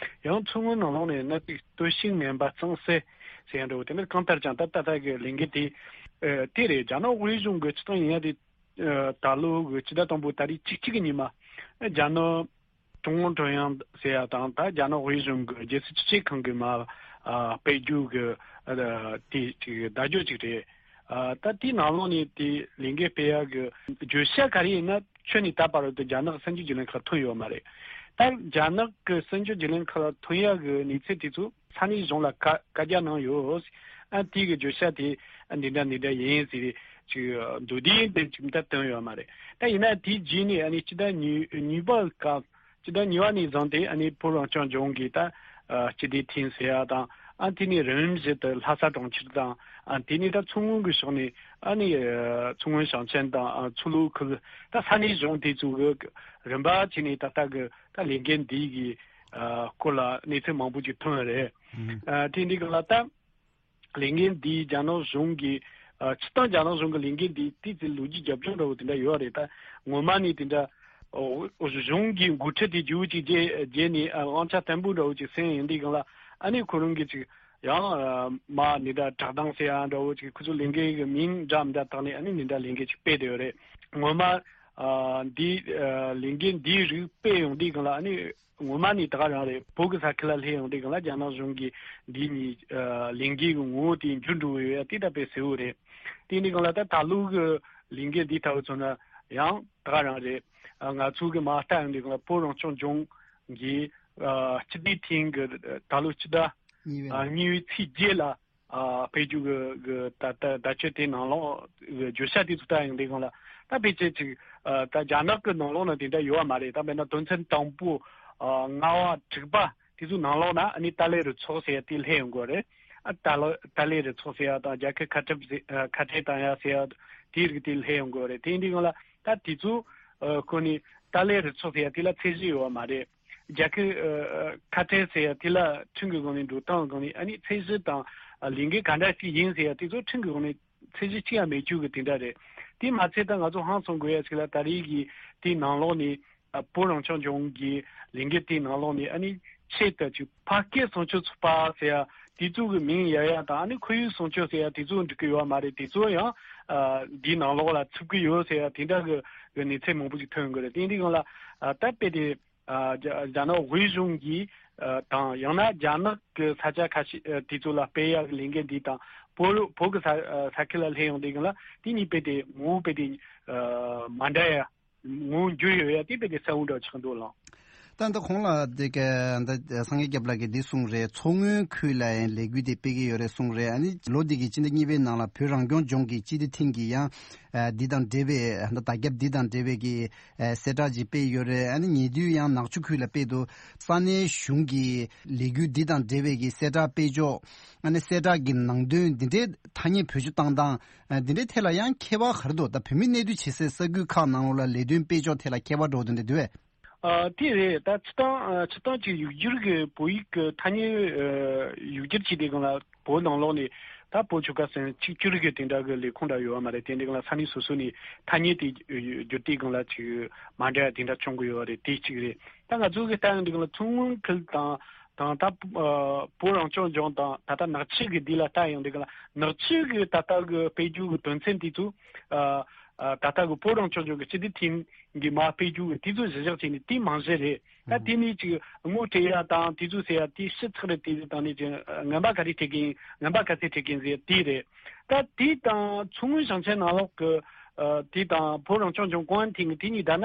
ཡང་མཚོ་སྔོན་ནང་ལོགས་ནས་ན་ཅིག་ལྟོས་ཤིག་ངན་པ་གཙང་སེལ་ཟེར་ཡ་འདྲ་བོ་དེ་འདྲ། གང་ལྟར་ཀྱང་ད་ད་ལྟ་གི་ལས་འགུལ་དེ་ཨ་དེ་རེད། རྒྱ་ནག་དབུས་གཞུང་གི་སྤྱི་བཏང་ཡིན་ཡ་དེ། ཨ་ད་ལོ་གི་ཕྱི་ཟླ་དང་པོ་ཏ་རིག་བཅུ་གཅིག་གི་ཉི་མ། རེད། རྒྱ་ནག་ཀྲུང་ཨུ་ཀྲུང་དབྱང་ཟེར་ཡ་དང་ད་རྒྱ་ནག་དབུས་གཞུང་གི་རྒྱལ་སྲིད་སྤྱི་ཁྱབ་ཁང་གི་མ་ཨ་སྤེལ་རྒྱུ་གི་ཨ་དེ་ཅིག་བརྡ་བརྒྱུད་ཅིག་རེད། ཨ་ད་དེའི་ནང་ལོགས་ནས་དེ་ལས་འགུལ་སྤེལ་ཡ་གི་བརྗོད་བྱ་ག་རེ་ཡིན་ན་ཁྱོན་ནས་ད་བར་དུ་རྒྱ་ནག་གི་གསར་འགྱུར་བརྒྱུད་ལམ་ཁག་ཐོན་ཡོད་མ་རེད། ད་རྒྱ་ནག་གི་གསར་འགྱུར་བརྒྱུད་ལམ་ཁག་ཐོན་ཡ་གི་གནས་ཚུལ་དེ་ཚོ་ས་གནས་གཞུང་ལ་བཀའ་བཀའ་རྒྱ་གནང་ཡོད། ཨ་དེ་གི་བརྗོད་བྱ་དེ་ཨ་འདི་འདྲ་འདི་འདྲ་ཡིན་ཟེར་ཅིག་མདོར་བསྡུས་དེ་ཅིག་མཐའ་བཏོན་ཡོད་མ་རེད། ད་ཡིན་ན་དེའི་རྗེས་ནས་ཨ་ནི་སྤྱི་ཟླ་གཉིས་གཉིས་པ་སྐབས་སྤྱི་ཟླ་གཉིས་པ་ནས་བཟུང་སྟེ་ཨ་ནི་བོད་རང་སྐྱོང་ལྗོངས་ཀྱི་ད་ཨ་སྤྱི་བདེ་ཐིང་ཟེར་ཡ་དང་ཨ་དེ་ནས་རིམ་བཞིན་དུ་ལྷ་ས་གྲོང་ཁྱེར་དང་ཨ་དེ་ནས་ད་མཚོ་སྔོན་གྱི་ཕྱོགས་ནས་ཨ་ནི་ཨ་མཚོ་སྔོན་ཞིང་ཆེན་དང་ཨ་མཚོ་ལྷོ་ཁུལ་ད་ས་གནས་གཞུང་དེ་ཚོ་གི་རིམ་པ་བྱས་ནས་ད་ལྟ་གི་ད་ལས་འགུལ་འདི་གི་ཨ་སྐོར་ལ་གནས་ཚུལ་མང་པོ་ཅིག་ཐོན་རེད། ཨ་དེ་འདི་ག་ལ་ད། ལས་འགུལ་འདིའི་རྒྱ་ནག་གཞུང་གི་ཨ་སྤྱིར་བཏང་རྒྱ་ནག་གཞུང་གི་ལས་འགུལ་འདི་ཏོག་ཙམ་ལོ་རྒྱུས་རྒྱབ་ལྗོངས་འདྲ་བོ་དེ་འདྲ་ཡོད་རེད། ད་སྔོན་མ་ནས་དེ་འདྲ་ཨོ་གཞུང་གི་འགོ་ཁྲིད་དེ་རྒྱུ་ཅིག་བརྗེ་བརྗེ་ནས་ཨ་དབང་ཆ་བརྟན་པོ་འདྲ་བོ་ཅིག་ཟིན་ཡོང་དུས་སྒང་ལ་ཨ་ནི་ཁོ་རང་གི་ཅིག་ཡང་ཨ་མ་འདི་འདྲ་བསྒྲགས་གཏམ་ཟེར་ཡ་འདྲ་བོ་ཅིག་ཁོ་ཚོ་ལས་འགུལ་གི་མིང་འདྲ་མི་འདྲ་བཏགས་ནས་ཨ་ནི་འདི་འདྲ་ལས་འགུལ་ཅིག་སྤེལ་བསྡད་ཡོད་རེད། སྔོན་མ་ཨ་འདི་ཨ་ལས་འགུལ་འདིའི་རིགས་སྤེལ་ཡོང་དུས་སྒང་ལ་ཨ་ནི། ངོ་མ་ནས་ད་ག་རང་རེད། བོད་ཀྱི་ས་ཁུལ་ལ་སླེབས་ཡོང་དུས་སྒང་ལ་རྒྱ་ནག་གཞུང་གིས་འདི་གཉིས་ཨ་ལས་འགུལ་གྱི་ངོ་བོ་དེ་འགྱུར་འགྲོ་གི་ཡོད་ཡ་དེ་ད་དཔེ་གསལ་བོ་རེད། དེ་ནས་སྒང་ལ་ད་ད་ལོ་གི་ལས་འགུལ་འདི་ལྟ་བུ་མཚོན་ན་ཡང་ད་ག་རང་རེད། ཨ་ང་ཚོ་གི་མ་ལྟ་ཡོང་དུས་སྒང་ལ་བོད་རང་སྐྱོང་ལྗོངས་ཀྱི་ཨ་སྤྱི་བདེ་ཐིང་གི་ད་ལོ་སྤྱི་ཟླ་གཉིས་པའི་ཨ་ནང་གཉིས་པའི་ཚེས་བརྒྱད་ལ། ཨ་སྤེལ་རྒྱུ་གི་གི་ད་ད་ད་ཆོས་དེ་ནང་ལོགས་གི་བརྗོད་བྱ་དེ་ཚོ་ལྟ་ཡོང་དུས་སྒང་ལ་ད་ཕལ་ཆེར་ཅིག་ཨ་ད་རྒྱ་ནག་གི་ནང་ལོགས་ན་དེ་འདྲ་ཡོད་པ་མ་རེད། ད་དཔེར་ན་དོན་ཚན་དང་པོ་ཨ་ལྔ་པ་དྲུག་པ་དེ་ཚོ་ནང་ལོགས་ན་ཨ་ནི་ཏཱ་ལའི་རུ་ཚོགས་ཟེར་ཡ་དེ་སླེབས་ཡོང་གི་རེད། ཨ་ཏཱ་ལ་ཏཱ་ལའི་རུ་ཚོགས་ཟེར་ཡ་དང་རྒྱལ་ཁབ་ཁ་བྲལ་ཟེར་ཨ་ཁ་བྲལ་བཏང་ཡ་ཟེར་ཡ་དེའི་རིགས་དེ་སླེབས་ཡོང་གི་རེད། དེ་ཡིན་དུས་སྒང་ལ་ད་དེ་ཚོ་ཨ་ཁོ་ནི་ཏཱ་ལའི་རུ་ཚོགས་ཟེར་ཡ་དེ་ལ་ཚད་གཞི་ཡོད་པ་མ་རེད། རྒྱལ་ཁབ་ཨ་ཁ་བྲལ་ཟེར་ཡ་དེ་ལ་ཁྲིམས་ཀྱི་སྒང་ནས་འགྲོ་སྟངས་སྒང་ནས་ཨ་ནི་ཚད་གཞི་དང་ཨ་ལས་འགུལ་ག་འདྲ་ཞིག་ཡིན་ཟེར་ཡ་དེ་ཚོ་ཁྲིམས་ཀྱི་སྒང་ནས་ཚད་གཞི་གཅིག་ཡང་མེད་རྒྱུ་གི་དེ་འདྲ་རེད། དེ་མ་ཚད་ད་ང་ཚོ་ཧང་སང་དགོས་ཡ་ཞིག་ལ་ད་རེས་ཀྱི་དེའི་ནང་ལོགས་ནས་ཨ་བོད་རང་སྐྱོང་ལྗོངས་ཀྱི་ལས་འགུལ་དེའི་ནང་ལོགས་ནས་ཨ་ནི་ཆེད་དུ་ཅིག་ཕ་སྐད་སྲུང་སྐྱོབ་ཚོགས་པ་ཟེར་ཡ་དེ་ཚོ་གི་མིང་ཡ་ཡ་དང་ཨ་ནི་ཁོར་ཡུག་སྲུང་སྐྱོབ་ཟེར་ཡ་དེ་ཚོ་འགྲིག་གི་ཡོད་པ་མ་རེད། དེ་ཚོ་ཡང་ཨ་འདིའི་ནང་ལོགས་ལ་ཚུད་ཀྱི་ཡོད་ཟེར་ཡ་དེ་འདྲ་གི་གི་གནས་ཚུལ་མང་པོ་ཞིག་ཐོན་གི་རེད། དེ་འདི་སྒང་ལ་ཨ་ད་དཔེ་དེ། ཨ་རྒྱ་རྒྱ་ནག་དབུས་གཞུང་གིས་ཨ་དང་ཡང་ན་རྒྱ་ནག་གི་ས་ཆ་ཁ་ཤས་ཨ་དེ་ཚོ་ལ་སྤེལ་ཡག་གི་ལས་འགུལ་འདི་དང་བོད་བོད་ཀྱི་ས་ཨ་ས་ཁུལ་ལ་སླེབས་ཡོང་དུས་སྒང་ལ་དེ་གཉིས་དཔེ་དེ་ངོ་བོ་དཔེ་དེ་ཨ་མ་འདྲ་ཡ་ངོ་བོ་འགྱུར་ཡོད་ཡ་དེ་དཔེ་དེ་གསལ་བོ་འདྲ་ཆགས་འདུག་ལགས། ད་འདི་གོང་ལ་འདི་ག་འདི་སངས་རྒྱས་སྐྱབས་ལགས་ཀྱིས་འདི་གསུངས་རེད། མཚོ་སྔོན་ཁུལ་ལ་ཡང་ལས་འགུལ་དེ་སྤེལ་གྱི་ཡོད་རེད་གསུངས་རེད། ཨ་ནི་ལོ་འདི་གི་སྤྱི་ཟླ་གཉིས་པའི་ནང་ལ་བོད་རང་སྐྱོང་ལྗོངས་ཀྱི་སྤྱི་བདེ་ཐིང་གིས་ཡང་ཨ་འདི་དང་འབྲེལ་བའི་ད་བརྒྱབ་འདི་དང་འབྲེལ་བའི་གི་ཨ་གསལ་བསྒྲགས་ཅིག་སྤེལ་ཡོད་རེད། ཨ་ནི་ཉེ་དུས་ཡང་ནག་ཆུ་ཁུལ་ལ་སྤེལ་འདུག། ས་གནས་གཞུང་གི་ལས་འགུལ་འདི་དང་འབྲེལ་བའི་གི་གསལ་བསྒྲགས་སྤེལ་ཕྱོགས། ཨ་ནི་གསལ་བསྒྲགས་ཀྱི་ནང་དོན་འདི་འདྲའི་ཐ་སྙད་བེད་སྤྱོད་བཏང་སྟངས། ཨ་འདི་འདྲའི་ཐད་ལ་ཡང་ཁྱད་པར་ག་རེ་འདུག། ད་བོད་མི་གནས་སྡོད་བྱེད་སའི་ས་ཁུལ་ཁག་ནང་ལོགས་ལ་ལས་དོན་སྤེལ་ཕྱོགས་ཐད་ལ་ཁྱད་པར་འགྲོ་འདི་འདྲ་འདུག་བས། ཨ་དེ་རེད། ད་སྤྱིར་བཏང་ཨ་སྤྱིར་བཏང་གི་ཡིག་སྒྱུར་གྱི་བོད་ཡིག་གི་ཐ་སྙད་ཨ་ཡིག་སྒྱུར་བྱས་དུས་སྒང་ལ་བོད་ནང་ལོགས་ནས་ད་བོད་ཆོལ་ཁ་གསུམ་གཅིག་གྱུར་གྱི་དེ་འདྲ་གི་ལས་ཁུངས་འདྲ་ཡོད་པ་མ་རེད། དེ་འདྲའི་སྒང་ལ་ས་གནས་སོ་སོ་ནས་ཐ་སྙད་དེ་བསྒྱུར་དུས་སྒང་ལ་ཅིག་མ་འདྲ་བ་དེ་འདྲ་བྱུང་གི་ཡོད་རེད། དེ་གཅིག་རེད། ད་ང་ཚོ་གི་ལྟ་ཡོང་དུས་སྒང་ལ་མཚོ་སྔོན་ཁུལ་དང་དང་ད་ཨ་བོད་རང་སྐྱོང་ལྗོངས་དང་ད་ལྟ་ནག་ཆུ་གི་འདི་ལ་ལྟ་ཡོང་དུས་སྒང་ལ་ནག་ཆུ་གི་ད་ལྟ་གི་སྤེལ་རྒྱུ་གི་དོན་ཚན་དེ་ཚོ་ཨ་ཨ་ད་ལྟ་གི་བོད་རང་སྐྱོང་ལྗོངས་ཀྱི་སྤྱི་བདེ་ཐིང་གི་མར་སྤེལ་རྒྱུ་གི་དེ་ཚོ་གཞི་བཞག་བྱས་ནས་དེ་རྨང་གཞི་རེད། ད་དེ་ནས་ཅིག་ངོ་སྤྲད་ཡ་དང་དེ་ཚོ་ཟེར་ཡ་དེ་ཕྱི་ཚགས་རེད། དེ་དང་ནས་ཅིག་ངན་པ་ག་རེ་སྤྲད་གིན་ངན་པ་ག་ཚད་སྤྲད་གིན་ཟེར་ཡ་དེ་རེད། ད་དེ་དང་མཚོ་སྔོན་ཞིང་ཆེན་ནང་ལོགས་ཀྱི་ཨ་དེ་དང་བོད་རང་སྐྱོང་ལྗོངས་ཀུང་ཨན་ཐིང་གི་དེ་གཉིས་བསྡུར་ན་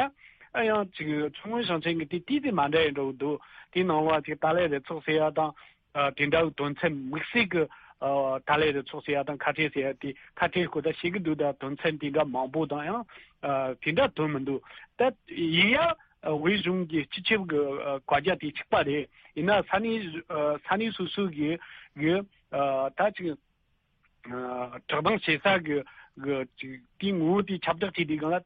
ཨ་ཡང་ཅིག་མཚོ་སྔོན་ཞིང་ཆེན་གི་དེ་དེ་དེ་མ་འདྲ་ཡི་འགྲོ་གི་འདུག། དེ་ནང་ལོགས་ཅིག་ཏཱ་ལའི་རུ་ཚོགས་ཟེར་ཡ་དང་། ཨ་དེ་འདྲ་བའི་དོན་ཚན་དམིགས་བསལ་གྱི་ཨ་ཏཱ་ལའི་རུ་ཚོགས་ཟེར་ཡ་དང་ཁ་བྲལ་ཟེར་ཡ་དེ་ཁ་བྲལ་སྐོར་ད་བཤད་ཀྱི་འདུག། ད་དོན་ཚན་དེ་འདྲ་མང་པོ་དང་ཡང་ཨ་དེ་འདྲ་དོན་མི་འདུག། ད་ཡིན་ཡང་ཨ་དབུས་གཞུང་གི་སྤྱི་ཁྱབ་ཀྱི་ཨ་བཀའ་རྒྱ་དེ་གཅིག་པ་རེད། ཡིན་ན་ས་གནས་ཨ་ས་གནས་སོ་སོ་གི་གི་ཨ་ད་ཅིག་ཨ་བསྒྲགས་གཏམ་བྱེད་ས་གི་གི་ཅིག་དེའི་ངོ་བོ་དེ་ཁྱབ་བསྒྲགས་བྱེད་དུས་སྒང་ལ།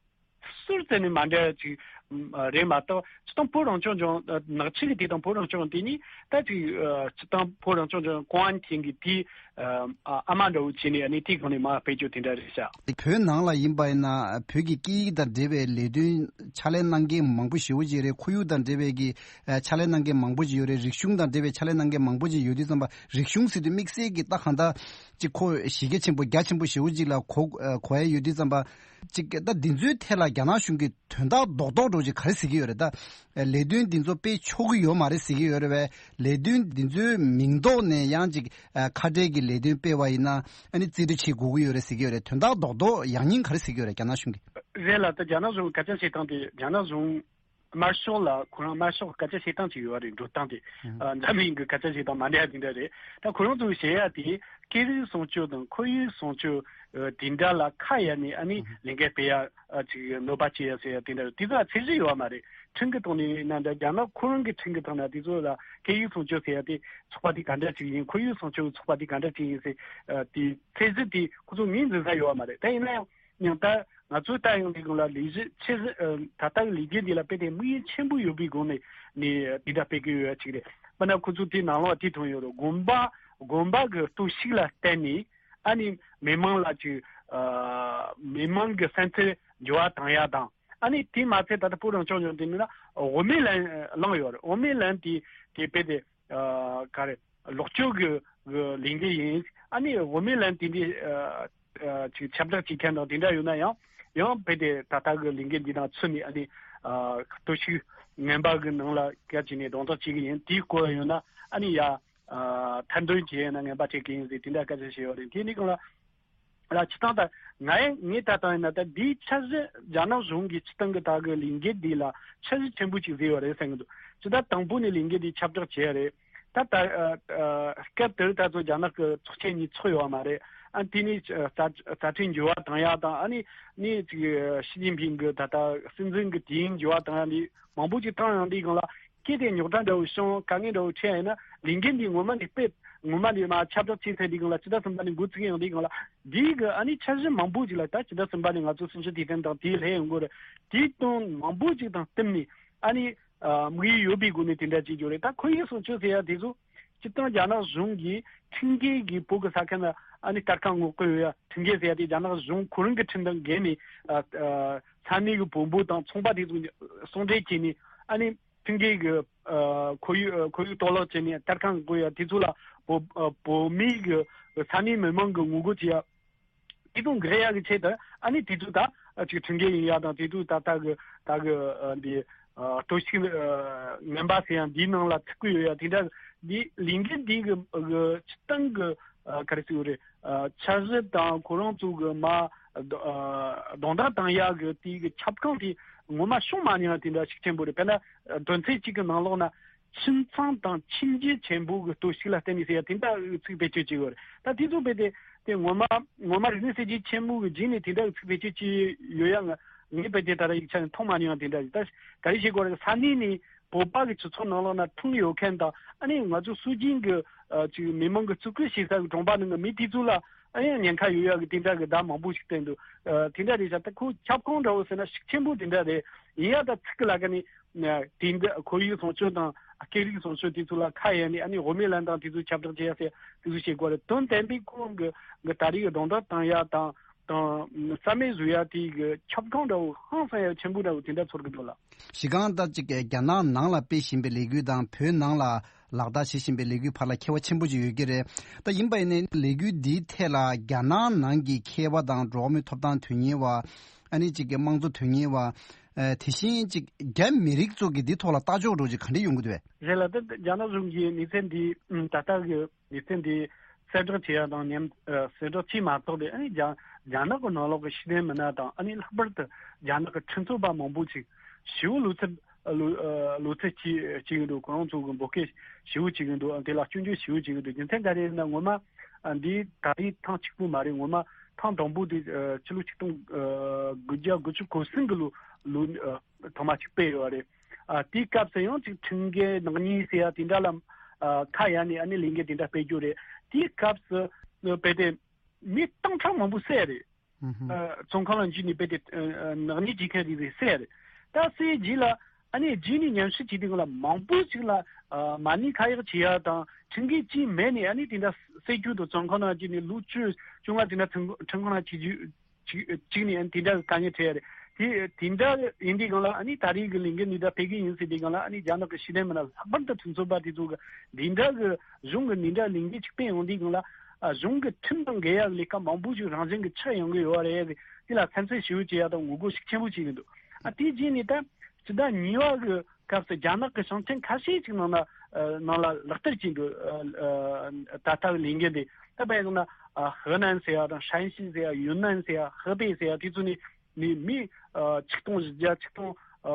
ཟུར་ཙམ་ནས་མ་འདྲ་ཅིག་རེད་མ་གཏོགས་སྤྱིར་བཏང་བོད་རང་སྐྱོང་ལྗོངས་ནག་ཆུ་གི་དེ་དང་བོད་རང་སྐྱོང་དེ་གཉིས་ད་ཅིག་སྤྱིར་བཏང་བོད་རང་སྐྱོང་ལྗོངས་ཀུང་ཨན་ཐིང་གི་དེ་ཨ་མ་འདྲ་བོ་བྱས་ནས་ཨ་ནི་དེ་སྒང་ནས་མར་སྤེལ་རྒྱུ་དེ་འདྲ་རེད་ཤག། བོད་ནང་ལ་ཡིན་པ་ཡིན་ན་བོད་ཀྱི་སྐད་ཡིག་དང་འབྲེལ་བའི་ལས་དོན་ཕྱག་ལས་གནང་མཁན་མང་པོ་ཞེ་པོ་ཅིག་རེད། ཁོར་ཡུག་དང་འབྲེལ་བའི་གི་ཕྱག་ལས་གནང་མཁན་མང་པོ་ཅིག་ཡོད་རེད། རིག་གཞུང་དང་འབྲེལ་བའི་ཕྱག་ལས་གནང་མཁན་མང་པོ་ཅིག་ཡོད་དུས་ཙམ་པ་རིག་གཞུང་ཟེར་དུས་དམིགས་བསལ་གྱི་ད་གང་ལྟར་ཅིག་ཁོ་གཞི་རྒྱ་ཆེན་པོ་རྒྱ་ཆེན་པོ་ཞེ་པོ་ཅིག་ལ་གོ་གོ་ཡ་ཡོད་དུས་ཙམ་པ། ཅིག་ད་འདི་ཚོའི་ཐད་ལ་རྒྱ་ནག་གཞུང་གིས་དོན་དག་རྡོག་རྡོག་འགྲོ་ ཅིག་ག་རེ་ཟེར་གྱི་ཡོད་རེད་ད། ལས་དོན་འདི་ཚོ་སྤེལ་ཆོག་གི་ཡོད་མ་རེད་ཟེར་གྱི་ཡོད་རེད་བས། ལས་དོན་འདི་ཚོའི་མིང་ཐོག་ནས་ཡང་ཅིག་ཁ་བྲལ་གྱི་ལས་དོན་སྤེལ་བ་ཡིན་ན་ཨ་ནི་རྩིས་སྤྲོད་བྱེད་དགོས་ཀྱི་ཡོད་རེད་ཟེར་གྱི་ཡོད་རེད། དོན་དག་རྡོག་རྡོག་ཡང་སྙིང་ག་རེ་ཟེར་གྱི་ཡོད་རེད་རྒྱ་ནག་གཞུང་གིས། རེད་ལ་ད་རྒྱ་ནག་གཞུང་སྐད་ཆ་བཤད་སྟངས་དེ་རྒྱ་ནག་གཞུང་དམར་ཤོག་ལ་ཁོ་རང་དམར་ཤོག་སྐད་ཆ་བཤད་སྟངས་ཅིག་ཡོད་རེད། འགྲོ་སྟངས་དེ་ཨ་འཛམ་གླིང་གི་སྐད་ཆ་བཤད་སྟངས་མ་འདྲ་ཡ་དེ་འདྲ་རེད། ད་ཁོ་རང་ཚོས་བཤད་ཡ་དེ་སྐད་རིགས་སྲུང་སྐྱོབ་དང་ཁོར་ཡུག་སྲུང་སྐྱོབ་དེ་འདྲ་ལ་ཁ་གཡར་ནས་ཨ་ནི་ལས་འགུལ་སྤེལ་ཡ་ཅིག་གནོད་པ་བྱེད་ཡ་ཟེར་ཡ་དེ་འདྲ་རེད། དེ་ཚོ་ཚད་གཞི་ཡོད་མ་རེད། ཁྲིམས་ཀྱི་ཐོག་ནས་ཡིན་ན་འདྲ་རྒྱ་ནག་ཁོ་རང་གི་ཁྲིམས་ཀྱི་ཐོག་ན་དེ་ཚོ་ལ་སྐད་ཡིག་སྲུང་སྐྱོབ་ཟེར་ཡ་དེ་ཚོགས་པ་དེ་ག་འདྲ་ཅིག་ཡིན། ཁོར་ཡུག་སྲུང་སྐྱོབ་ཚོགས་པ་དེ་ག་འདྲ་ཅིག་ཡིན་ཟེར་དེ་ཚད་གཞི་དེ་ཁོ་ཚོ་ངོས་འཛིན་ས་ཡོད་མ་རེད། ད་ཡིན་ན་ཡང་ཡང་ད་ང་ཚོས་ལྟ་ཡོང་དུས་སྒང་ལ་ལས་གཞི་ཆེ་ཟི་ཨ་ད་ལྟ་གི་ལས་འགུལ་འདི་ལ་དཔེ་དེ་དམིགས་ཡུལ་ཆེན་པོ་ཡོད་པའི་སྒོ་ནས་ནས་དེ་འདྲ་སྤེལ་གི་ཡོད་ཅིག་རེད། དཔེར་ན་ཁོ་ཚོ་དེ་ནང་ལོགས་དེ་མཐོང་ཡོད་རེད། དགོན་པ་དགོན་པ་གི་གཏོར་བཤིག་ལ་བརྟེན་ནས་ཨ་ནི་མི་མང་ལ་ཅིག་ཨ་མི་མང་གི་སེམས་ཚོར་འགྱུར་བ་བཏང་ཡ་དང་། ཨ་ནི་དེ་མ་ཚད་ད་ལྟ་བོད་རང་སྐྱོང་ལྗོངས་དེ་ནི་ན་དབུ་མའི་ལན་བླངས་ཡོད་རེད། དབུ་མའི་ལན་དེ་དེ་དཔེ་དེ་ཨ་ག་རེ་ལོག་སྤྱོད་གི་གི་ལས་འགུལ་ཡིན། ཨ་ནི་དབུ་མའི་ལན་དེ་འདྲའི་ཨ་ཨ་ཅིག་ཁྱབ་བསྒྲགས་བྱེད་མཁན་དང་དེ་འདྲ་ཡོད་ན་ཡང་ཡང་དཔེ་དེ་ད་ལྟ་གི་ལས་འགུལ་འདི་དང་ཚུད་ནས་ཨ་ནི་ཨ་གཏོར་བཤིག་ངན་པ་གི་ནང་ལ་སྐད་ཅིག་ནས་གདོང་ཐག་བྱེད་གི་ཡིན། དེའི་སྐོར་ཡོད་ན་ཨ་ནི་ཡ་ཨ་ཐེར་འདོན་བྱེད་ཡོད་ན་ངན་པ་བྱེད་གི་ཡིན་ཟེར་དེ་འདྲ་སྐད་ཆ་བཤད་ཡོད་རེད། དེ་ནི་གང་ལ་ལ་སྤྱི་བཏང་ད་ང་ཡང་ངས་ད་ལྟ་ཡིན་ན་ད་འདིའི་འཆར་གཞི་རྒྱ་ནག་གཞུང་གིས་སྤྱི་བཏང་གི་ད་གི་ལས་འགུལ་འདི་ལ་འཆར་གཞི་ཆེན་པོ་ཅིག་བཟོས་ཡོད་རེད་བསམ་གི་འདུག་ཅི་ད་དང་པོ་ནས་ལས་འགུལ་འདི་ཁྱབ་བསྒྲགས་བྱས་རེད། ད་ད་ཨ་ཨ་སྐབས་དེར་ད་ཚོ་རྒྱ་ནག་གི་ཚོགས་ཆེན་གཉིས་ཚོགས་ཡོད་མ་རེད། ཨ་དེ་ནས་རྩ་རྩ་ཁྲིམས་འགྱུར་བ་བཏང་ཡ་དང་ཨ་ནི་ནི་ཅིག་ཞི་ཅིན་ཕིང་གི་ད་ལྟ་སྲིད་འཛིན་གི་དུས་ཡུན་འགྱུར་བ་བཏང་ཡ་འདི་མང་པོ་ཅིག་བཏང་ཡོང་དུས་སྒང་ལ་སྐད་དེ་རྙོག་དྲ་འདྲ་བོ་བྱུང་། དཀའ་ངལ་འདྲ་བོ་འཕྲད་ཡིན་ན་ལས་འགུལ་འདི་ངོ་མ་ནས་སྤེལ་ངོ་མ་ནས་མ་ཁྱབ་བསྒྲགས་བྱས་ཚར་དུས་སྒང་ལ་ཕྱི་ཟླ་གསུམ་པ་ནས་འགོ་ཚུགས་ཡོང་དུས་སྒང་ལ་འདིའི་གི་ཨ་ནི་འཆར་གཞི་མང་པོ་ཅིག་ལ་ད་ཕྱི་ཟླ་གསུམ་པ་ནས་ང་ཚོ་སྲིད་ཇུས་དེ་བསྟན་དང་དེའི་ལྷད་ཡོང་གི་རེད། དེའི་དོན་མང་པོ་ཅིག་དང་བསྟུན་ནས་ཨ་ནི་དམིགས་ཡུལ་ཡོད་པའི་སྒོ་ནས་དེ་འདྲ་བྱེད་རྒྱུ་རེད། ད་ཁོར་ཡུག་སྲུང་སྐྱོབ་ཟེར་ཡ་དེ་ཚོ་སྤྱིར་བཏང་རྒྱ་ནག་གཞུང་གིས་ཁྲིམས་འགལ་གྱི་བོད་ཀྱི་ས་ཁུལ་ན་ཨ་ནི་སྟར་ཁང་སྔོག་བཀོད་ཡོད་ཡ་ཁྲིམས་འགལ་ཟེར་ཡ་དེ་རྒྱ་ནག་གཞུང་ཁོ་རང་གི་ཁྲིམས་དང་འགལ་ནས་ཨ་ཨ་ས་གནས་ཀྱི་བོན་པོ་དང་ཚོང་པ་དེ་ཚོ་ཟུང་འབྲེལ་བྱས་ནས་ཨ་ནི་ཁྲིམས་འགལ་གྱི་ཨ་ཁོར་ཡུག་ཨ་ཁོར་ཡུག་གཏོར་བརླག་བྱས་ནས་སྟར་ཁང་བརྐོ་ཡ་དེ་ཚོ་ལ་བོད་ཨ་བོད་མི་གི་ས་གནས་མི་མང་གི་ངོ་རྒོལ་བྱེད་ཡ་དེ་ཚོ་འགལ་ཡ་གི་ཆེད་དུ་ཨ་ནི་དེ་ཚོ་ད་ཨ་ཅིག་ཁྲིམས་འགལ་ཡིན་ཡ་དང་དེ་ཚོ་ད་ལྟ་གི་ད་གི་ཨ་འདི་ཨ་གཏོར་བཤིག་ཨ་ངན་པ་ཟེར་ཡ་འདིའི་ནང་ལ་ཚུད་ཀྱི་ཡོད་ཡ་དེ་འདྲ་འདི་ལས་འགུལ་འདི་གི་གི་སྤྱི་བཏང་གི་ཨ་ག་རེ་ཟེར་དགོས་རེད། ཨ་འཆར་གཞི་དང་ཁོ་རང་ཚོ་གི་མ་ཨ་རྡོག་རྡོག་རྡེག་བཏང་ཡག་གི་དེ་གི་ཁྱབ་ཁོངས་དེ་ངོ་མ་བྱུང་མ་མྱོང་དེ་འདྲ་ཤུགས་ཆེན་པོ་རེད། དཔེར་ན་ཨ་དོན་ཚན་གཅིག་གི་ནང་ལོགས་ན་ཁྱིམ་ཚང་དང་ཁྱིམ་རྒྱུད་ཆེན་པོ་གི་གཏོར་བཤིག་ལ་བརྟེན་ནས་ཟེར་ཡ་དེ་འདྲ་གི་ཚིག་བེད་སྤྱོད་བྱེད་ཡོད་རེད། ད་དེ་ཚོ་རྦད་དེ་དེ་ངོ་མ་ངོ་མ་རིག་གནས་གསར་བརྗེ་ཆེན་མོ་གི་རྗེས་ནས་དེ་འདྲ་གི་ཚིག་བེད་སྤྱོད་བྱེད་ཡོད་ཡ་ང་ངས་རྦད་དེ་ད་ལྟ་ཡིག་ཆ་ནས་མཐོང་མ་མྱོང་དེ་འདྲ་རེད། ད་ག་རེ་བྱེད་དགོས་རེད། ས་གནས་ནས་བོད་པ་གི་སྤྱི་ཚོགས་ནང་ལོགས་ན་ཁྲིམས་ཡོད་མཁན་དང་ཨ་ནི་ང་ཚོ་སྲོལ་རྒྱུན་གྱི་ཨ་ཅིག་མི་མང་གི་བརྩི་བཀུར་བྱེད་ས་གི་གྲོང་པ་ནང་གི་མི་དེ་ཚོ་ལ་ཨ་ཡང་ཉེན་ཁ་ཡོད་ཡག་གི་དེ་འདྲ་གི་བརྡ་མང་པོ་ཞིག་བསྟན་འདུག་ཨ་དེ་འདྲ་རེད་ཤག་ད་ཁོ་ཁྱབ་ཁོངས་འདྲ་བོ་ཟེར་ན་ཤུགས་ཆེན་པོ་དེ་འདྲ་རེད། ཡིན་ཡང་ད་ཚིག་གི་ལ་ཀ་ནི་དེ་འདྲ་ཁོར་ཡུག་སྲུང་སྐྱོབ་དང་སྐད་རིགས་སྲུང་སྐྱོབ་དེ་ཚོ་ལ་ཁ་གཡར་ནས་ཨ་ནི་དབུ་མའི་ལན་དང་དེ་ཚོ་ཁྱབ་བསྒྲགས་བྱེད་ཡ་ཟེར་དེ་ཚོ་བྱེད་དགོས་རེད། དོན་དམ་པའི་ཁོང་གི་གི་ད་རེས་ཀྱི་རྡོག་རྡེག་བཏང་ཡ་དང་དང་རྩ་མེད་བཟོ་ཡ་དེ་གི་ཁྱབ་ཁོངས་འདྲ་བོ་ཧང་སང་ཡ་ཆེན་པོ་འདྲ་བོ་དེ་འདྲ་ཚོར་གི་འདུག་ལགས། གཞི་རྐང་ད་ཅིག་རྒྱ་ནག་ནང་ལ་སྤེལ་བཞིན་པའི་ལས་འགུལ་དང་བོད་ནང་ལ་ལག་བསྟར་བྱེད་བཞིན་པའི་ལས་འགུལ་བར་ལ་ཁྱད་པར་ཆེན་པོ་ཅིག་ཡོད་ཀྱི་རེད། ད་ཡིན་པ་ཡིན་ནའི་ལས་འགུལ་འདིའི་ཐད་ལ་རྒྱ་ནག་ནང་གི་མཁས་པ་དང་འགྲོ་བ་མིའི་ཐོབ་ཐང་དོན་གཉེར་བ། ཨ་ནི་ཅིག་གི་དམངས་གཙོ་དོན་གཉེར་བ། ཨ་དེ་བཞིན་ཅིག་རྒྱ་མི་རིགས་ཚོ་གི་འདི་ཐོག་ལ་ལྟ་ཕྱོགས་འདྲ་ཅིག་ག་འདྲ་ཡོང་གི་འདུག་བས། རེད་ལ་ད་རྒྱ་ནག་གཞུང་གིས་གནས་ཚུལ་འདི་ད་ལྟ་གི་གནས་ཚུལ་འདི་གསལ་བསྒྲགས་བྱེད་ཡ་དང་མཉམ་ཨ་གསལ་བསྒྲགས་བྱས་མ་ཐག་ཏུ་ཨ་ནི་རྒྱ་རྒྱ་ནག་གི་ནང་ལོགས་ཀྱི་ཤེས་ལྡན་མི་སྣ་དང་ཨ་ནི་ལྷག་པར་དུ་རྒྱ་ནག་གི་ཁྲིམས་རྩོད་པ་མང་པོ་ཅིག་ཞི་བའི་ལུས་རྩལ་ལུ་ཨ་ལུས་རྩལ་བྱེད་བྱེད་ཀྱི་འདུག་ཁོ་རང་ཚོ་གི་འབོད་སྐད་ཞི་བོ་བྱེད་ཀྱི་འདུག་དེ་ལ་སྐྱོན་བརྗོད་ཞི་བོ་བྱེད་ཀྱི་འདུག་རྒྱུ་མཚན་ག་རེ་ཡིན་ན་ངོ་མ་ཨ་འདི་ད་རེས་ཐེངས་གཅིག་པུ་མ་རེད། ངོ་མ་ཐེངས་དང་པོ་དེ་ཨ་ཕྱི་ལོ་ཆིག་སྟོང་ཨ་དགུ་བརྒྱ་དགུ་བཅུ་གོ་གསུམ་གི་ལོ་ལོ་ཨ་ཐོག་མ་ཅིག་སྤེལ་ཡོད་རེད། ཨ་དེའི་སྐབས་སུ་ཡང་ཅིག་ཁྲིམས་འགལ་ནག་ཉེས་ཟེར་ཡ་དེ་འདྲ་ལ་ཨ་ཁ་གཡར་ནས་ཨ་ནི་ལས་འགུལ་དེ་འདྲ་སྤེལ་རྒྱུ་རེད། དེའི་སྐབས་སུ་ཨ་དཔེ་དེ་མི་སྟོང་ཕྲག་མང་པོ་བསད་རེད། ཨ་བཙོན་ཁང་ལ་འཇུས་ནས་དཔེ་དེ་ཨ་ཨ་ནག་ཉེས་བྱེད་མཁན་རེ་རེ་བསད་རེད། ད་བསད་རྗེས་ལ་ཨ་ནི་རྗེས་ནས་ཉམས་ཞིབ་བྱས་དུས་སྒང་ལ་མང་པོ་ཞིག་ལ་ཨ་མ་ཎི་ཁ་གཡར་བྱེད་ཡ་དང་ཁྲིམས་འགལ་ཅིག་མེད་ནས་ཨ་ནི་དེ་འདྲ་བསད་རྒྱུ་དང་བཙོན་ཁང་ནང་འཇུས་ནས་ལོ་བཅུ་བཅོ་ལྔ་དེ་འདྲ་ཁྲིམས་ཁྲིམས་ཁང་ནང་བྱེད་རྒྱུ། གཅིག་གཅིག་ནས་ཨ་ནི་དེ་འདྲ་གི་དཀའ་ངལ་འཕྲད་ཡ་རེད། དེ་དེ་འདྲ་ཡིན་དུས་སྒང་ལ་ཨ་ནི་ད་རེས་ཀྱི་ལས་འགུལ་འདི་འདྲ་སྤེལ་གི་ཡིན་ཟེར་དུས་སྒང་ལ་ཨ་ནི་རྒྱ་ནག་གི་ཤེས་ལྡན་མི་སྣ་ལྷག་པར་དུ་ཁྲིམས་རྩོད་པ་དེ་ཚོ་གི་འདི་འདྲ་གི་གཞུང་གི་འདི་འདྲ་ལས་འགུལ་ཅིག་སྤེལ་ཡོང་དུས་སྒང་ལ་ཨ་གཞུང་གི་ཁྲིམས་དང་འགལ་ཡ་གི་ལས་ཀ་མང་པོ་ཞིག་རང་བཞིན་གྱི་ཆགས་ཡོང་གི་ཡོད་རེད། དེ་ལ་སེམས་ཚོར་ཞེ་པོ་བྱེད་ཡ་དང་ངོ་རྒོལ་ཤུགས་ཆེན་པོ་བྱེད་ཀྱི་འདུག་ཨ་དེའི་རྗེས་ནས་ད་ སྤྱི་ཟླ་གཉིས་པ་གི་སྐབས་སུ་རྒྱ་ནག་གི་ཞིང་ཆེན་ཁ་ཤས་ཅིག་ནང་ན་ཨ་ནང་ལ་ལག་བསྟར་བྱས་འདུག་ཨ་ཨ་ད་ལྟ་གི་ལས་འགུལ་འདི། ད་དཔེར་ན་ཨ་ཧི་ནན་ཟེར་ཡ་དང་ཧྲན་ཞི་ཟེར་ཡ། ཡུན་ནན་ཟེར་ཡ། ཧེ་པེ་ཟེར་ཡ། དེ་ཚོ་ནས་ནས་མི་ཨ་ཆིག་སྟོང་བཞི་བརྒྱ། ཆིག་སྟོང་ཨ་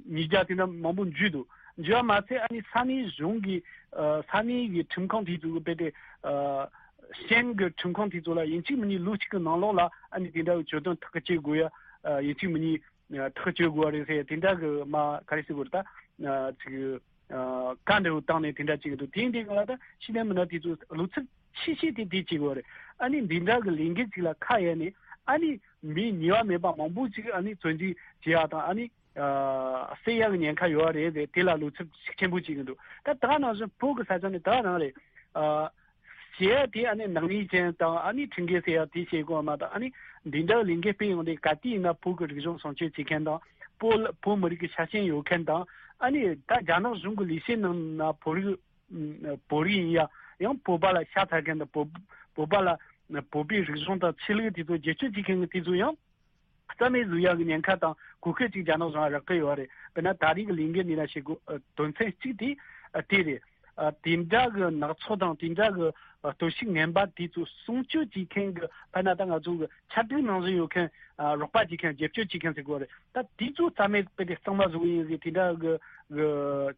ཉིས་བརྒྱ་དེ་འདྲ་མང་པོ་འཇུས་འདུག་འཇུས་པ་མ་ཚད་ཨ་ནི་ས་གནས་གཞུང་གི་ཨ་ས་གནས་ཀྱི་ཁྲིམས་ཁང་དེ་ཚོ་གི་དཔེ་དེ་ཨ་ཤན་གྱི་ཁྲིམས་ཁང་དེ་ཚོ་ལ་ཡིན་གཅིག་མིན་གཉིས་ལོ་གཅིག་གི་ནང་ལོགས་ལ་ཨ་ནི་དེ་འདྲ་གི་གྱོད་དོན་ཐག་གཅོད་དགོས་ཡ། ཨ་ཡིན་གཅིག་མིན་གཉིས་ཨ་ཐག་གཅོད་དགོས་པ་རེད་ཟེར་དེ་འདྲ་གི་མ་ག་རེ་ཟེར་དགོས་རེད། ད་ཨ་ཅིག་ཨ་བཀའ་འདྲ་བོ་བཏང་ནས་དེ་འདྲ་བྱེད་ཀྱི་འདུག་དེ་ཡིན་དུས་སྒང་ལ་ད་ཤེས་ལྡན་མི་སྣ་དེ་ཚོ་ལོ་ཚིགས་ཆེ་ཤོས་དེ་དེ་བྱེད་དགོས་པ་རེད། ཨ་ནི་འདི་འདྲ་གི་ལས་འགུལ་ཅིག་ལ་ཁ་གཡར་ནས་ཨ་ནི་མི་ཉེས་པ་མེད་པ་མང་པོ་ཅིག་ཨ་ནི་བཙོན་འཇུག་བྱེད་ཡ་དང་ཨ་ནི་ཨ་བསད་ཡ་གི་ཉེན་ཁ་ཡོད་པ་རེད་ཟེར་དེ་ལ་ལོ་ཚིགས་ཤུགས་ཆེན་པོ་བྱེད་ཀྱི་འདུག་ད་ད་ག་ནང་བཞིན་བོད་ཀྱི་ས་ཆ་ནས་ད་ག་རང་རེད། ཨ་ཞེས་དེ་ཨ་ནི་ནག་ཉེས་ཅན་དང་ཨ་ནི་ཁྲིམས་འགལ་ཟེར་ཡ་དེ་བྱེད་དགོས་མ་གཏོགས། ཨ་ནི་འདི་འདྲ་ལས་འགུལ་སྤེལ་ཡོང་དུས་ག་དུས་ཡིན་ན་བོད་ཀྱི་རིག་གཞུང་སྲུང་སྐྱོབ་བྱེད་མཁན་དང་། བོད་ལ་བོད་མི་རིགས་ཀྱི་ཆ་རྐྱེན་ཡོད་མཁན་དང་། ཨ་ནི་ད་རྒྱ་ནག་གཞུང་གི་ལས་བྱེད་ནང་ན་བོད་རིགས་ཨ་བོད་རིགས་ཡིན་ཡ་ཡང་བོད་པ་ལ་ཤ་ཚ་མཁན་དང་། བོད་བོད་པ་ལ་བོད་པའི་རིག་གཞུང་དང་ཆོས་ལུགས་དེ་ཚོ་བརྗེད་སྤྱོད་བྱེད་མཁན་གྱི་དེ་ཚོ་ཡང་རྩ་མེད་བཟོ་ཡག་གི་ཉེན་ཁ་དང་གོ་སྐབས་ཅིག་རྒྱ་ནག་གཞུང་ལ་རག་གི་ཡོད་རེད། དཔེར་ན་ད་རེས་ཀྱི་ལས་འགུལ་འདི་ན་བྱེད་དགོས་ཨ་དོན་ཚན་གཅིག་དེ་ཨ་དེ་རེད། ཨ་དེ་འདྲ་གི་ནག་ཚོགས་དང་དེ་འདྲ་གི་ཨ་གཏོར་བཤིག་ངན་པ་དེ་ཚོ་སྲུང་སྐྱོབ་བྱེད་མཁན་གྱི། དཔེར་ན་ད་ང་ཚོ་གི་ཆབ་སྲིད་ནང་བཞིན་ཡོད་མཁན་ཨ་རོགས་པ་བྱེད་མཁན། རྒྱབ་སྐྱོར་བྱེད་མཁན་ཟེར་དགོས་རེད། ད་དེ་ཚོ་རྩ་མེད་དཔེ་དེ་གཙང་མ་བཟོ་གི་ཡིན་ཟེར་དེ་འདྲ་གི་གི་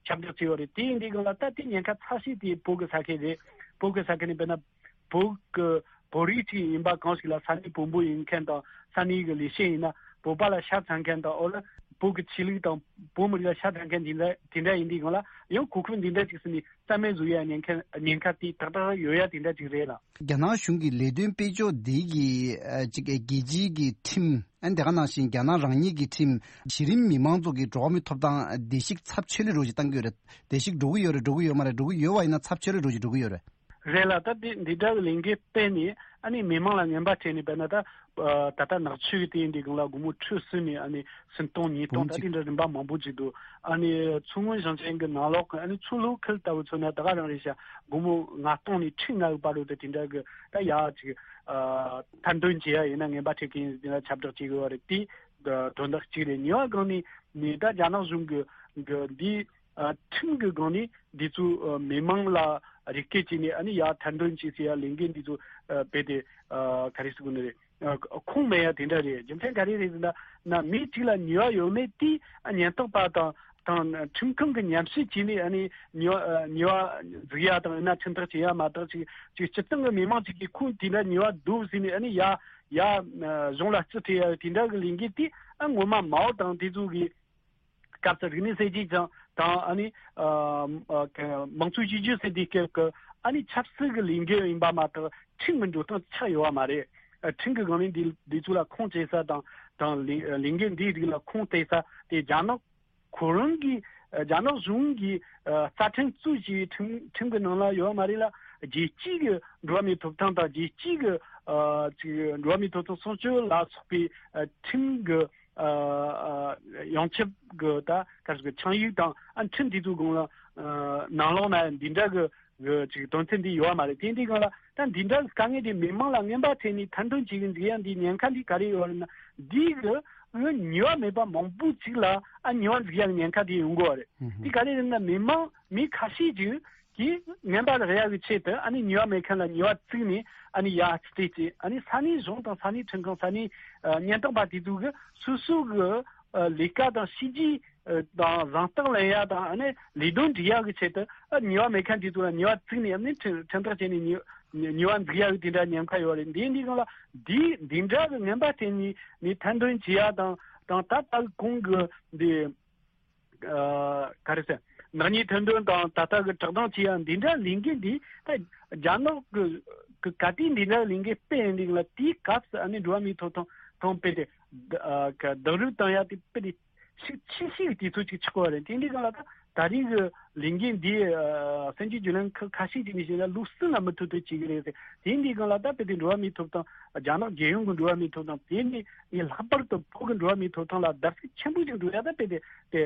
ཁྱབ་བསྒྲགས་བྱས་ཡོད་རེད། དེ་ཡིན་དུས་སྒང་ལ་ད་དེ་ཉེན་ཁ་ཚ་ཤོས་དེ་བོད་གི་ས་ཁུལ་རེད། བོད་གི་ས་ཁུལ་ནས་དཔེར་ན་བོད་གི་བོད་རིགས་ཅིག་ཡིན་པ་གང་ཞིག་ལ་ས་གནས་བོན་པོ་ཡིན་མཁན་དང་། ས་གནས་ཀྱི་ལས་བྱེད་ཡིན་ན་བོད་པ་ལ་ཤ་ཚ་མཁན་དང་། འོ་ལ་བོད་ཀྱི་ཆོས་ལུགས་དང་བོད་མི་རིགས་ལ་ཤ་ཚ་མཁན་དེ་འདྲ་དེ་འདྲ་ཡིན་དུས་སྒང་ལ་ཡང་གོ་སྐབས་འདི་འདྲ་ཅིག་ཟིན་ནས་རྩ་མེད་བཟོ་ཡ་ཉེན་ཁ་ཉེན་ཁ་དེ་ཏག་ཏག་ཡོད་ཡ་དེ་འདྲ་ཅིག་རེད་ལ། རྒྱ་ནག་གཞུང་གི་ལས་དོན་སྤེལ་ཕྱོགས་འདི་གི་ཨ་ཅིག་རྒྱལ་སྤྱིའི་གི་ཁྲིམས། ཨ་ནི་དེ་ག་ནང་བཞིན་རྒྱ་ནག་རང་ཉིད་ཀྱི་ཁྲིམས། གཞི་རིམ་མི་མང་ཚོ་གི་འགྲོ་བ་མིའི་ཐོབ་ཐང་བརྡལ་བཤིག་ཚབས་ཆེ་ལོས་འགྲོ་ཞིག་བཏང་གི་ཡོད་རེད། བརྡལ་བཤིག་འགྲོ་གི་ཡོད་རེད། འགྲོ་གི་ཡོད་མ་རེད། འགྲོ་གི་ཡོད་པ་ཡིན་ན་ཚབས་ཆེ་ལོས་འགྲོ་ཞིག་འགྲོ་གི་ཡོད་རེད། རེད་ལ། ད་དེ་འདི་འདྲ་གི་ལས་འགུལ་སྤེལ་ནས་ཨ་ནི་མི་མང་ལ་ངན་པ་སྤྲད་ནས། དཔེར་ན་ད་ཨ་ད་ལྟ་ནག་ཆུ་གི་དེ་འདི་སྒང་ལ་སྒོར་མོ་ཁྲི་གསུམ་ནས་ཨ་ནི་སུམ་སྟོང་ཉིས་སྟོང་བུམ་ད་གཅིག་དེ་འདྲ་རིམ་པ་མང་པོ་ཅིག་འདུག་ཨ་ནི་མཚོ་སྔོན་ཞིང་ཆེན་གྱི་ནང་ལོགས་ཀྱི་ཨ་ནི་མཚོ་ལྷོ་ཁུལ་ལྟ་བུ་མཚོན་ན་ད་ག་རང་རེད་ཤག་སྒོར་མོ་ལྔ་སྟོང་ནས་ཁྲི་ལྔ་གི་བར་དུ་དེ་དེ་འདྲ་གི་ད་ཡག་ཅིག་ཨ་ཐེར་འདོན་བྱེད་ཡ་ཡིན་ན་ངན་པ་སྤྲད་མཁན་ཡིན་ཟེར་ན་ཁྱབ་བསྒྲགས་བྱེད་དགོས་པ་རེད། དེ་དོན་དག་གཅིག་རེད། གཉིས་པ་སྒང་ནས་ནི་ད་རྒྱ་ནག་གཞུང་གི་གི་འདི་ཨ་ཁྲིམས་ཀྱི་སྒང་ནས་འདི་ཚོ་ཨ་མི་མང་ལ་རེ་སྐུལ་བྱས་ནས་ཨ་ནི་ཡར་ཐེར་འདོན་བྱེད་ཟེར་ཡ་ལས་འགུལ་འདི་ཚོ་ཨ་སྤེལ་ཏེ་ཨ་ག་རེ་ཟེར་དགོས་ནི་རེད། ཨ་ཁུངས་མེད་ཡ་དེ་འདྲ་རེད། རྒྱུ་མཚན་ག་རེ་རེད་ཟེར་ན། ན་མི་གཅིག་ལ་ཉེས་པ་ཡོད་མེད་དེ་ཨ་ཉེན་རྟོག་པ་དང་དང་ཁྲིམས་ཁང་གི་ཉམས་ཞིབ་བྱས་ནས་ཨ་ནི་ཉེས་པ་ཨ་ཉེས་པ་འཛུགས་ཡ་དང་ཡིན་ན་ཁྲིམས་ཐག་བཅད་ཡ་མ་གཏོགས། ཅིག་ཅིག་སྤྱིར་བཏང་གི་མི་མང་ཅིག་གིས་ཁོང་དེ་འདྲ་ཉེས་པ་འདུག་ཟེར་ནས་ཨ་ནི་ཡ་ཡ་ཨ་གཞུང་ལ་རྩིས་སྤྲད་ཡ་དེ་འདྲ་གི་ལས་འགུལ་དེ་ཨ་ངོ་མ་མའོ་དང་དེ་ཚོ་གི་སྐབས་སུ་རིག་གནས་གསར་བརྗེ་དང་དང་ཨ་ནི་ཨ་ཨ་མང་གཙོའི་གཅིག་གྱུར་ཟེར་དུས་སྐབས་ཀྱི་ཨ་ནི་ཆབ་སྲིད་ཀྱི་ལས་འགུལ་ཡིན་པ་མ་གཏོགས་ཁྲིམས་ཀྱི་འགྲོ་སྟངས་ཆགས་ཡོད་པ་མ་རེད། ཨ་ཁྲིམས་ཀྱི་སྒང་ནས་འདི་འདི་ཚོ་ལ་ཁུངས་སྐྱེལ་ས་དང་དང་ལས་ལས་འགུལ་འདིའི་རིགས་ལ་ཁུངས་གཏད་ས་དེ་རྒྱ་ནག་ཁོ་རང་གི་ཨ་རྒྱ་ནག་གཞུང་གིས་ཨ་རྩ་ཁྲིམས་གཙོས་བྱས་པའི་ཁྲིམས་ཁྲིམས་ཀྱི་ནང་ལ་ཡོད་པ་མ་རེད་ལ། རྒྱལ་སྤྱིའི་གི་འགྲོ་བ་མིའི་ཐོབ་ཐང་དང་རྒྱལ་སྤྱིའི་གི་ཨ་ཅིག་འགྲོ་བ་མིའི་ཐོབ་ཐང་སྲུང་སྐྱོབ་ལ་སོགས་པའི་ཨ་ཁྲིམས་ཀྱི་ཨ་ཡོངས་ཁྱབ་ཀྱི་ད་ག་རེ་ཟེར་ཁྲིམས་ཡིག་དང་ཨ་ཁྲིམས་དེ་ཚོའི་སྒང་ལ་ནང་ལོགས་ན་འདི་འདྲ་གི་གི་ཅིག་དོན་ཚན་འདི་ཡོད་པ་མ་རེད། དེ་འདི་སྒང་ལ་ད་འདི་འདྲ་གི་དཀའ་ངལ་དེ་མི་མང་ལ་ངན་པ་ཐེབས་ནས་ཐེར་འདོན་བྱེད་ཀྱི་འཇུག་ཡ་འདི་ཉེན་ཁ་འདི་ག་རེ་ཡོད་རེད་ན། འདི་གི་ཉེས་པ་མེད་པ་མང་པོ་ཅིག་ལ་ཨ་ཉེས་པ་འཛུགས་ཡ་གི་ཉེན་ཁ་དེ་ཡོང་གི་ཡོད་རེད། འདི་ག་རེ་རེད་ན་མི་མང་མི་ཁ་ཤས་ཅིག་གིས་ངན་པ་རེག་ཡག་གི་ཆེད་དུ་ཨ་ནི་ཉེས་པ་མེད་མཁན་ལ་ཉེས་པ་བཙུགས་ནས་ཨ་ནི་ཡར་རྩིས་སྤྲད་བྱས། ཨ་ནི་ས་གནས་གཞུང་དང་ས་གནས་ཁྲིམས་ཁང་། ས་གནས་ཨ་ཉེན་རྟོག་པ་དེ་ཚོ་གིས་སོ་སོ་གི་ཨ་ལས་ཀ་དང་བྱས་རྗེས་ཨ་དང་གཟེངས་རྟགས་ལེན་ཡག་དང་ཨ་ནི་ལས་དོན་སྒྲུབ་ཡག་གི་ཆེད་དུ་ཨ་ཉེས་པ་མེད་མཁན་དེ་ཚོ་ལ་ཉེས་པ་བཙུགས་ནས་ཨ་ནི་ཁྲིམས་ཁྲིམས་ཐག་བཅད་ནས་ཉེས་ཉེས་པ་འཛུགས་ཡག་གི་དེ་འདྲ་ཉེན་ཁ་ཡོད་རེད། འདི་འདི་སྒང་ལ་འདི་འདི་འདྲ་གི་ངན་པ་བསྟན་ནས་ནི་ཐེར་འདོན་བྱེད་ཡག་དང་དང་ད་ལྟ་གོང་གི་འདི། ཨ་ག་རེ་ཟེར། ནག་ཉེས་ཐེར་འདོན་དང་ད་ལྟ་གི་བཀྲག་མདངས་ཆེ་ཡ་འདི་འདྲ་ལས་འགུལ་འདི་ད་རྒྱ་ནག་གི་གི་ག་དུས་འདི་འདྲ་ལས་འགུལ་སྤེལ་ཡིན་འདི་ལ་དེའི་སྐབས་སུ་ཨ་ནི་འགྲོ་བ་མིའི་ཐོབ་ཐང་ཐོང་སྤེལ་ཏེ་ཨ་ག་བསྡུ་རུབ་བཏང་ཡ་དེ་སྤེལ་ཏེ་ཤུགས་ཆེ་ཤོས་ཀྱི་དུས་ཚོད་ཅིག་ཆགས་པ་རེད། དེ་འདི་སྒང་ལ་ད་ད་རེས་ཀྱི་ལས་འགུལ་འདི་ཨ་གསར་འགྱུར་བརྒྱུད་ལམ་ཁག་ཁ་ཤས་ཀྱིས་ནི་བཤད་ན་ལོ་གསུམ་ལ་མུ་མཐུད་དུ་བྱེད་ཀྱི་རེད་ཟེར། དེ་འདི་སྒང་ལ་ད་དཔེ་དེ་འགྲོ་བ་མིའི་ཐོབ་ཐང་རྒྱ་ནག་རྒྱལ་ཡོངས་ཀྱི་འགྲོ་བ་མིའི་ཐོབ་ཐང་དེ་ནི་ངས་ལྷག་པར་དུ་བོད་ཀྱི་འགྲོ་བ་མིའི་ཐོབ་ཐང་ལ་བརྡབ་གསིག་ཆེན་པོ་ཞིག་འགྲོ་ཡ་ད་དཔེ་དེ་དེ་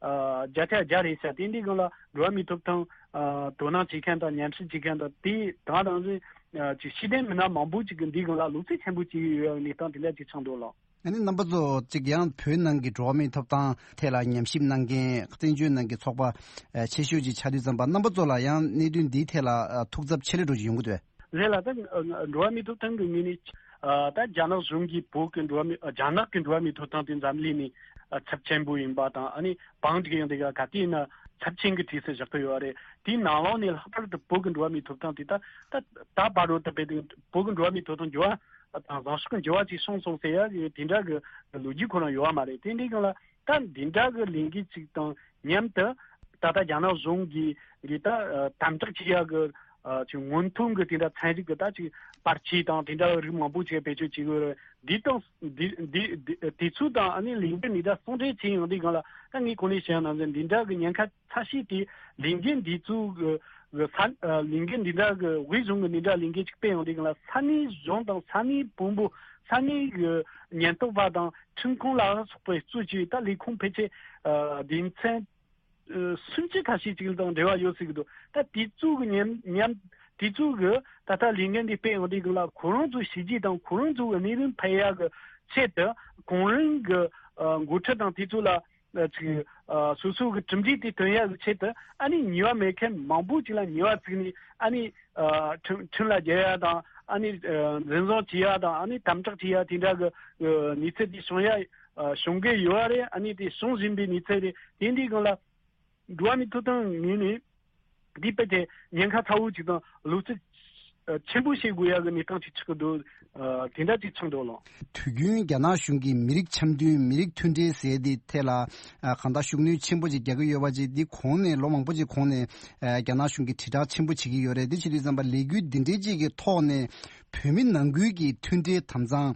ཨ་བརྒྱ་ཆ་བརྒྱ་རེད་ཤག་དེ་འདི་སྒང་ལ་འགྲོ་བ་མིའི་ཐོབ་ཐང་ཨ་དོ་སྣང་བྱེད་མཁན་དང་ཉམས་ཞིབ་བྱེད་མཁན་དང་དེ་དང་རང་བཞིན་ཨ་ཅིག་ཤེས་ལྡན་མི་སྣ་མང་པོ་ཅིག་གིས་འདི་སྒང་ལ་བློ་རྩེ་ཆེན་པོ་བྱེད་ཀྱི་ཡོད་ཡ་གི་གནས་སྟངས་དེ་འདྲ་ཅིག་ཆགས་འདུག་ལགས། ཨ་ནི་རྣམ་པ་ཚོ་གཅིག་ཡང་བོད་ནང་གི་འགྲོ་བ་མིའི་ཐོབ་ཐང་ཐད་ལ་ཉམས་ཞིབ་གནང་མཁན་བཙན་བྱོལ་ནང་གི་ཚོགས་པ་ཨ་ཆེ་ཤོས་ཅིག་ཆགས་དུས་ཙམ་པ་རྣམ་པ་ཚོ་ལ་ཡང་གནད་དོན་འདིའི་ཐད་ལ་ཨ་ཐུགས་འཚབ་ཆེ་རུ་འགྲོ་བཞིན་ཡོང་གི་འདུག་རེད་ལ། ད་འགྲོ་བ་མིའི་ཐོབ་ཐང་གི་ངོས་ནས་ཨ་ད་རྒྱ་ནག་གཞུང་གིས་བོད་ཀྱི་འགྲོ་བ་མི་ཨ་རྒྱ་ནག་གི་འགྲོ་བ་མིའི་ཐོབ་ཐང་དེ་འཛམ་གླིང་ནས་ཨ་ཚབས་ཆེན་པོ་ཡིན་པ་དང་། ཨ་ནི་བང་སྒྲིག་ཡང་དེ་ག་ག་དུས་ཡིན་ན་ཚབས་ཆེན་གྱི་གྲས་སུ་བཞག་གི་ཡོད་རེད། དེའི་ནང་ལོགས་ནས་ལྷག་པར་དུ་བོད་ཀྱི་འགྲོ་བ་མིའི་ཐོབ་ཐང་དེ་ད་ད་ད་བར་དུ་ད་བོད་ཀྱི་འགྲོ་བ་མིའི་ཐོབ་ཐང་འགྱུར་བ་དང་བཟང་ཕྱོགས་ཀྱི་འགྱུར་བ་ཅིག་བྱུང་སོང་ཟེར་ཡ་གི་དེ་འདྲ་གི་ལོ་རྒྱུས་ཁོ་རང་ཡོད་བ་མ་རེད། དེ་འདྲའི་སྒང་ལ་ད་འདི་འདྲ་གི་ལས་འགུལ་ཅིག་དང་མཉམ་དུ་ད་ལྟ་རྒྱ་ནག་གཞུང་གིས་གིས་ད་ཨ་དམ་དྲག་བྱེད་ཡ་གི་ཨ་ཅིག་སྔོན་ཐོན་གི་དེ་འདྲ་ཚན་རིག་གི་ད་ཅིག་པར་ཆས་དང་དེ་འདྲ་རིགས་མང་པོ་ཅིག་བེད་སྤྱོད་བྱེད་དགོས་རེད། འདི་དང་འདི་འདི་འདི་དུས་ཚོད་དང་ཨ་ནི་ལས་འགུལ་འདི་འདྲ་ཟུང་འབྲེལ་བྱས་ཡོང་དུས་སྒང་ལ་ད་ངས་གོང་ནས་བཤད་ནང་བཞིན་འདི་འདྲ་གི་ཉེན་ཁ་ཚ་ཤོས་དེ་ལས་འགུལ་འདི་ཚོ་གི་གི་ས་ཨ་ལས་འགུལ་འདི་འདྲ་གི་དབུས་གཞུང་གི་འདི་འདྲ་ལས་འགུལ་ཅིག་སྤེལ་ཡོང་དུས་སྒང་ལ་ས་གནས་གཞུང་དང་ས་གནས་དཔོན་པོ་ས་གནས་གི་ཉེན་རྟོག་པ་དང་ཁྲིམས་ཁང་ལ་སོགས་པའི་གཙོ་བྱས་ད་ལས་ཁུངས་ཕལ་ཆེར་ཨ་སྡེ་ཚན་ཨ་སུམ་ཅུ་ཁ་ཤས་ཅིག་དང་འབྲེལ་བ་ཡོད་སྲིད་ཀྱི་འདུག་ད་དེ་ཚོ་གི་མཉམ་མཉམ་དེ་ཚོ་གི་ད་ལྟ་ལས་འགུལ་འདི་སྤེལ་ཡོང་དུས་སྒང་ལ་ཁོ་རང་ཚོའི་བྱས་རྗེས་དང་ཁོ་རང་ཚོ་གི་གནས་ལུགས་འཕེལ་ཡག་གི་ཆེད་དུ་གོང་རིམ་གི་ཨ་འགོ་ཁྲིད་དང་དེ་ཚོ་ལ་ཨ་ཅིག་ཨ་སོ་སོ་གི་གྲུབ་འབྲས་དེ་ཐོན་ཡག་གི་ཆེད་དུ་ཨ་ནི་ཉེས་པ་མེད་མཁན་མང་པོ་ཅིག་ལ་ཉེས་པ་བཙུགས་ནས་ཨ་ནི་ཨ་ཁྲིམས་ཁྲིམས་ལ་རྒྱལ་ཡ་དང་ཨ་ནི་ཨ་འཛིན་བཟུང་བྱེད་ཡ་དང་ཨ་ནི་དམ་དྲག་བྱེད་ཡ་དེ་འདྲ་གི་ཨ་གནས་ཚུལ་དེ་བྱུང་ཡ་ཨ་བྱུང་གི་ཡོད་རེད། ཨ་ནི་དེ་བྱུང་བཞིན་པའི་གནས་ཚུལ་རེད། དེ་འདྲའི་སྒང་ལ་འགྲོ་བ་མིའི་ཐོབ་ཐང་ངོས་ནས་འདི་དཔེ་དེ་ཉེན་ཁ་ཚ་བོ་ཅིག་དང་ལོ་ཚིགས་ཨ་ཆེན་པོ་བྱེད་དགོས་ཡ་གི་གནས་སྟངས་ཅིག་ཆགས་ཀྱི་འདུག་ཨ་དེ་འདྲ་ཅིག་ཆགས་འདུག་ལགས། དུས་རྒྱུན་རྒྱ་ནག་གཞུང་གིས་མི་རིགས་འཆམ་མཐུན་མི་རིགས་མཐུན་སྒྲིལ་ཟེར་དེ་ཐད་ལ་ཨ་གང་ལྟར་ཤུགས་སྣོན་ཆེན་པོ་ཅིག་རྒྱག་གི་ཡོད་པ་ཅིག་འདི་གོང་ནས་ལོ་མང་པོ་ཅིག་གོང་ནས་ཨ་རྒྱ་ནག་གཞུང་གིས་དྲིལ་བསྒྲགས་ཆེན་པོ་བྱེད་ཀྱི་ཡོད་རེད། འདི་བྱེད་དུས་ཙམ་པ་ལས་འགུལ་འདི་འདྲའི་ཅིག་གི་ཐོག་ནས་བོད་མི་ནང་ཁུལ་གྱི་མཐུན་སྒྲིལ་དམ་གཙང་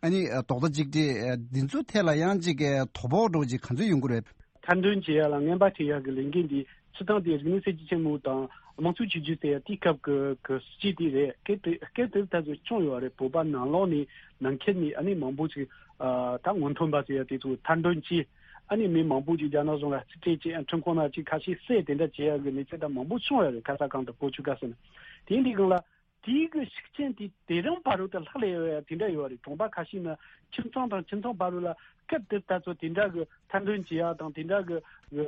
ཨ་ནི་ཨ་རྡོག་རྩ་གཅིག་སྒྲིལ་ཨ་འདི་ཚོ་ཐད་ལ་ཡང་ཅིག་གི་དོ་ཕོག་འགྲོ་ཅིག་ག་ཚོད་ཡོང་གི་རེད། མཐའ་འདོན་བྱེད་ཡ་ལ་ངན་པ་ཁྲིད་ཡ་གི་ལས་འགན་འདི་སྤྱི་བཏང་དེ་རིག་གནས་གསར་བརྗེ་ཆེན་མོ་དང་དམངས་གཙོའི་ཆོས་བརྒྱུད་ཟེར་ཡ་དེའི་སྐབས་ཀྱི་གི་སྲིད་ཇུས་དེ་རེད། སྐབས་དེ་སྐབས་དེར་ད་གཟོད་བྱུང་ཡོད་རེད། བོད་པ་ནང་ལོགས་ནས་ནང་ཁུལ་ནས་ཨ་ནི་མང་པོ་ཅིག་ཨ་ད་སྔོན་ཐོན་པ་ཟེར་ཡ་དེ་ཚོ་མཐའ་འདོན་བྱས། ཨ་ནི་མི་མང་པོ་ཅིག་རྒྱ་ནག་གཞུང་ལ་རྩིས་སྤྲད་བྱས་ཁྲིམས་ཁང་ནང་ཅིག་ཁ་ཤས་བསད་དེ་འདྲ་བྱེད་ཡ་གི་གནས་ཚུལ་ད་མང་པོ་བྱུང་ཡོད་རེད། ཁ་ས་གང་དུ་བོད་ཆོལ་ཁ་ཟེར་ན་དེ་འདི་སྒང་ལ། དེའི་གི་ཤུགས་རྐྱེན་དེ་དེ་རིང་བར་དུ་ལྷག་ལས་ཡོད་ཡ་དེ་འདྲ་ཡོད་རེད། གྲོང་པ་ཁ་ཤས་ན་ཁྱིམ་ཚང་དང་ཁྱིམ་ཚང་བར་དུ་ལ་སྐབས་དེར་ད་ཚོ་དེ་འདྲ་གི་མཐའ་འདོན་བྱེད་ཡ་དང་དེ་འདྲ་གི་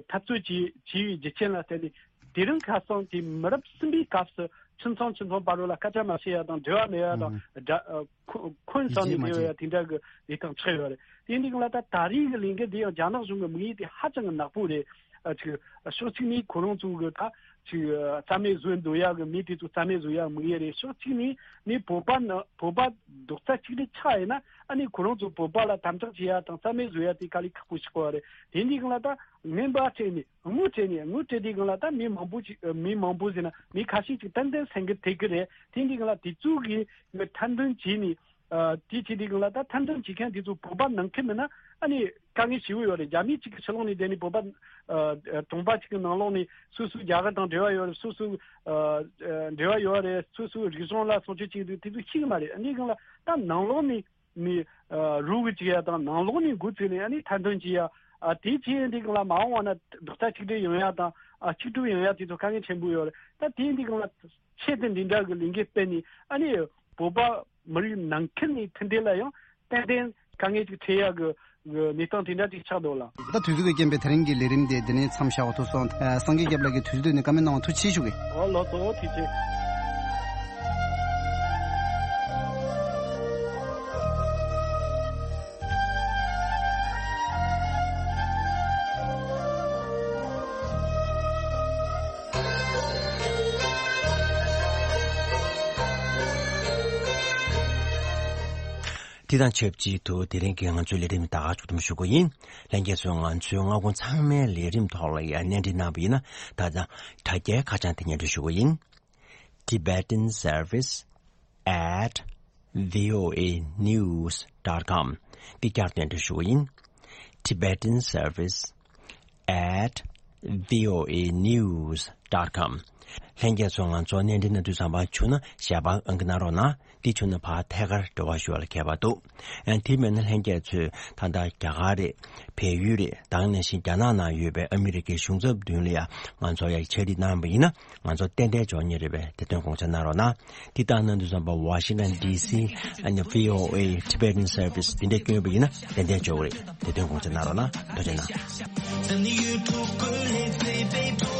འཐབ་རྩོད་བྱེད་བྱེད་ཡའི་རྒྱུ་རྐྱེན་ལ་བརྟེན་ནས་དེ་རིང་ཁ་སང་དེ་མི་རབས་གསུམ་པའི་སྐབས་སུ་ཁྱིམ་ཚང་ཁྱིམ་ཚང་བར་དུ་ལ་སྐད་ཆ་མ་བཤད་ཡ་དང་འབྲེལ་བ་མེད་ཡ་དང་། ཨང་། དགྲ་ཨ་ཁོ་འཁོན་ཟ་ནས་བསྡད་ཡོད་ཡ་དེ་འདྲ་གི་ལས་སྟངས་ཆགས་ཡོད་རེད། དེ་འདི་གི་ལ་ད་ད་རེས་གི་ལས་འགུལ་འདི་ཡང་རྒྱ་ནག་གཞུང་གི་དམིགས་ཡུལ་དེ་ཧ་ཅང་གི་ནག་པོ་རེད། ཨ་ཅིག་ཕྱོགས་གཅིག་ནས་ཁོ་རང་ཚོ་གི་ད་ཅིག་རྩ་མེད་བཟོ་འདོད་ཡག་གི་མི་དེ་ཚོ་རྩ་མེད་བཟོ་ཡག་དམིགས་ཡུལ་རེད། ཕྱོགས་གཅིག་ནས་ནི་བོད་པ་ནི་བོད་པ་རྡོག་རྩ་གཅིག་སྒྲིལ་ཆགས་ཡིན་ན་ཨ་ནི་ཁོ་རང་ཚོ་བོད་པ་ལ་དམ་དྲག་བྱེད་ཡག་དང་རྩ་མེད་བཟོ་ཡག་དེ་དཀའ་ལས་ཁག་པོ་ཞིག་གོ་བ་རེད། དེ་འདི་གང་ལ་ད་ངན་པ་སྤྲད་ནས་དངུལ་སྤྲད་ནས་དངུལ་སྤྲད་དེ་གང་ལ་ད་མི་མང་པོ་ཅིག་མི་མང་པོ་ཟེར་ན་མི་ཁ་ཤས་ཅིག་ཏན་ཏན་སེང་གེ་དེ་གི་རེད། དེ་འདི་གང་ལ་དེ་ཚོ་གི་མཐའ་འདོན་བྱས་ནས། ཨ་དེ་བྱེད་དུས་སྒང་ལ་ད་མཐའ་འདོན་བྱེད་མཁན་དེ་ཚོ་བོད་པ་ནང་ཁུལ་མིན་ན་ཨ་ནི་དཀའ་ངལ་ཞེ་པོ་ཡོད་རེད། རྒྱ་མི་གཅིག་གི་ཕྱི་ལོགས་ནས་བསྡད་ནས་བོད་པ་ཨ་གྲོང་པ་གཅིག་གི་ནང་ལོགས་ནས་སོ་སོའི་རྒྱ་གར་དང་འབྲེལ་བ་ཡོད་རེད། སོ་སོའི་ཨ་འབྲེལ་བ་ཡོད་རེད། སོ་སོའི་རིག་གཞུང་ལ་སྲུང་སྐྱོབ་བྱེད་དུས་དེ་ཚོ་ཤེས་ཀྱི་མ་རེད། ཨ་ནི་སྒང་ལ་ད་ནང་ལོགས་ནས་ནི་ཨ་རོགས་ཀྱི་བྱེད་ཡ་དང་ནང་ལོགས་ནས་འགོ་བཙུགས་ནས་ཨ་ནི་མཐའ་འདོན་བྱེད་ཡ་ཨ་དེ་བྱེད་ཡ་འདི་སྒང་ལ་མ་འོངས་པ་ན་རྡོག་རྩ་གཅིག་སྒྲིལ་ཡོང་ཡ་དང་ཨ་གཅིག་གྲུབ་ཡོང་ཡ་དེ་ཚོ་དཀའ་ངལ་ཆེན་པོ་ཡོད་རེད། ད་དེ་འདི་སྒང་ལ་ཆེད་དུ་འདི་འདྲ་གི་ལས་འགུལ་སྤེལ་ནས་ཨ་ནི། བོད་པ་མི་རིགས་ནང་ཁུལ་ནས་མཐུན་སྒྲིལ་ལ་ཡང་ཏན་ཏན་དཀའ་ངལ་ཅིག་འཕྲད་ཡག་གི་གི་གནས་སྟངས་དེ་འདྲ་ཅིག་ཆགས་འདུག་ལགས། ད་དུས་ཚོད་ཀྱི་རྐྱེན་པས་དེ་རིང་གི་ལས་རིམ་དེ་འདི་ནས་མཚམས་བཞག་པ་ཐུགས་སོང་། ཨ་སངས་རྒྱས་སྐྱབས་ལགས་ཀྱིས་དུས་ཚོད་བཏོན་ནས་བཀའ་མོལ་གནང་བ་ཐུགས་རྗེ་ཆེ་ཞུ་གི། ཨོ་ལགས་སོ། ཐུགས་རྗེ་ཆེ། དེ་དང་ཆབས་ཅིག་ཏུ་དེ་རིང་གི་ང་ཚོའི་ལས་རིམ་ད་ག་མཇུག་བསྡོམས་ཞུ་རྒྱུ་ཡིན། ལྷན་རྒྱས་ཚོས་ང་ཚོའི་སྔ་དགོང་ཚང་མའི་ལས་རིམ་ཐོག་ལ་ཡང་གནས་འདྲི་གནང་བ་ཡིན་ན་ད་ལྟ་དྲ་རྒྱའི་ཁ་བྱང་དེ་སྙན་སྒྲོན་ཞུ་རྒྱུ་ཡིན། Tibetan Service at voanews dot com འདི་བསྐྱར་དུ་སྙན་སྒྲོན་ཞུ་རྒྱུ་ཡིན། Tibetan Service at voanews dot com ལྷན་རྒྱས་ཚོ་ང་ཚོ་གནས་འདྲི་གནང་དུས་ཙམ་པ་བྱུང་ན་ཞལ་པར་ཨང་ཀི་གནང་རོགས་གནང་། འདི་བྱུང་ན་ཕར་ཐད་ཀར་འབྲེལ་བ་ཞུ་བ་ལ་མཁས་པ་འདུག་ཨ་དེ་མིན་ན་ལྷན་རྒྱས་ཚོས་ད་ལྟ་རྒྱ་གར་རེད། བལ་ཡུལ་རེད། ད་ག་ནང་བཞིན་རྒྱ་ནག་ནང་ཡོད་པའི་ཨ་མི་རི་ཀའི་གཞུང་ཚབ་མདུན་ལ་ཡང་ང་ཚོ་ཡར་ཕྱག་བྲིས་གནང་བ་ཡིན་ན་ང་ཚོ་ཏན་ཏན་འབྱོར་ངེས་རེད་པས། དེ་དོན་དགོངས་འཇགས་གནང་རོགས་གནང་། འདི་ལྟར་གནང་དུས་ཙམ་པ་ཝ་ཤིང་ཊོན་ཌི་སི་ཨ་ནི་བྷི་ཨོ་ཨེ་Tibetan Service འདི་འདྲས་བསྐྱོན་པ་ཡིན་ན་ཏན་ཏན་འབྱོར་གི་རེད། དེ་དོན་དགོངས་འཇགས་གནང་རོགས་གནང་། ཐུགས་རྗེ་གནང་།